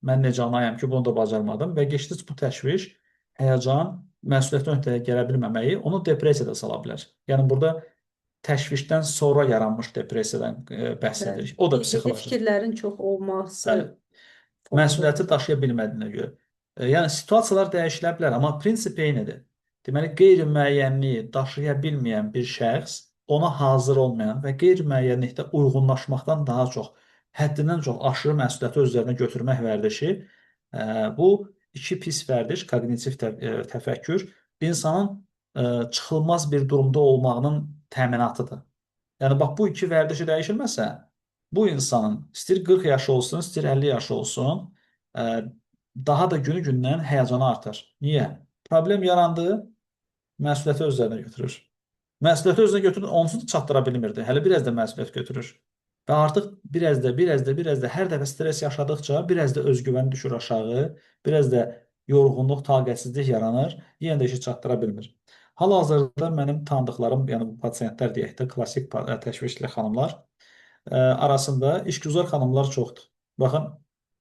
D: mən necə anayam ki, bunu da bacarmadım və getdikcə bu təşviş, həyəcan, məsuliyyətin öhdəyə gələ bilməməyi onu depressiyada sala bilər. Yəni burada təşvişdən sonra yaranmış depressiyadan bəhs edirik. O da psixoloji.
A: Fikirlərin çox olması.
D: Bəli. Məsuliyyəti daşıya bilmədiyinə görə. Yəni situasiyalar dəyişilə bilər, amma prinsip eynidir. Deməli, qeyri-müəyyənliyi daşıya bilməyən bir şəxs, ona hazır olmayan və qeyri-müəyyənlikdə uyğunlaşmaqdan daha çox, həddindən çox aşırı məsuliyyəti öz üzərinə götürmək vərdişi, bu iki pis vərdiş, koqnitiv təfəkkür, insanın çıxılmaz bir durumda olmağının təminatıdır. Yəni, bax, bu iki vərdişi dəyişilməsə, bu insanın istəyir 40 yaşı olsun, istəyir 50 yaşı olsun, daha da günü-gündən həyəcanı artır. Niyə? Problem yarandı, məsuliyyəti öz üzərinə götürür. Məsuliyyəti özünə götürür, onsuz da çatdıra bilmirdi. Hələ biraz da məsuliyyət götürür. Və artıq biraz da, biraz da, biraz da hər dəfə stres yaşadıkca biraz da özgüvəni düşür aşağı, biraz da yorğunluq, taqətsizlik yaranır, yenə də işi çatdıra bilmir. Hal-hazırda mənim tanıdıqlarım, yəni bu pasientlər deyək də, klassik təşvişli xanımlar arasında işgüzar xanımlar çoxdur. Baxın,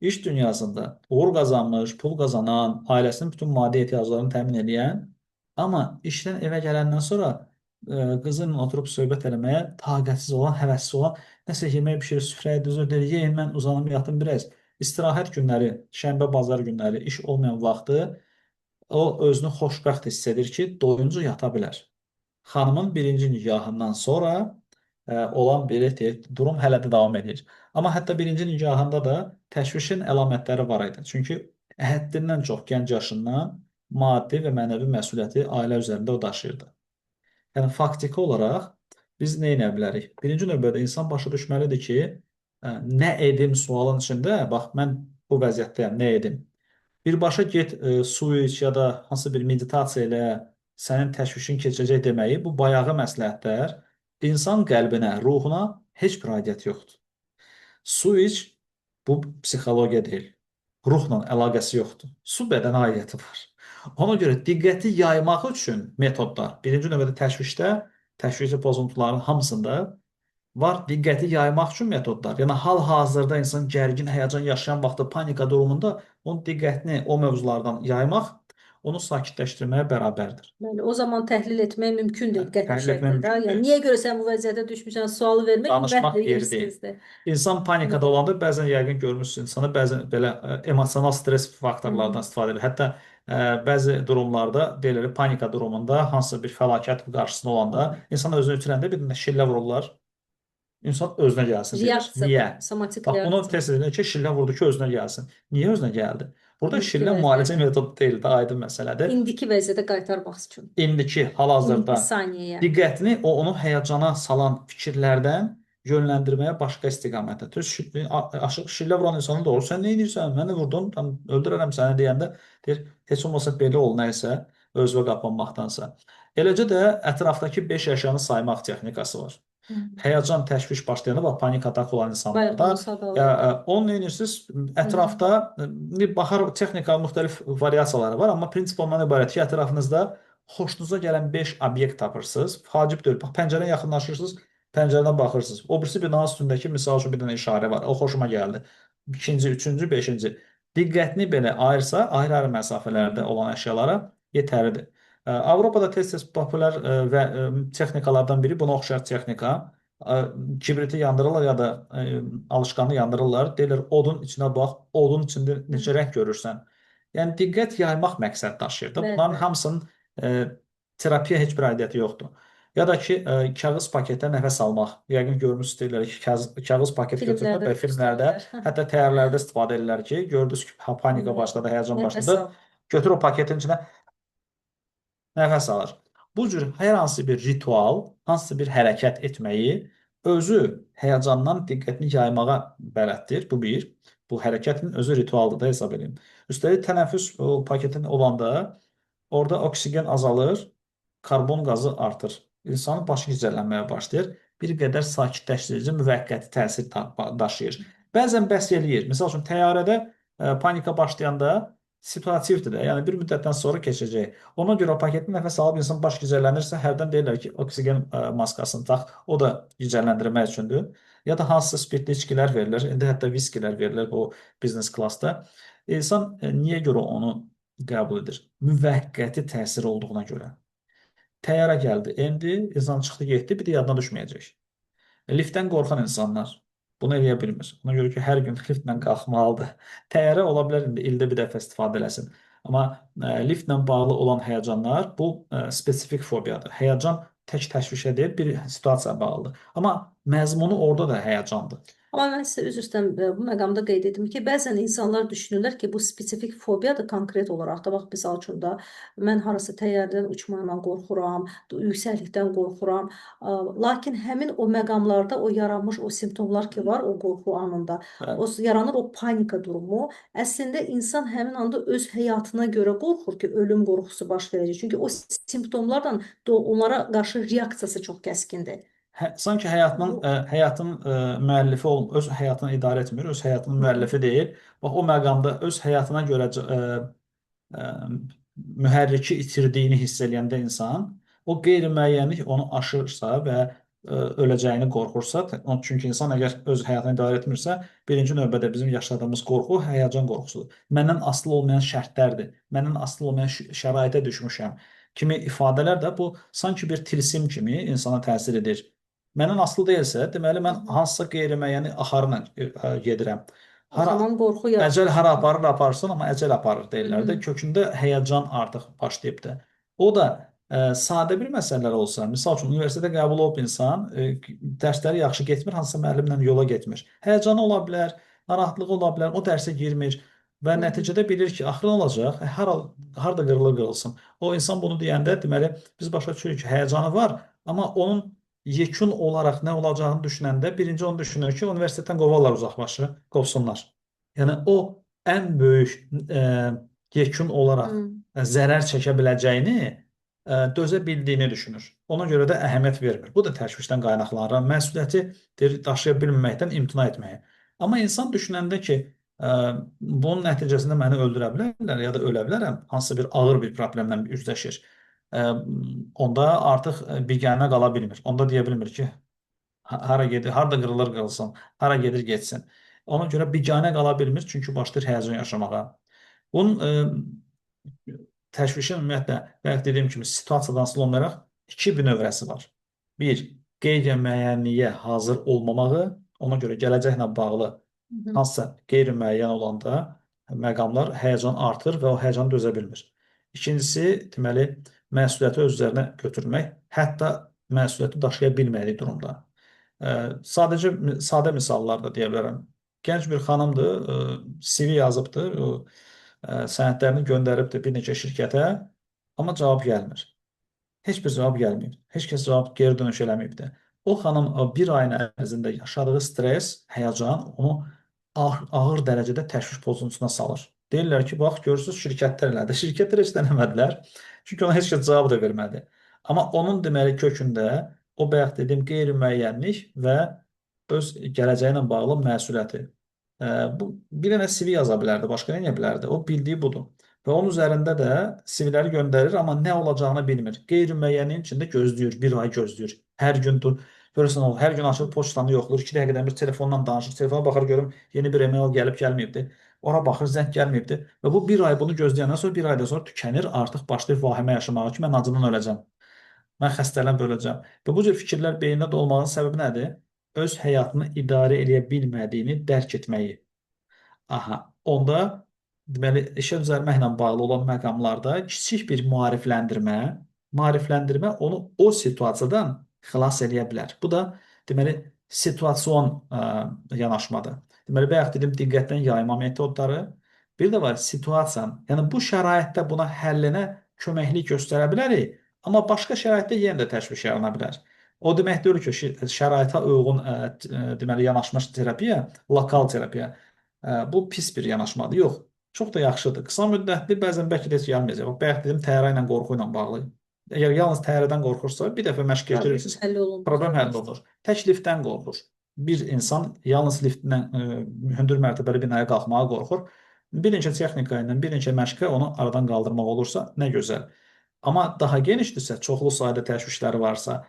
D: iş dünyasında uğur qazanmış, pul qazanan, ailəsinin bütün maddi ehtiyaclarını təmin edən, amma işdən evə gələndən sonra qızınla oturub söhbət eləməyə taqətsiz olan, həvəssiz olan, nəsə yemək bişirir, süfrəyə düzür, deyir, yeyin, mən uzanım, yatım biraz. İstirahət günləri, şənbə, bazar günləri, iş olmayan vaxtı o özünü xoşbəxt hiss edir ki, doyunca yata bilər. Xanımın birinci nigahından sonra olan bir durum hələ də davam edir. Amma hətta birinci nigahında da təşvişin əlamətləri var idi. Çünki həddindən çox gənc yaşından maddi və mənəvi məsuliyyəti ailə üzərində o daşıyırdı. Yəni faktiki olaraq biz nə edə bilərik? Birinci növbədə insan başa düşməlidir ki, nə edim sualın içində, bax mən bu vəziyyətdəyəm, nə edim? Birbaşa get su iç ya da hansı bir meditasiya ilə sənin təşvişin keçəcək deməyi bu bayağı məsləhətlər insan qəlbinə, ruhuna heç bir aidiyyəti yoxdur. Su iç bu psixologiya deyil. Ruhla əlaqəsi yoxdur. Su bədənə aidiyyəti var. Ona görə diqqəti yaymaq üçün metodlar. Birinci növbədə təşvişdə Təşvişli pozuntuların hamısında var diqqəti yaymaq üçün metodlar. Yəni hal-hazırda insan gərgin, həyəcan yaşayan vaxtda panika durumunda onun diqqətini o mövzulardan yaymaq onu sakitləşdirməyə bərabərdir.
A: Bəli, o zaman təhlil etmək mümkün deyil qəti
D: Təhlil etmək
A: şəkildə.
D: mümkün
A: Yəni
D: deyil.
A: niyə görə sən bu vəziyyətə düşmüsən sualı vermək
D: Danışmaq
A: ümumiyyətlə
D: yeri deyil.
A: yersizdir.
D: İnsan panikada olanda bəzən yəqin görmüsünüz insanı bəzən belə emosional stres faktorlardan istifadə edir. Hətta bəzi durumlarda deyilir panika durumunda hansısa bir fəlakət qarşısında olanda insan özünü itirəndə bir dənə şillə vururlar. İnsan özünə gəlsin deyir.
A: Reaksiya
D: Niyə?
A: bu, somatik
D: Bax bunu
A: reaksiya.
D: test edirlər ki, şillə vurdu ki, özünə gəlsin. Niyə özünə gəldi? Burada
A: İndiki
D: şillə
A: vəziyyətə,
D: müalicə metodu deyil də, aydın məsələdir.
A: indiki vəziyyətə qaytarmaq üçün.
D: İndiki
A: İndiki
D: hal-hazırda
A: saniyəyə.
D: diqqətini o onu həyəcana salan fikirlərdən yönləndirməyə başqa istiqamətə. Düz aşıq şillə vuran insana doğru sən nə edirsən? Məni vurdun, tam öldürərəm səni deyəndə deyir, heç olmasa belə ol nə isə özünə qapanmaqdansa. Eləcə də ətrafdakı 5 əşyanı saymaq texnikası var. Həyəcan, təşviş başlayanda bax panik atak olan insanlarda
A: sadaladım.
D: ya, onu nə edirsiniz? Ətrafda baxar texnika müxtəlif variasiyaları var, amma prinsip ondan ibarət ki, ətrafınızda xoşunuza gələn 5 obyekt tapırsınız. Vacib deyil. Bax pəncərəyə yaxınlaşırsınız, pəncərədən baxırsınız. O birisi binanın üstündəki misal üçün bir dənə işarə var. O xoşuma gəldi. İkinci, üçüncü, beşinci. Diqqətini belə ayırsa, ayrı-ayrı məsafələrdə olan əşyalara yetərlidir. Avropada tez-tez populyar və texnikalardan biri buna oxşar texnika. Kibriti yandırırlar ya da alışqanı yandırırlar. Deyirlər odun içinə bax, odun içində neçə rəng görürsən. Yəni diqqət yaymaq məqsəd daşıyır da. Bunların hamısının terapiya heç bir aidiyyəti yoxdur. Ya da ki, kağız paketdə nəfəs almaq. Yəqin görmüsünüz deyirlər ki, kağız paket götürürlər
A: Filmlərdə
D: və filmlərdə, hətta təyyarələrdə istifadə edirlər ki, gördünüz ki, panika başladı, həyəcan başladı. Götür o paketin içinə nəfəs alır. Bu cür hər hansı bir ritual, hansısa bir hərəkət etməyi özü həyəcandan diqqətini yaymağa bələddir. Bu bir. Bu hərəkətin özü ritualdır da hesab edin. Üstəlik tənəffüs o paketin olanda orada oksigen azalır, karbon qazı artır. İnsanın başı gicəllənməyə başlayır. Bir qədər sakitləşdirici müvəqqəti təsir daşıyır. Bəzən bəs eləyir. Məsəl üçün təyyarədə panika başlayanda situativdir də. Yəni bir müddətdən sonra keçəcək. Ona görə o paketli nəfəs alıb insan baş gicəllənirsə, hərdən deyirlər ki, oksigen maskasını tax. O da gicəlləndirmək üçündür. Ya da hansısa spirtli içkilər verilir. İndi hətta viskilər verilir o biznes klasda. İnsan niyə görə onu qəbul edir? Müvəqqəti təsir olduğuna görə. Təyyarə gəldi, endi, insan çıxdı, getdi, bir də yadına düşməyəcək. Liftdən qorxan insanlar bunu eləyə bilmir. Ona görə ki, hər gün liftlə qalxmalıdır. Təyyarə ola bilər indi ildə bir dəfə istifadə eləsin. Amma liftlə bağlı olan həyəcanlar bu spesifik fobiyadır. Həyəcan tək təşvişə deyil, bir situasiyaya bağlıdır. Amma məzmunu orada da həyəcandır.
A: Amma mən sizə üzr istəyirəm, bu məqamda qeyd edim ki, bəzən insanlar düşünürlər ki, bu spesifik fobiyadır konkret olaraq da. Bax, misal üçün də mən harasa təyyarədən uçmaqdan qorxuram, yüksəklikdən qorxuram. Lakin həmin o məqamlarda o yaranmış o simptomlar ki var o qorxu anında, o yaranır o panika durumu. Əslində insan həmin anda öz həyatına görə qorxur ki, ölüm qorxusu baş verəcək. Çünki o simptomlarla onlara qarşı reaksiyası çox kəskindir.
D: Sanki həyatının həyatın müəllifi ol, öz həyatını idarə etmir, öz həyatının müəllifi deyil. Bax o məqamda öz həyatına görə mühərriki itirdiyini hiss eləyəndə insan, o qeyri-müəyyənlik onu aşırsa və öləcəyini qorxursa, çünki insan əgər öz həyatını idarə etmirsə, birinci növbədə bizim yaşadığımız qorxu həyəcan qorxusudur. Məndən asılı olmayan şərtlərdir. Məndən asılı olmayan şəraitə düşmüşəm kimi ifadələr də bu sanki bir tilsim kimi insana təsir edir. Məndən asılı deyilsə, deməli mən hansısa qeyri-müəyyən axarla gedirəm.
A: O zaman qorxu yaranır.
D: Əcəl hara aparır, aparsın, amma əcəl aparır deyirlər də. Kökündə həyəcan artıq başlayıbdır. O da sadə bir məsələlər olsa, misal üçün universitetə qəbul olub insan, dərsləri yaxşı getmir, hansısa müəllimlə yola getmir. Həyəcanı ola bilər, narahatlığı ola bilər, o dərsə girmir və nəticədə bilir ki, axırı nə olacaq? Harda qırılır qırılsın. O insan bunu deyəndə, deməli biz başa düşürük ki, həyəcanı var, amma onun yekun olaraq nə olacağını düşünəndə birinci onu düşünür ki, universitetdən qovarlar uzaqbaşı, qovsunlar. Yəni o ən böyük yekun olaraq zərər çəkə biləcəyini dözə bildiyini düşünür. Ona görə də əhəmiyyət vermir. Bu da təşvişdən qaynaqlanır. Məsuliyyəti deyir, daşıya bilməməkdən imtina etməyə. Amma insan düşünəndə ki, bunun nəticəsində məni öldürə bilərlər ya da ölə bilərəm, hansısa bir ağır bir problemlə üzləşir. E, Onda artıq biganə qala bilmir. Onda deyə bilmir ki, hara gedir, harda qırılır qırılsın, hara gedir getsin. Ona görə biganə qala bilmir, çünki başlayır həyəcan yaşamağa. Bunun təşvişin ümumiyyətlə, bayaq dediyim kimi situasiyadan asılı olmayaraq iki bünövrəsi var. Bir, qeyri-müəyyənliyə hazır olmamağı, ona görə gələcəklə bağlı hansısa qeyri-müəyyən olanda məqamlar həyəcan artır və o həyəcanı dözə bilmir. İkincisi, deməli, məsuliyyəti öz üzərinə götürmək, hətta məsuliyyəti daşıya bilmədiyi durumda. Sadəcə sadə misallar da deyə bilərəm. Gənc bir xanımdır, CV yazıbdır, sənədlərini göndəribdir bir neçə şirkətə, amma cavab gəlmir. Heç bir cavab gəlməyib. Heç kəs cavab geri dönüş eləməyibdir. O xanım bir ayın ərzində yaşadığı stres, həyəcan onu ağır dərəcədə təşviş pozuntusuna salır. Deyirlər ki, bax görürsüz şirkətlər elədi. Şirkətlər heç eləmədilər. Çünki ona heç kəs cavab da vermədi. Amma onun deməli kökündə o bayaq dediyim qeyri-müəyyənlik və öz gələcəyi ilə bağlı məsuliyyəti. Bu bir dənə CV yaza bilərdi, başqa nə edə bilərdi? O bildiyi budur. Və onun üzərində də CV-ləri göndərir, amma nə olacağını bilmir. Qeyri-müəyyənliyin içində gözləyir, bir ay gözləyir. Hər gün dur. Görürsən o, hər gün açır poçtanı yoxlayır, 2 dəqiqədən bir telefonla danışır. Telefona baxır görüm yeni bir email gəlib gəlməyibdi. Ora baxır, zəng gəlməyibdi. Və bu bir ay bunu gözləyəndən sonra bir aydan sonra tükənir, artıq başlayır vahimə yaşamağa ki, mən acından öləcəm. Mən xəstələnib öləcəm. Və bu cür fikirlər beynində dolmağın səbəbi nədir? Öz həyatını idarə eləyə bilmədiyini dərk etməyi. Aha, onda deməli işə düzəlməklə bağlı olan məqamlarda kiçik bir maarifləndirmə onu o situasiyadan xilas eləyə bilər. Bu da deməli situasion yanaşmadır. Deməli bayaq dedim diqqətdən yayma metodları. Bir də var situasiyanın. Yəni bu şəraitdə buna həllinə köməklik göstərə bilərik, amma başqa şəraitdə yenə də təşviş yarana bilər. O demək deyil ki, şəraitə uyğun deməli yanaşma terapiya, lokal terapiya bu pis bir yanaşmadır. Yox, çox da yaxşıdır. Qısa müddətli, bəzən bəlkə də heç gəlməyəcək. Bax, bayaq dedim təyyarə ilə qorxu ilə bağlı. Əgər yalnız təyyarədən qorxursa, bir dəfə məşq keçirirsiniz, problem həll olunur. Tək liftdən qorxur. Bir insan yalnız liftlə hündür mərtəbəli binaya qalxmağa qorxur. Bir neçə texnika ilə, bir neçə məşqə onu aradan qaldırmaq olursa, nə gözəl. Amma daha genişdirsə, çoxlu sayda təşvişləri varsa,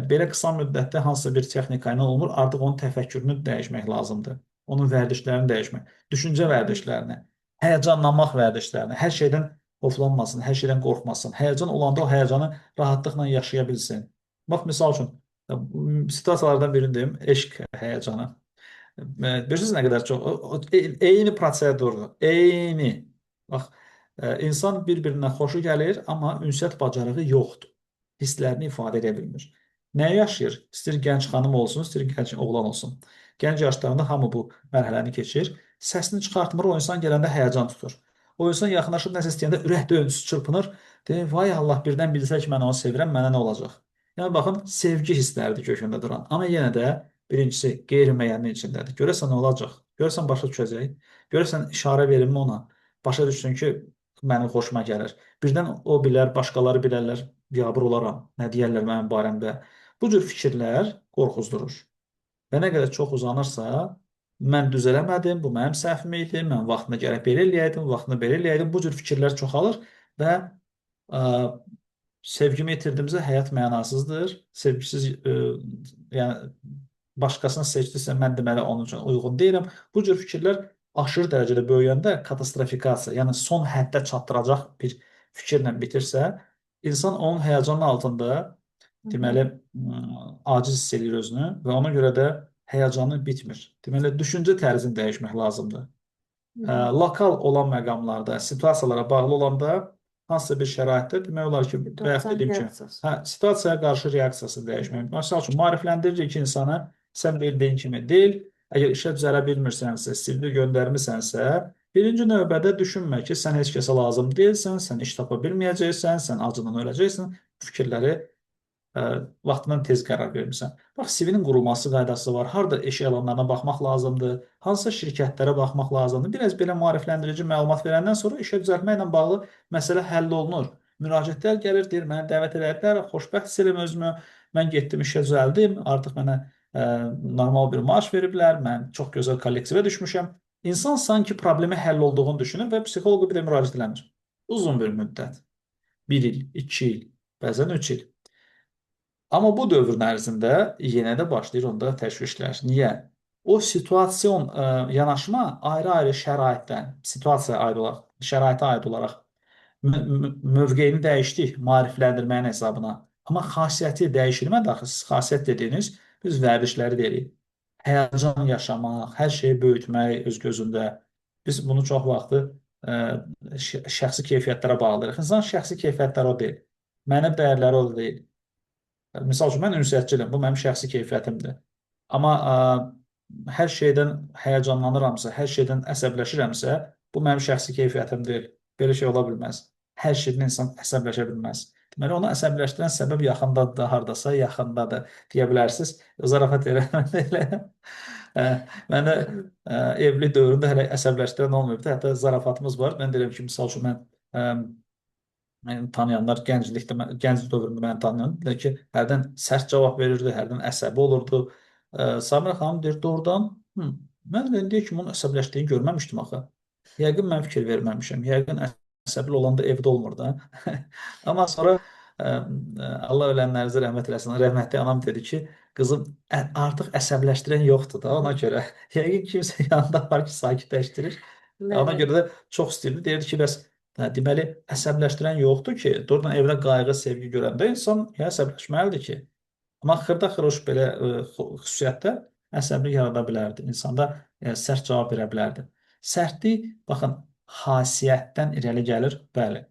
D: belə qısa müddətdə hansısa bir texnika ilə olmur, artıq onun təfəkkürünü dəyişmək lazımdır. Onun vərdişlərini dəyişmək, düşüncə vərdişlərini, həyəcanlanmaq vərdişlərini, hər şeydən hoflanmasın, hər şeydən qorxmasın. Həyəcan olanda o həyəcanı rahatlıqla yaşaya bilsin. Bax, misal üçün, situasiyalardan birini deyim, eşq həyəcanı. Bilirsiniz nə qədər çox, eyni prosedurdur, eyni. Bax, insan bir-birinə xoşu gəlir, amma ünsiyyət bacarığı yoxdur. Hisslərini ifadə edə bilmir. Nəyi yaşayır? İstəyir gənc xanım olsun, istəyir gənc oğlan olsun. Gənc yaşlarında hamı bu mərhələni keçir. Səsini çıxartmır, o insan gələndə həyəcan tutur. O insan yaxınlaşıb nəsə istəyəndə ürək döyüntüsü çırpınır. Deyir, vay Allah, birdən bilsə ki, mən onu sevirəm, mənə nə olacaq? Yəni baxın, sevgi hissləridir kökündə duran. Amma yenə də birincisi qeyri-müəyyənliyin içindədir. Görəsən nə olacaq? Görəsən başa düşəcək? Görəsən işarə verimmi ona? Başa düşsün ki, mənim xoşuma gəlir. Birdən o bilər, başqaları bilərlər, biabır olaram. Nə deyərlər mənim barəmdə? Bu cür fikirlər qorxuzdurur. Və nə qədər çox uzanırsa, mən düzələmədim, bu mənim səhvim idi, mən vaxtında gərək belə eləyəydim, vaxtında belə eləyəydim. Bu cür fikirlər çoxalır və ə, sevgimi itirdimsə həyat mənasızdır. Sevgisiz, yəni başqasını seçdisə mən deməli onun üçün uyğun deyiləm. Bu cür fikirlər aşırı dərəcədə böyüyəndə katastrofikasiya, yəni son həddə çatdıracaq bir fikirlə bitirsə, insan onun həyəcanın altında deməli aciz hiss eləyir özünü və ona görə də həyəcanı bitmir. Deməli düşüncə tərzini dəyişmək lazımdır. Lokal olan məqamlarda, situasiyalara bağlı olanda hansısa bir şəraitdə demək olar ki, bayaq dediyim kimi, hə, situasiyaya qarşı reaksiyasını dəyişmək. Məsəl üçün, maarifləndiririk ki, insanı sən bildiyin kimi deyil, əgər işə düzələ bilmirsənsə, CV göndərmisənsə, birinci növbədə düşünmə ki, sən heç kəsə lazım deyilsən, sən iş tapa bilməyəcəksən, sən acından öləcəksən. Bu fikirləri vaxtından tez qərar vermisən. Bax, CV-nin qurulması qaydası var. Harda iş elanlarına baxmaq lazımdır, hansısa şirkətlərə baxmaq lazımdır. Biraz belə maarifləndirici məlumat verəndən sonra işə düzəltməklə bağlı məsələ həll olunur. Müraciətlər gəlir, deyir, məni dəvət elədilər, xoşbəxt hiss edirəm özümü. Mən getdim işə düzəldim, artıq mənə normal bir maaş veriblər, mən çox gözəl kollektivə düşmüşəm. İnsan sanki problemi həll olduğunu düşünür və psixoloqa bir də müraciət eləmir. Uzun bir müddət. Bir il, 2 il. bəzən 3 il. Amma bu dövrün ərzində yenə də başlayır onda təşvişlər. Niyə? O situasiyon yanaşma ayrı-ayrı şəraitdən, situasiyaya aid olaraq, şəraitə aid olaraq mövqeyini dəyişdik maarifləndirməyin hesabına. Amma xasiyyəti dəyişilmədi axı. Siz xasiyyət dediyiniz biz vərdişləri deyirik. Həyəcan yaşamaq, hər şeyi böyütmək öz gözündə. Biz bunu çox vaxtı şəxsi keyfiyyətlərə bağlayırıq. İnsan şəxsi keyfiyyətləri o deyil. Mənəvi dəyərləri o deyil. Misal üçün, mən ünsiyyətçiləm. Bu mənim şəxsi keyfiyyətimdir. Amma hər şeydən həyəcanlanıramsa, hər şeydən əsəbləşirəmsə, bu mənim şəxsi keyfiyyətim deyil. Belə şey ola bilməz. Hər şeydən insan əsəbləşə bilməz. Deməli, onu əsəbləşdirən səbəb yaxındadır da, hardasa yaxındadır deyə bilərsiniz. Zarafat edirəm elə. Mənə evli dövründə hələ əsəbləşdirən olmayıbdı. Hətta zarafatımız var. Mən deyirəm ki, misal üçün mən məni tanıyanlar gənclikdə, gənc dövründə məni tanıyan deyir ki, hərdən sərt cavab verirdi, hərdən əsəbi olurdu. Samira xanım deyir, doğrudan, mən də indiyə kimi onun əsəbləşdiyini görməmişdim axı. Yəqin mən fikir verməmişəm. Yəqin əsəbi olanda evdə olmur da. Amma sonra Allah ölənlərinizə rəhmət eləsin. Rəhmətli anam dedi ki, qızım artıq əsəbləşdirən yoxdur da ona görə. Yəqin kimsə yanında var ki, sakitləşdirir. Ona görə də çox istəyirdi. Deyirdi ki, bəs deməli əsəbləşdirən yoxdur ki, doğrudan evdə qayğı, sevgi görəndə insan ya əsəbləşməlidir ki. Amma xırda-xırış belə xüsusiyyətlər əsəblik yarada bilərdi. İnsanda sərt cavab verə bilərdi. Sərtlik, baxın, xasiyyətdən irəli gəlir. Bəli.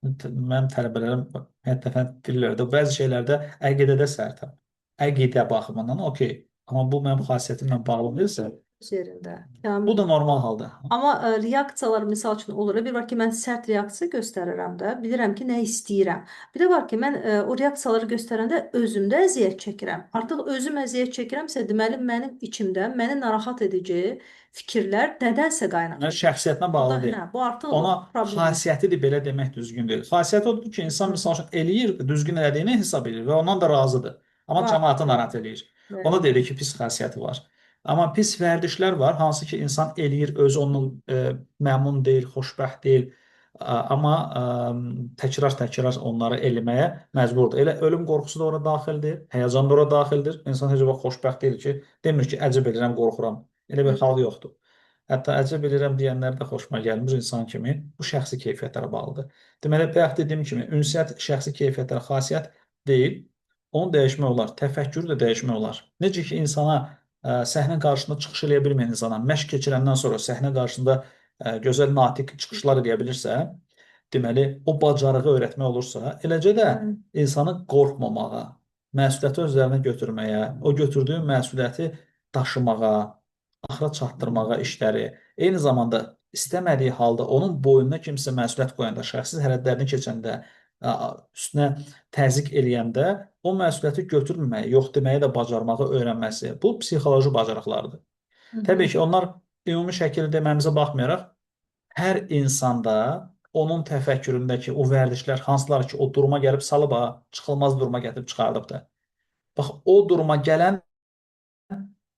D: Mənim tələbələrim ümumiyyətlə deyirlər də, bəzi şeylərdə əqidədə sərtəm. Əqidə baxımından okey. Amma bu mənim xasiyyətimlə bağlı deyilsə,
A: Üzərində.
D: bu
A: Kamil.
D: da normal halda.
A: Amma reaksiyalar misal üçün olur. Bir var ki, mən sərt reaksiya göstərirəm də, bilirəm ki, nə istəyirəm. Bir də var ki, mən o reaksiyaları göstərəndə özümdə əziyyət çəkirəm. Artıq özüm əziyyət çəkirəmsə, deməli mənim içimdə məni narahat edici fikirlər nədənsə
D: Yəni
A: qaynaqlanır.
D: şəxsiyyətinə
A: Bu
D: bağlı
A: da
D: deyil.
A: hə, bu artıq
D: Ona
A: problemdir.
D: xasiyyətidir belə demək düzgün deyil. Xasiyyəti odur ki, insan misal üçün eləyir, düzgün elədiyini hesab edir və ondan da razıdır. Amma
A: Var.
D: cəmaatı narahat eləyir. Ona
A: Bəli.
D: deyirik ki, pis xasiyyəti var. Amma pis vərdişlər var, hansı ki, insan eləyir, özü onunla məmnun deyil, xoşbəxt deyil. Amma təkrar-təkrar onları eləməyə məcburdur. Elə ölüm qorxusu da ora daxildir, həyəcan da ora daxildir. İnsan heç vaxt xoşbəxt deyil ki, demir ki, əcəb eləyirəm, qorxuram. Elə bir hal yoxdur. Hətta əcəb eləyirəm deyənlər də xoşuma gəlmir insan kimi. Bu şəxsi keyfiyyətlərə bağlıdır. Deməli, bayaq dediyim kimi, ünsiyyət şəxsi keyfiyyətlərə xasiyyət deyil. Onu dəyişmək olar. Təfəkkürü də dəyişmək olar. Necə ki, insana səhnə qarşısında çıxış eləyə bilməyən insana məşq keçirəndən sonra səhnə qarşısında gözəl natiq çıxışlar eləyə bilirsə, deməli, o bacarığı öyrətmək olursa, eləcə də insanı qorxmamağa, məsuliyyəti öz üzərinə götürməyə, o götürdüyü məsuliyyəti daşımağa, axıra çatdırmağa işləri, eyni zamanda istəmədiyi halda onun boynuna kimsə məsuliyyət qoyanda, şəxsi sərhədlərini keçəndə, üstünə təzyiq eləyəndə o məsuliyyəti götürməməyi, yox deməyi də bacarmağı öyrənməsi. Bu psixoloji bacarıqlardır. Təbii ki, onlar ümumi şəkildə deməmizə baxmayaraq, hər insanda onun təfəkküründəki o vərdişlər, hansılar ki, o duruma gəlib salıb, ha, çıxılmaz duruma gətirib çıxardıbdır. Bax, o duruma gələn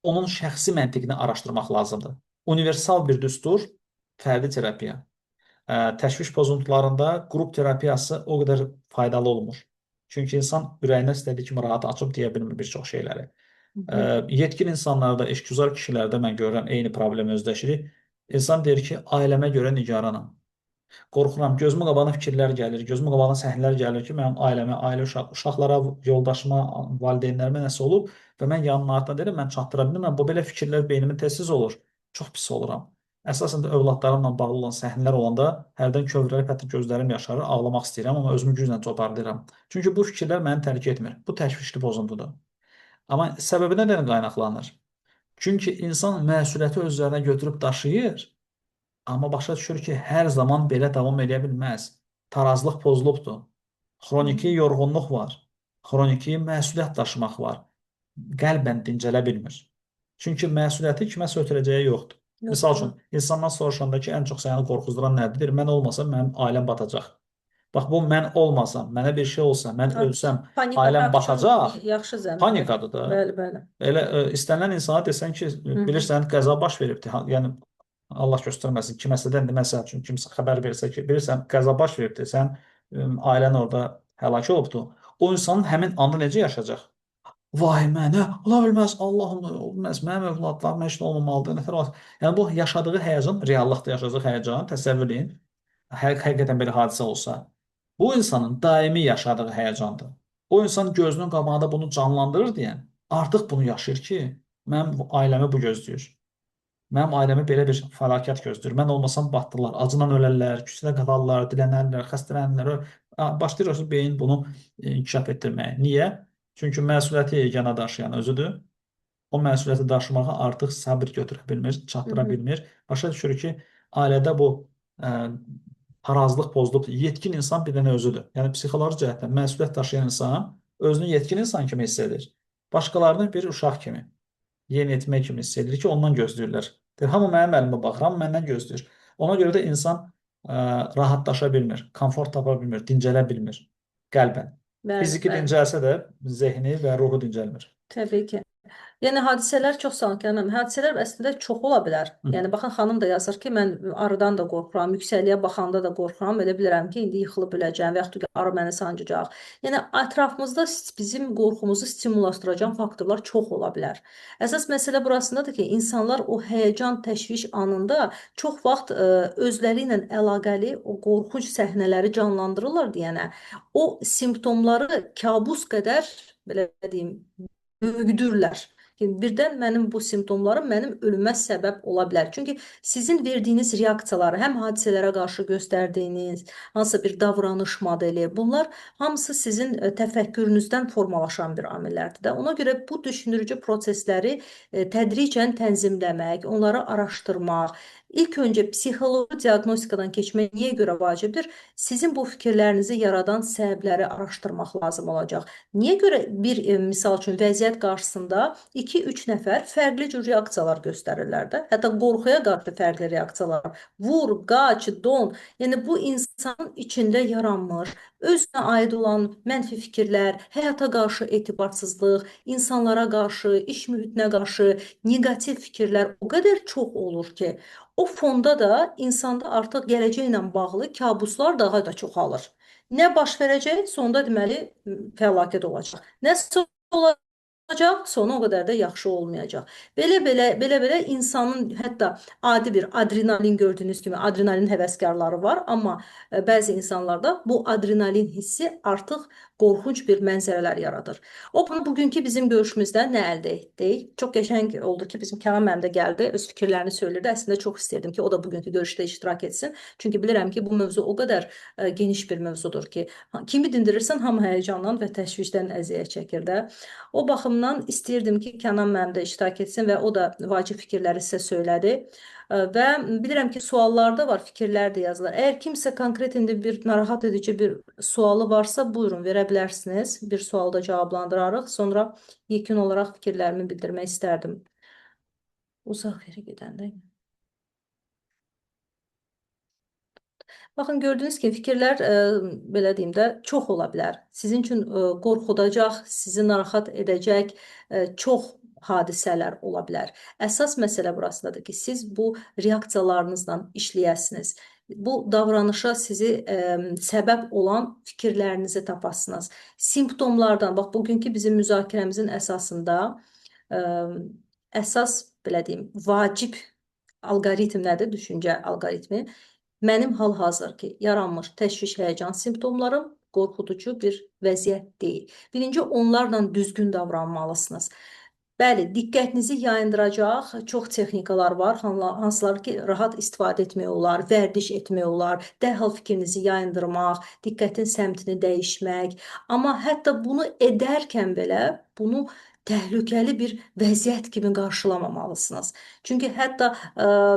D: onun şəxsi məntiqini araşdırmaq lazımdır. Universal bir düstur fərdi terapiya. Təşviş pozuntularında qrup terapiyası o qədər faydalı olmur. Çünki insan ürəyinə istədiyi kimi rahat açıb deyə bilmir bir çox şeyləri. Yetkin insanlarda, işgüzar kişilərdə mən görürəm eyni problemi özləşirik. İnsan deyir ki, ailəmə görə nigaranam. Qorxuram, gözümün qabağına fikirlər gəlir, gözümün qabağına səhnələr gəlir ki, mənim ailəmə, ailə uşaqlara, yoldaşıma, valideynlərimə nəsə olub və mən yanına ardına deyirəm, mən çatdıra bilmirəm. Bu belə fikirlər beynimə tez-tez olur. Çox pis oluram. Əsasən də övladlarımla bağlı olan səhnələr olanda hərdən kövrəlib hətta gözlərim yaşarır, ağlamaq istəyirəm, amma özümü güclə toparlayıram. Çünki bu fikirlər məni tərk etmir. Bu təşvişli pozuntudur. Amma səbəbi nədən qaynaqlanır? Çünki insan məsuliyyəti öz üzərinə götürüb daşıyır, amma başa düşür ki, hər zaman belə davam edə bilməz. Tarazlıq pozulubdur. Xroniki yorğunluq var. Xroniki məsuliyyət daşımaq var. Qəlbən dincələ bilmir. Çünki məsuliyyəti kiməsə ötürəcəyi yoxdur. Misal üçün, insandan soruşanda ki, ən çox səni qorxuzduran nədir? Deyir, mən olmasam mənim ailəm batacaq. Bax, bu mən olmasam, mənə bir şey olsa, mən ölsəm,
A: Panika
D: ailəm batacaq.
A: Yaxşı zəmindir.
D: Panikadır da.
A: Bəli, bəli.
D: Elə istənilən insana desən ki, bilirsən, qəza baş veribdir. Yəni Allah göstərməsin, kiməsə də məsəl üçün kimsə xəbər versə ki, bilirsən, qəza baş veribdir, sən ailən orada həlak olubdur. O insanın həmin anda necə yaşayacaq? Vay mənə, ola bilməz, Allahım, ola bilməz, mənim övladlarım heç nə olmamalıdır, nətər olar. Yəni bu yaşadığı həyəcan, reallıqda yaşadığı həyəcan, təsəvvür edin. Həqiqətən belə hadisə olsa, bu insanın daimi yaşadığı həyəcandır. O insan gözünün qabağında bunu canlandırır deyən, artıq bunu yaşayır ki, mənim ailəmi bu gözləyir. Mənim ailəmi belə bir fəlakət gözləyir. Mən olmasam batdılar, acından ölərlər, küçədə qalarlar, dilənərlər, xəstələnərlər. Başlayır o beyin bunu inkişaf etdirməyə. Niyə? Çünki məsuliyyəti yeganə daşıyan özüdür. O məsuliyyəti daşımağa artıq səbir götürə bilmir, çatdıra bilmir. Başa düşür ki, ailədə bu tarazlıq pozulub. Yetkin insan bir dənə özüdür. Yəni psixoloji cəhətdən məsuliyyət daşıyan insan özünü yetkin insan kimi hiss edir. Başqalarını bir uşaq kimi, yeniyetmə kimi hiss edir ki, ondan gözləyirlər. Deyir, hamı mənim əlimə baxır, hamı məndən gözləyir. Ona görə də insan rahatlaşa bilmir, komfort tapa bilmir, dincələ bilmir qəlbən.
A: Bəli,
D: Fiziki
A: bəli.
D: dincəlsə də zehni və ruhu dincəlmir.
A: Təbii ki. Yəni hadisələr çox sağ olun Kənan müəllim. Hadisələr əslində çox ola bilər.
D: Hı.
A: Yəni baxın xanım da yazır ki, mən arıdan da qorxuram, yüksəkliyə baxanda da qorxuram. Elə bilirəm ki, indi yıxılıb öləcəm və yaxud da ki, arı məni sancacaq. Yəni ətrafımızda bizim qorxumuzu stimullaşdıracaq faktorlar çox ola bilər. Əsas məsələ burasındadır ki, insanlar o həyəcan, təşviş anında çox vaxt özləri ilə əlaqəli o qorxunc səhnələri canlandırırlar deyənə, o simptomları kabus qədər belə deyim, böyüdürlər. Ki, birdən mənim bu simptomlarım mənim ölümə səbəb ola bilər. Çünki sizin verdiyiniz reaksiyaları, həm hadisələrə qarşı göstərdiyiniz hansısa bir davranış modeli, bunlar hamısı sizin təfəkkürünüzdən formalaşan bir amillərdir də. Ona görə bu düşündürücü prosesləri tədricən tənzimləmək, onları araşdırmaq, ilk öncə psixoloji diaqnostikadan keçmək niyə görə vacibdir? Sizin bu fikirlərinizi yaradan səbəbləri araşdırmaq lazım olacaq. Niyə görə bir misal üçün vəziyyət qarşısında 2-3 nəfər fərqli cür reaksiyalar göstərirlər də. Hətta qorxuya qarşı fərqli reaksiyalar. Vur, qaç, don. Yəni bu insanın içində yaranmış, özünə aid olan mənfi fikirlər, həyata qarşı etibarsızlıq, insanlara qarşı, iş mühitinə qarşı neqativ fikirlər o qədər çox olur ki, o fonda da insanda artıq gələcəklə bağlı kabuslar daha da çoxalır. Nə baş verəcək? Sonda deməli fəlakət olacaq. Nə olacaq, sonu o qədər də yaxşı olmayacaq. Belə-belə insanın hətta adi bir adrenalin gördüyünüz kimi adrenalin həvəskarları var, amma bəzi insanlarda bu adrenalin hissi artıq qorxunc bir mənzərələr yaradır. O bunu bugünkü bizim görüşümüzdən nə əldə etdik? Çox qəşəng oldu ki, bizim Kənan müəllim də gəldi, öz fikirlərini söyləyirdi. Əslində çox istəyirdim ki, o da bugünkü görüşdə iştirak etsin. Çünki bilirəm ki, bu mövzu o qədər geniş bir mövzudur ki, kimi dindirirsən, hamı həyəcandan və təşvişdən əziyyət çəkir də. O baxımdan istəyirdim ki, Kənan müəllim də iştirak etsin və o da vacib fikirləri sizə söylədi. Və bilirəm ki, suallar da var, fikirlər də yazılır. Əgər kimsə konkret indi bir narahat edici bir sualı varsa, buyurun verə bilərsiniz. Bir sualı da cavablandırarıq. Sonra yekun olaraq fikirlərimi bildirmək istərdim. Uzaq yerə gedəndə. Baxın, gördüyünüz kimi fikirlər, belə deyim də, çox ola bilər. Sizin üçün qorxudacaq, sizi narahat edəcək çox hadisələr ola bilər. Əsas məsələ burasındadır ki, siz bu reaksiyalarınızla işləyəsiniz. Bu davranışa sizi səbəb olan fikirlərinizi tapasınız. Simptomlardan, bax, bugünkü bizim müzakirəmizin əsasında əsas, belə deyim, vacib alqoritm nədir? Düşüncə alqoritmi. Mənim hal-hazır ki, yaranmış təşviş, həyəcan simptomlarım qorxuducu bir vəziyyət deyil. Birinci, onlarla düzgün davranmalısınız. Bəli, diqqətinizi yayındıracaq çox texnikalar var, hansılar ki, rahat istifadə etmək olar, vərdiş etmək olar, dərhal fikrinizi yayındırmaq, diqqətin səmtini dəyişmək. Amma hətta bunu edərkən belə bunu təhlükəli bir vəziyyət kimi qarşılamamalısınız. Çünki hətta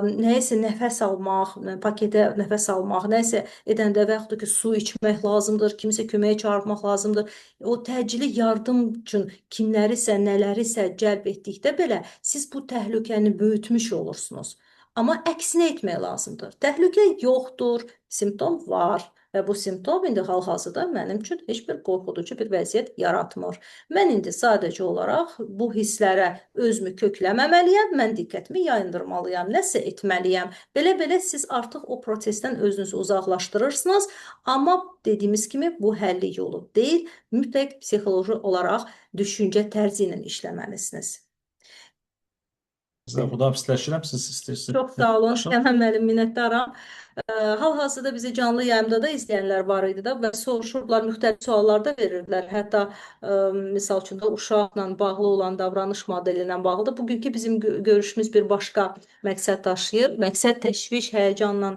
A: nəyisə nəfəs almaq, paketə nəfəs almaq, nəyisə edəndə və yaxud da ki, su içmək lazımdır, kimisə köməyə çağırmaq lazımdır. O təcili yardım üçün kimlərisə, nələrisə cəlb etdikdə belə siz bu təhlükəni böyütmüş olursunuz. Amma əksinə etmək lazımdır. Təhlükə yoxdur, simptom var. Və bu simptom indi hal-hazırda mənim üçün heç bir qorxuducu bir vəziyyət yaratmır. Mən indi sadəcə olaraq bu hisslərə özümü kökləməməliyəm, mən diqqətimi yayındırmalıyam, nəsə etməliyəm. Belə-belə siz artıq o prosesdən özünüzü uzaqlaşdırırsınız. Amma dediyimiz kimi bu həlli yolu deyil, mütləq psixoloji olaraq düşüncə tərzi ilə işləməlisiniz.
D: Sizə xudahafizləşirəm. Siz istəyirsiniz.
A: Çox sağ olun, Kənan müəllim, minnətdaram. Hal-hazırda bizi canlı yayımda da izləyənlər var idi da və soruşurdular, müxtəlif suallar da verirdilər. Hətta misal üçün də uşaqla bağlı olan davranış modeli ilə bağlı da bugünkü bizim görüşümüz bir başqa məqsəd daşıyır. Məqsəd təşviş, həyəcanla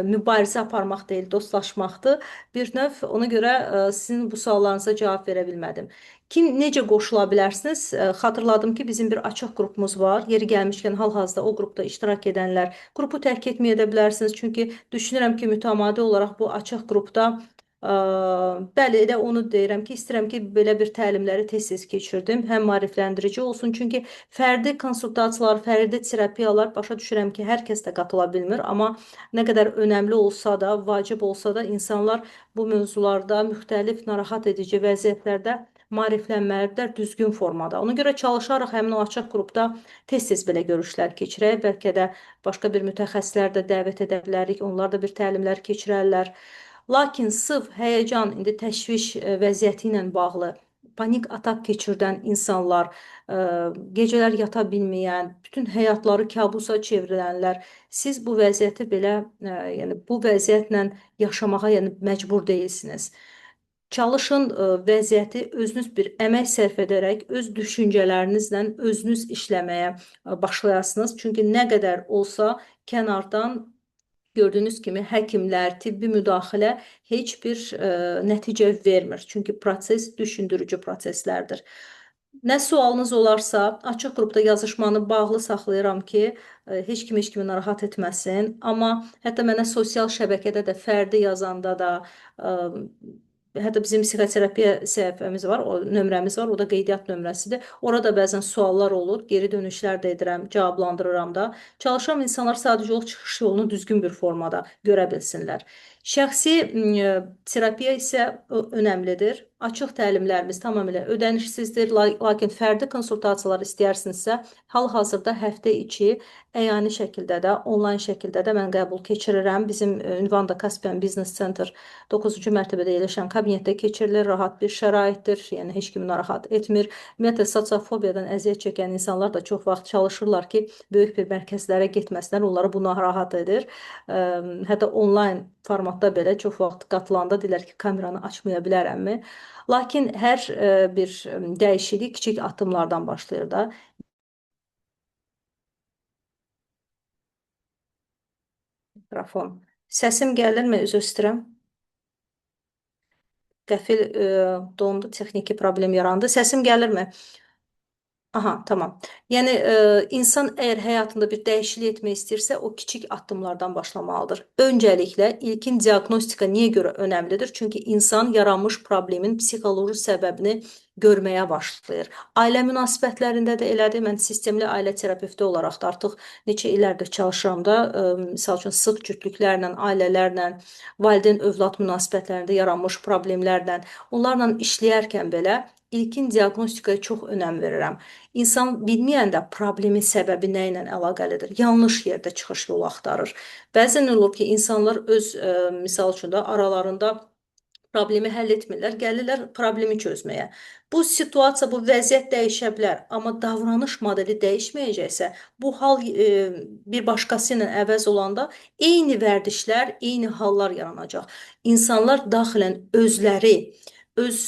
A: mübarizə aparmaq deyil, dostlaşmaqdır. Bir növ ona görə sizin bu suallarınıza cavab verə bilmədim. Kim necə qoşula bilərsiniz? Xatırladım ki, bizim bir açıq qrupumuz var. Yeri gəlmişkən hal-hazırda o qrupda iştirak edənlər qrupu tərk etməyə də bilərsiniz. Çünki düşünürəm ki, mütəmadi olaraq bu açıq qrupda bəli, elə onu deyirəm ki, istəyirəm ki, belə bir təlimləri tez-tez keçirdim. Həm maarifləndirici olsun. Çünki fərdi konsultasiyalar, fərdi terapiyalar başa düşürəm ki, hər kəs də qatıla bilmir. Amma nə qədər önəmli olsa da, vacib olsa da insanlar bu mövzularda müxtəlif narahat edici vəziyyətlərdə maariflənməlidirlər düzgün formada. Ona görə çalışarıq həmin o açıq qrupda tez-tez belə görüşlər keçirək. Bəlkə də başqa bir mütəxəssislər də dəvət edə bilərik. Onlar da bir təlimlər keçirərlər. Lakin sırf həyəcan, indi təşviş vəziyyəti ilə bağlı panik atak keçirdən insanlar, gecələr yata bilməyən, bütün həyatları kabusa çevrilənlər, siz bu vəziyyəti belə, yəni bu vəziyyətlə yaşamağa yəni məcbur deyilsiniz. Çalışın vəziyyəti özünüz bir əmək sərf edərək öz düşüncələrinizlə özünüz işləməyə başlayasınız. Çünki nə qədər olsa kənardan gördüyünüz kimi həkimlər, tibbi müdaxilə heç bir nəticə vermir. Çünki proses düşündürücü proseslərdir. Nə sualınız olarsa, açıq qrupda yazışmanı bağlı saxlayıram ki, heç kim heç kimi narahat etməsin. Amma hətta mənə sosial şəbəkədə də fərdi yazanda da, hətta bizim psixoterapiya səhifəmiz var, o nömrəmiz var, o da qeydiyyat nömrəsidir. Orada bəzən suallar olur, geri dönüşlər də edirəm, cavablandırıram da. Çalışıram insanlar sadəcə olaraq çıxış yolunu düzgün bir formada görə bilsinlər. Şəxsi terapiya isə önəmlidir. Açıq təlimlərimiz tamamilə ödənişsizdir. Lakin fərdi konsultasiyalar istəyərsinizsə, hal-hazırda həftə içi əyani şəkildə də, onlayn şəkildə də mən qəbul keçirirəm. Bizim ünvan da Caspian Business Center 9-cu mərtəbədə yerləşən kabinetdə keçirilir. Rahat bir şəraitdir, yəni heç kimi narahat etmir. Ümumiyyətlə, sosiofobiyadan əziyyət çəkən insanlar da çox vaxt çalışırlar ki, böyük bir mərkəzlərə getməsinlər, onları bu narahat edir. Hətta onlayn formatda belə çox vaxt qatılanda deyirlər ki, kameranı açmaya bilərəmmi? Lakin hər bir dəyişiklik kiçik addımlardan başlayır da. Mikrofon. Səsim gəlirmi? Üzr istəyirəm. Qəfil dondu, texniki problem yarandı. Səsim gəlirmi? Aha, tamam. Yəni insan əgər həyatında bir dəyişiklik etmək istəyirsə, o kiçik addımlardan başlamalıdır. Öncəliklə ilkin diaqnostika niyə görə önəmlidir? Çünki insan yaranmış problemin psixoloji səbəbini görməyə başlayır. Ailə münasibətlərində də elədir. Mən sistemli ailə terapevti olaraq da artıq neçə illərdir çalışıram da. Misal üçün sıx cütlüklərlə, ailələrlə, valideyn-övlad münasibətlərində yaranmış problemlərlə, onlarla işləyərkən belə ilkin diaqnostikaya çox önəm verirəm. İnsan bilməyəndə problemin səbəbi nə ilə əlaqəlidir, yanlış yerdə çıxış yolu axtarır. Bəzən olur ki, insanlar öz, misal üçün də aralarında problemi həll etmirlər, gəlirlər problemi çözməyə. Bu situasiya, bu vəziyyət dəyişə bilər, amma davranış modeli dəyişməyəcəksə, bu hal bir başqası ilə əvəz olanda eyni vərdişlər, eyni hallar yaranacaq. İnsanlar daxilən özləri öz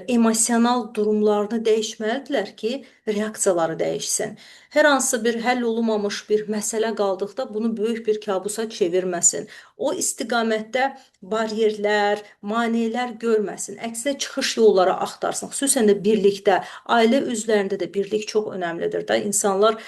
A: emosional durumlarını dəyişməlidirlər ki, reaksiyaları dəyişsin. Hər hansı bir həll olunmamış bir məsələ qaldıqda bunu böyük bir kabusa çevirməsin. O istiqamətdə bariyerlər, maneələr görməsin. Əksinə çıxış yolları axtarsın. Xüsusən də birlikdə, ailə üzvlərində də birlik çox önəmlidir də. İnsanlar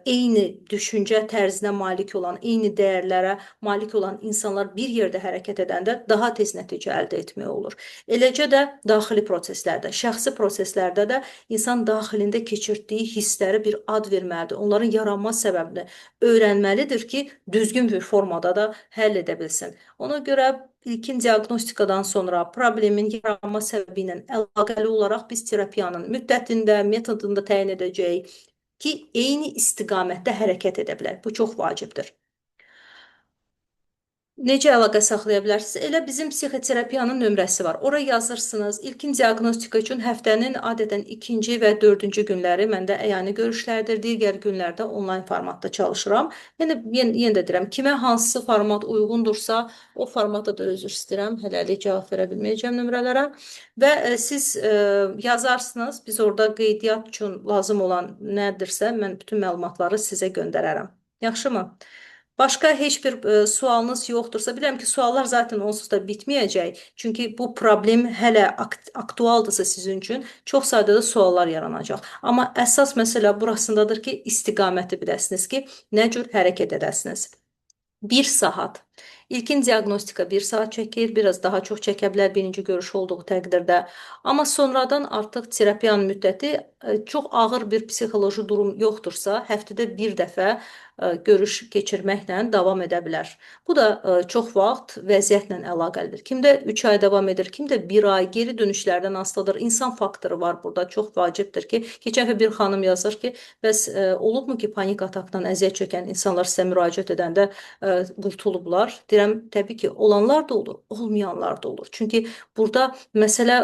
A: eyni düşüncə tərzinə malik olan, eyni dəyərlərə malik olan insanlar bir yerdə hərəkət edəndə daha tez nəticə əldə etmək olur. Eləcə də daxili proseslərdə, şəxsi proseslərdə də insan daxilində keçirtdiyi hissləri bir ad verməlidir. Onların yaranma səbəbini öyrənməlidir ki, düzgün bir formada da həll edə bilsin. Ona görə İlkin diaqnostikadan sonra problemin yaranma səbəbi ilə əlaqəli olaraq biz terapiyanın müddətində, metodunu da təyin edəcəyik ki, eyni istiqamətdə hərəkət edə bilər. Bu çox vacibdir. Necə əlaqə saxlaya bilərsiniz? Elə bizim psixoterapiyanın nömrəsi var. Ora yazırsınız. İlkin diaqnostika üçün həftənin adətən ikinci və dördüncü günləri məndə əyani görüşlərdir. Digər günlərdə onlayn formatda çalışıram. Yəni yenə də deyirəm, kimə hansı format uyğundursa, o formatda da üzr istəyirəm. Hələlik cavab verə bilməyəcəm nömrələrə. Və siz yazarsınız. Biz orada qeydiyyat üçün lazım olan nədirsə, mən bütün məlumatları sizə göndərərəm. Yaxşımı? Başqa heç bir sualınız yoxdursa, bilirəm ki, suallar zaten onsuz da bitməyəcək. Çünki bu problem hələ aktualdırsa sizin üçün, çox sayda da suallar yaranacaq. Amma əsas məsələ burasındadır ki, istiqaməti biləsiniz ki, nə cür hərəkət edəsiniz. 1 saat. İlkin diaqnostika 1 saat çəkir, biraz daha çox çəkə bilər birinci görüş olduğu təqdirdə. Amma sonradan artıq terapiyanın müddəti çox ağır bir psixoloji durum yoxdursa, həftədə bir dəfə görüş keçirməklə davam edə bilər. Bu da çox vaxt vəziyyətlə əlaqəlidir. Kimdə 3 ay davam edir, kimdə 1 ay geri dönüşlərdən asılıdır. İnsan faktoru var burada. Çox vacibdir ki, keçən dəfə bir xanım yazır ki, bəs olubmu ki, panik atakdan əziyyət çəkən insanlar sizə müraciət edəndə qurtulublar? Deyirəm, təbii ki, olanlar da olur, olmayanlar da olur. Çünki burada məsələ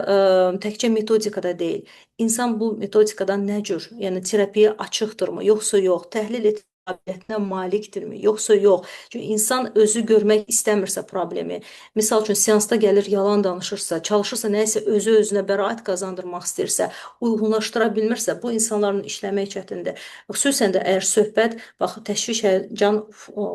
A: təkcə metodikada deyil. İnsan bu metodikadan nə cür, yəni terapiya açıqdırmı, yoxsa yox, təhlil etmə qabiliyyətinə malikdirmi, yoxsa yox. Çünki insan özü görmək istəmirsə problemi, misal üçün seansda gəlir yalan danışırsa, çalışırsa nəyisə özü özünə bəraət qazandırmaq istəyirsə, uyğunlaşdıra bilmirsə, bu insanların işləmək çətindir. Xüsusən də əgər söhbət, bax, təşviş, həyəcan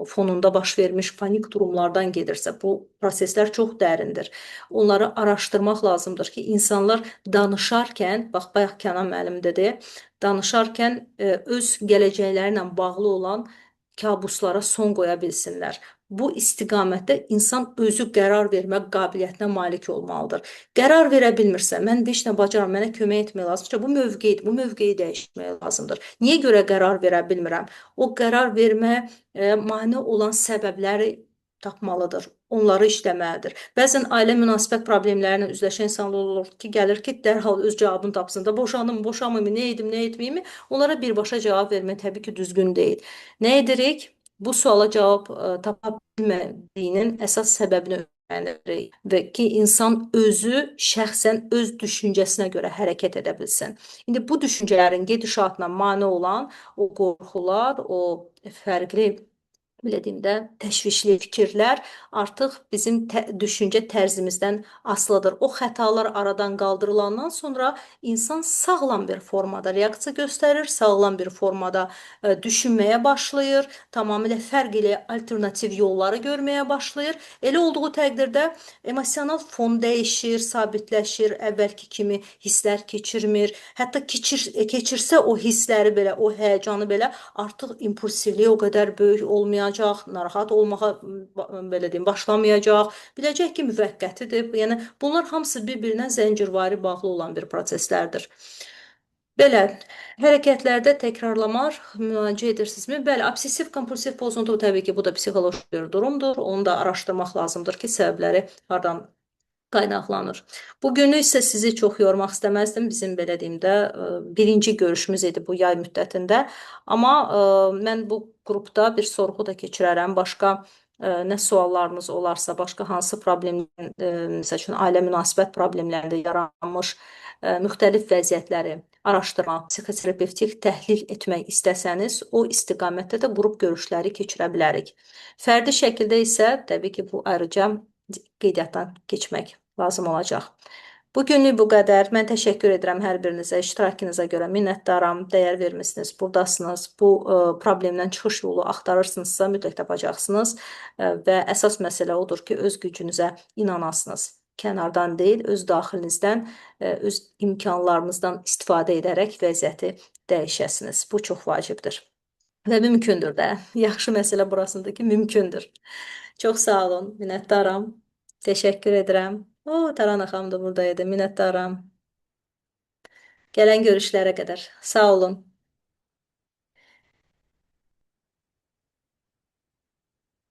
A: fonunda baş vermiş panik durumlardan gedirsə, bu proseslər çox dərindir. Onları araşdırmaq lazımdır ki, insanlar danışarkən, bax, bayaq Kənan müəllim dedi, danışarkən öz gələcəkləri ilə bağlı olan kabuslara son qoya bilsinlər. Bu istiqamətdə insan özü qərar vermə qabiliyyətinə malik olmalıdır. Qərar verə bilmirsə, mən heç nə bacaram, mənə kömək etmək lazımdır. Bu mövqeyidir, bu mövqeyi dəyişmək lazımdır. Niyə görə qərar verə bilmirəm? O qərar verməyə mane olan səbəbləri tapmalıdır. Onları işləməlidir. Bəzən ailə münasibət problemləri ilə üzləşən insanlar olur ki, gəlir ki, dərhal öz cavabını tapsın da, boşanım, boşanmayım, nə edim, nə etməyimi, onlara birbaşa cavab vermək təbii ki, düzgün deyil. Nə edirik? Bu suala cavab tapa bilmədiyinin əsas səbəbini öyrənirik və ki, insan özü şəxsən öz düşüncəsinə görə hərəkət edə bilsin. İndi bu düşüncələrin gedişatına mane olan o qorxular, o fərqli, belə deyim də, təşvişli fikirlər artıq bizim düşüncə tərzimizdən asılıdır. O xətalar aradan qaldırılandan sonra insan sağlam bir formada reaksiya göstərir, sağlam bir formada düşünməyə başlayır, tamamilə fərq ilə alternativ yolları görməyə başlayır. Elə olduğu təqdirdə emosional fon dəyişir, sabitləşir, əvvəlki kimi hisslər keçirmir. Hətta keçirsə o hissləri belə, o həyəcanı belə artıq impulsivliyi o qədər böyük olmayacaq, narahat olmağa, belə deyim, başlamayacaq. Biləcək ki, müvəqqətidir. Yəni bunlar hamısı bir-birinə zəncirvari bağlı olan bir proseslərdir. Belə, hərəkətlərdə təkrarlama müalicə edirsinizmi? Bəli, obsessiv kompulsiv pozuntu təbii ki, bu da psixoloji bir durumdur. Onu da araşdırmaq lazımdır ki, səbəbləri hardan qaynaqlanır. Bugünlük isə sizi çox yormaq istəməzdim. Bizim belə deyim də birinci görüşümüz idi bu yay müddətində. Amma mən bu qrupda bir sorğu da keçirərəm. Başqa nə suallarınız olarsa, başqa hansı problem, məsəl üçün ailə münasibət problemlərində yaranmış müxtəlif vəziyyətləri araşdırmaq, psixoterapevtik təhlil etmək istəsəniz, o istiqamətdə də qrup görüşləri keçirə bilərik. Fərdi şəkildə isə təbii ki, bu ayrıca qeydiyyatdan keçmək lazım olacaq. Bugünlük bu qədər. Mən təşəkkür edirəm hər birinizə, iştirakınıza görə minnətdaram. Dəyər vermisiniz, buradasınız. Bu problemdən çıxış yolu axtarırsınızsa, mütləq tapacaqsınız. Və əsas məsələ odur ki, öz gücünüzə inanasınız. Kənardan deyil, öz daxilinizdən, öz imkanlarınızdan istifadə edərək vəziyyəti dəyişəsiniz. Bu çox vacibdir. Və mümkündür də. Yaxşı məsələ burasındadır ki, mümkündür. Çox sağ olun, minnətdaram. Təşəkkür edirəm. O, Tarana xanım da buradaydı. Minnətdaram. Gələn görüşlərə qədər. Sağ olun.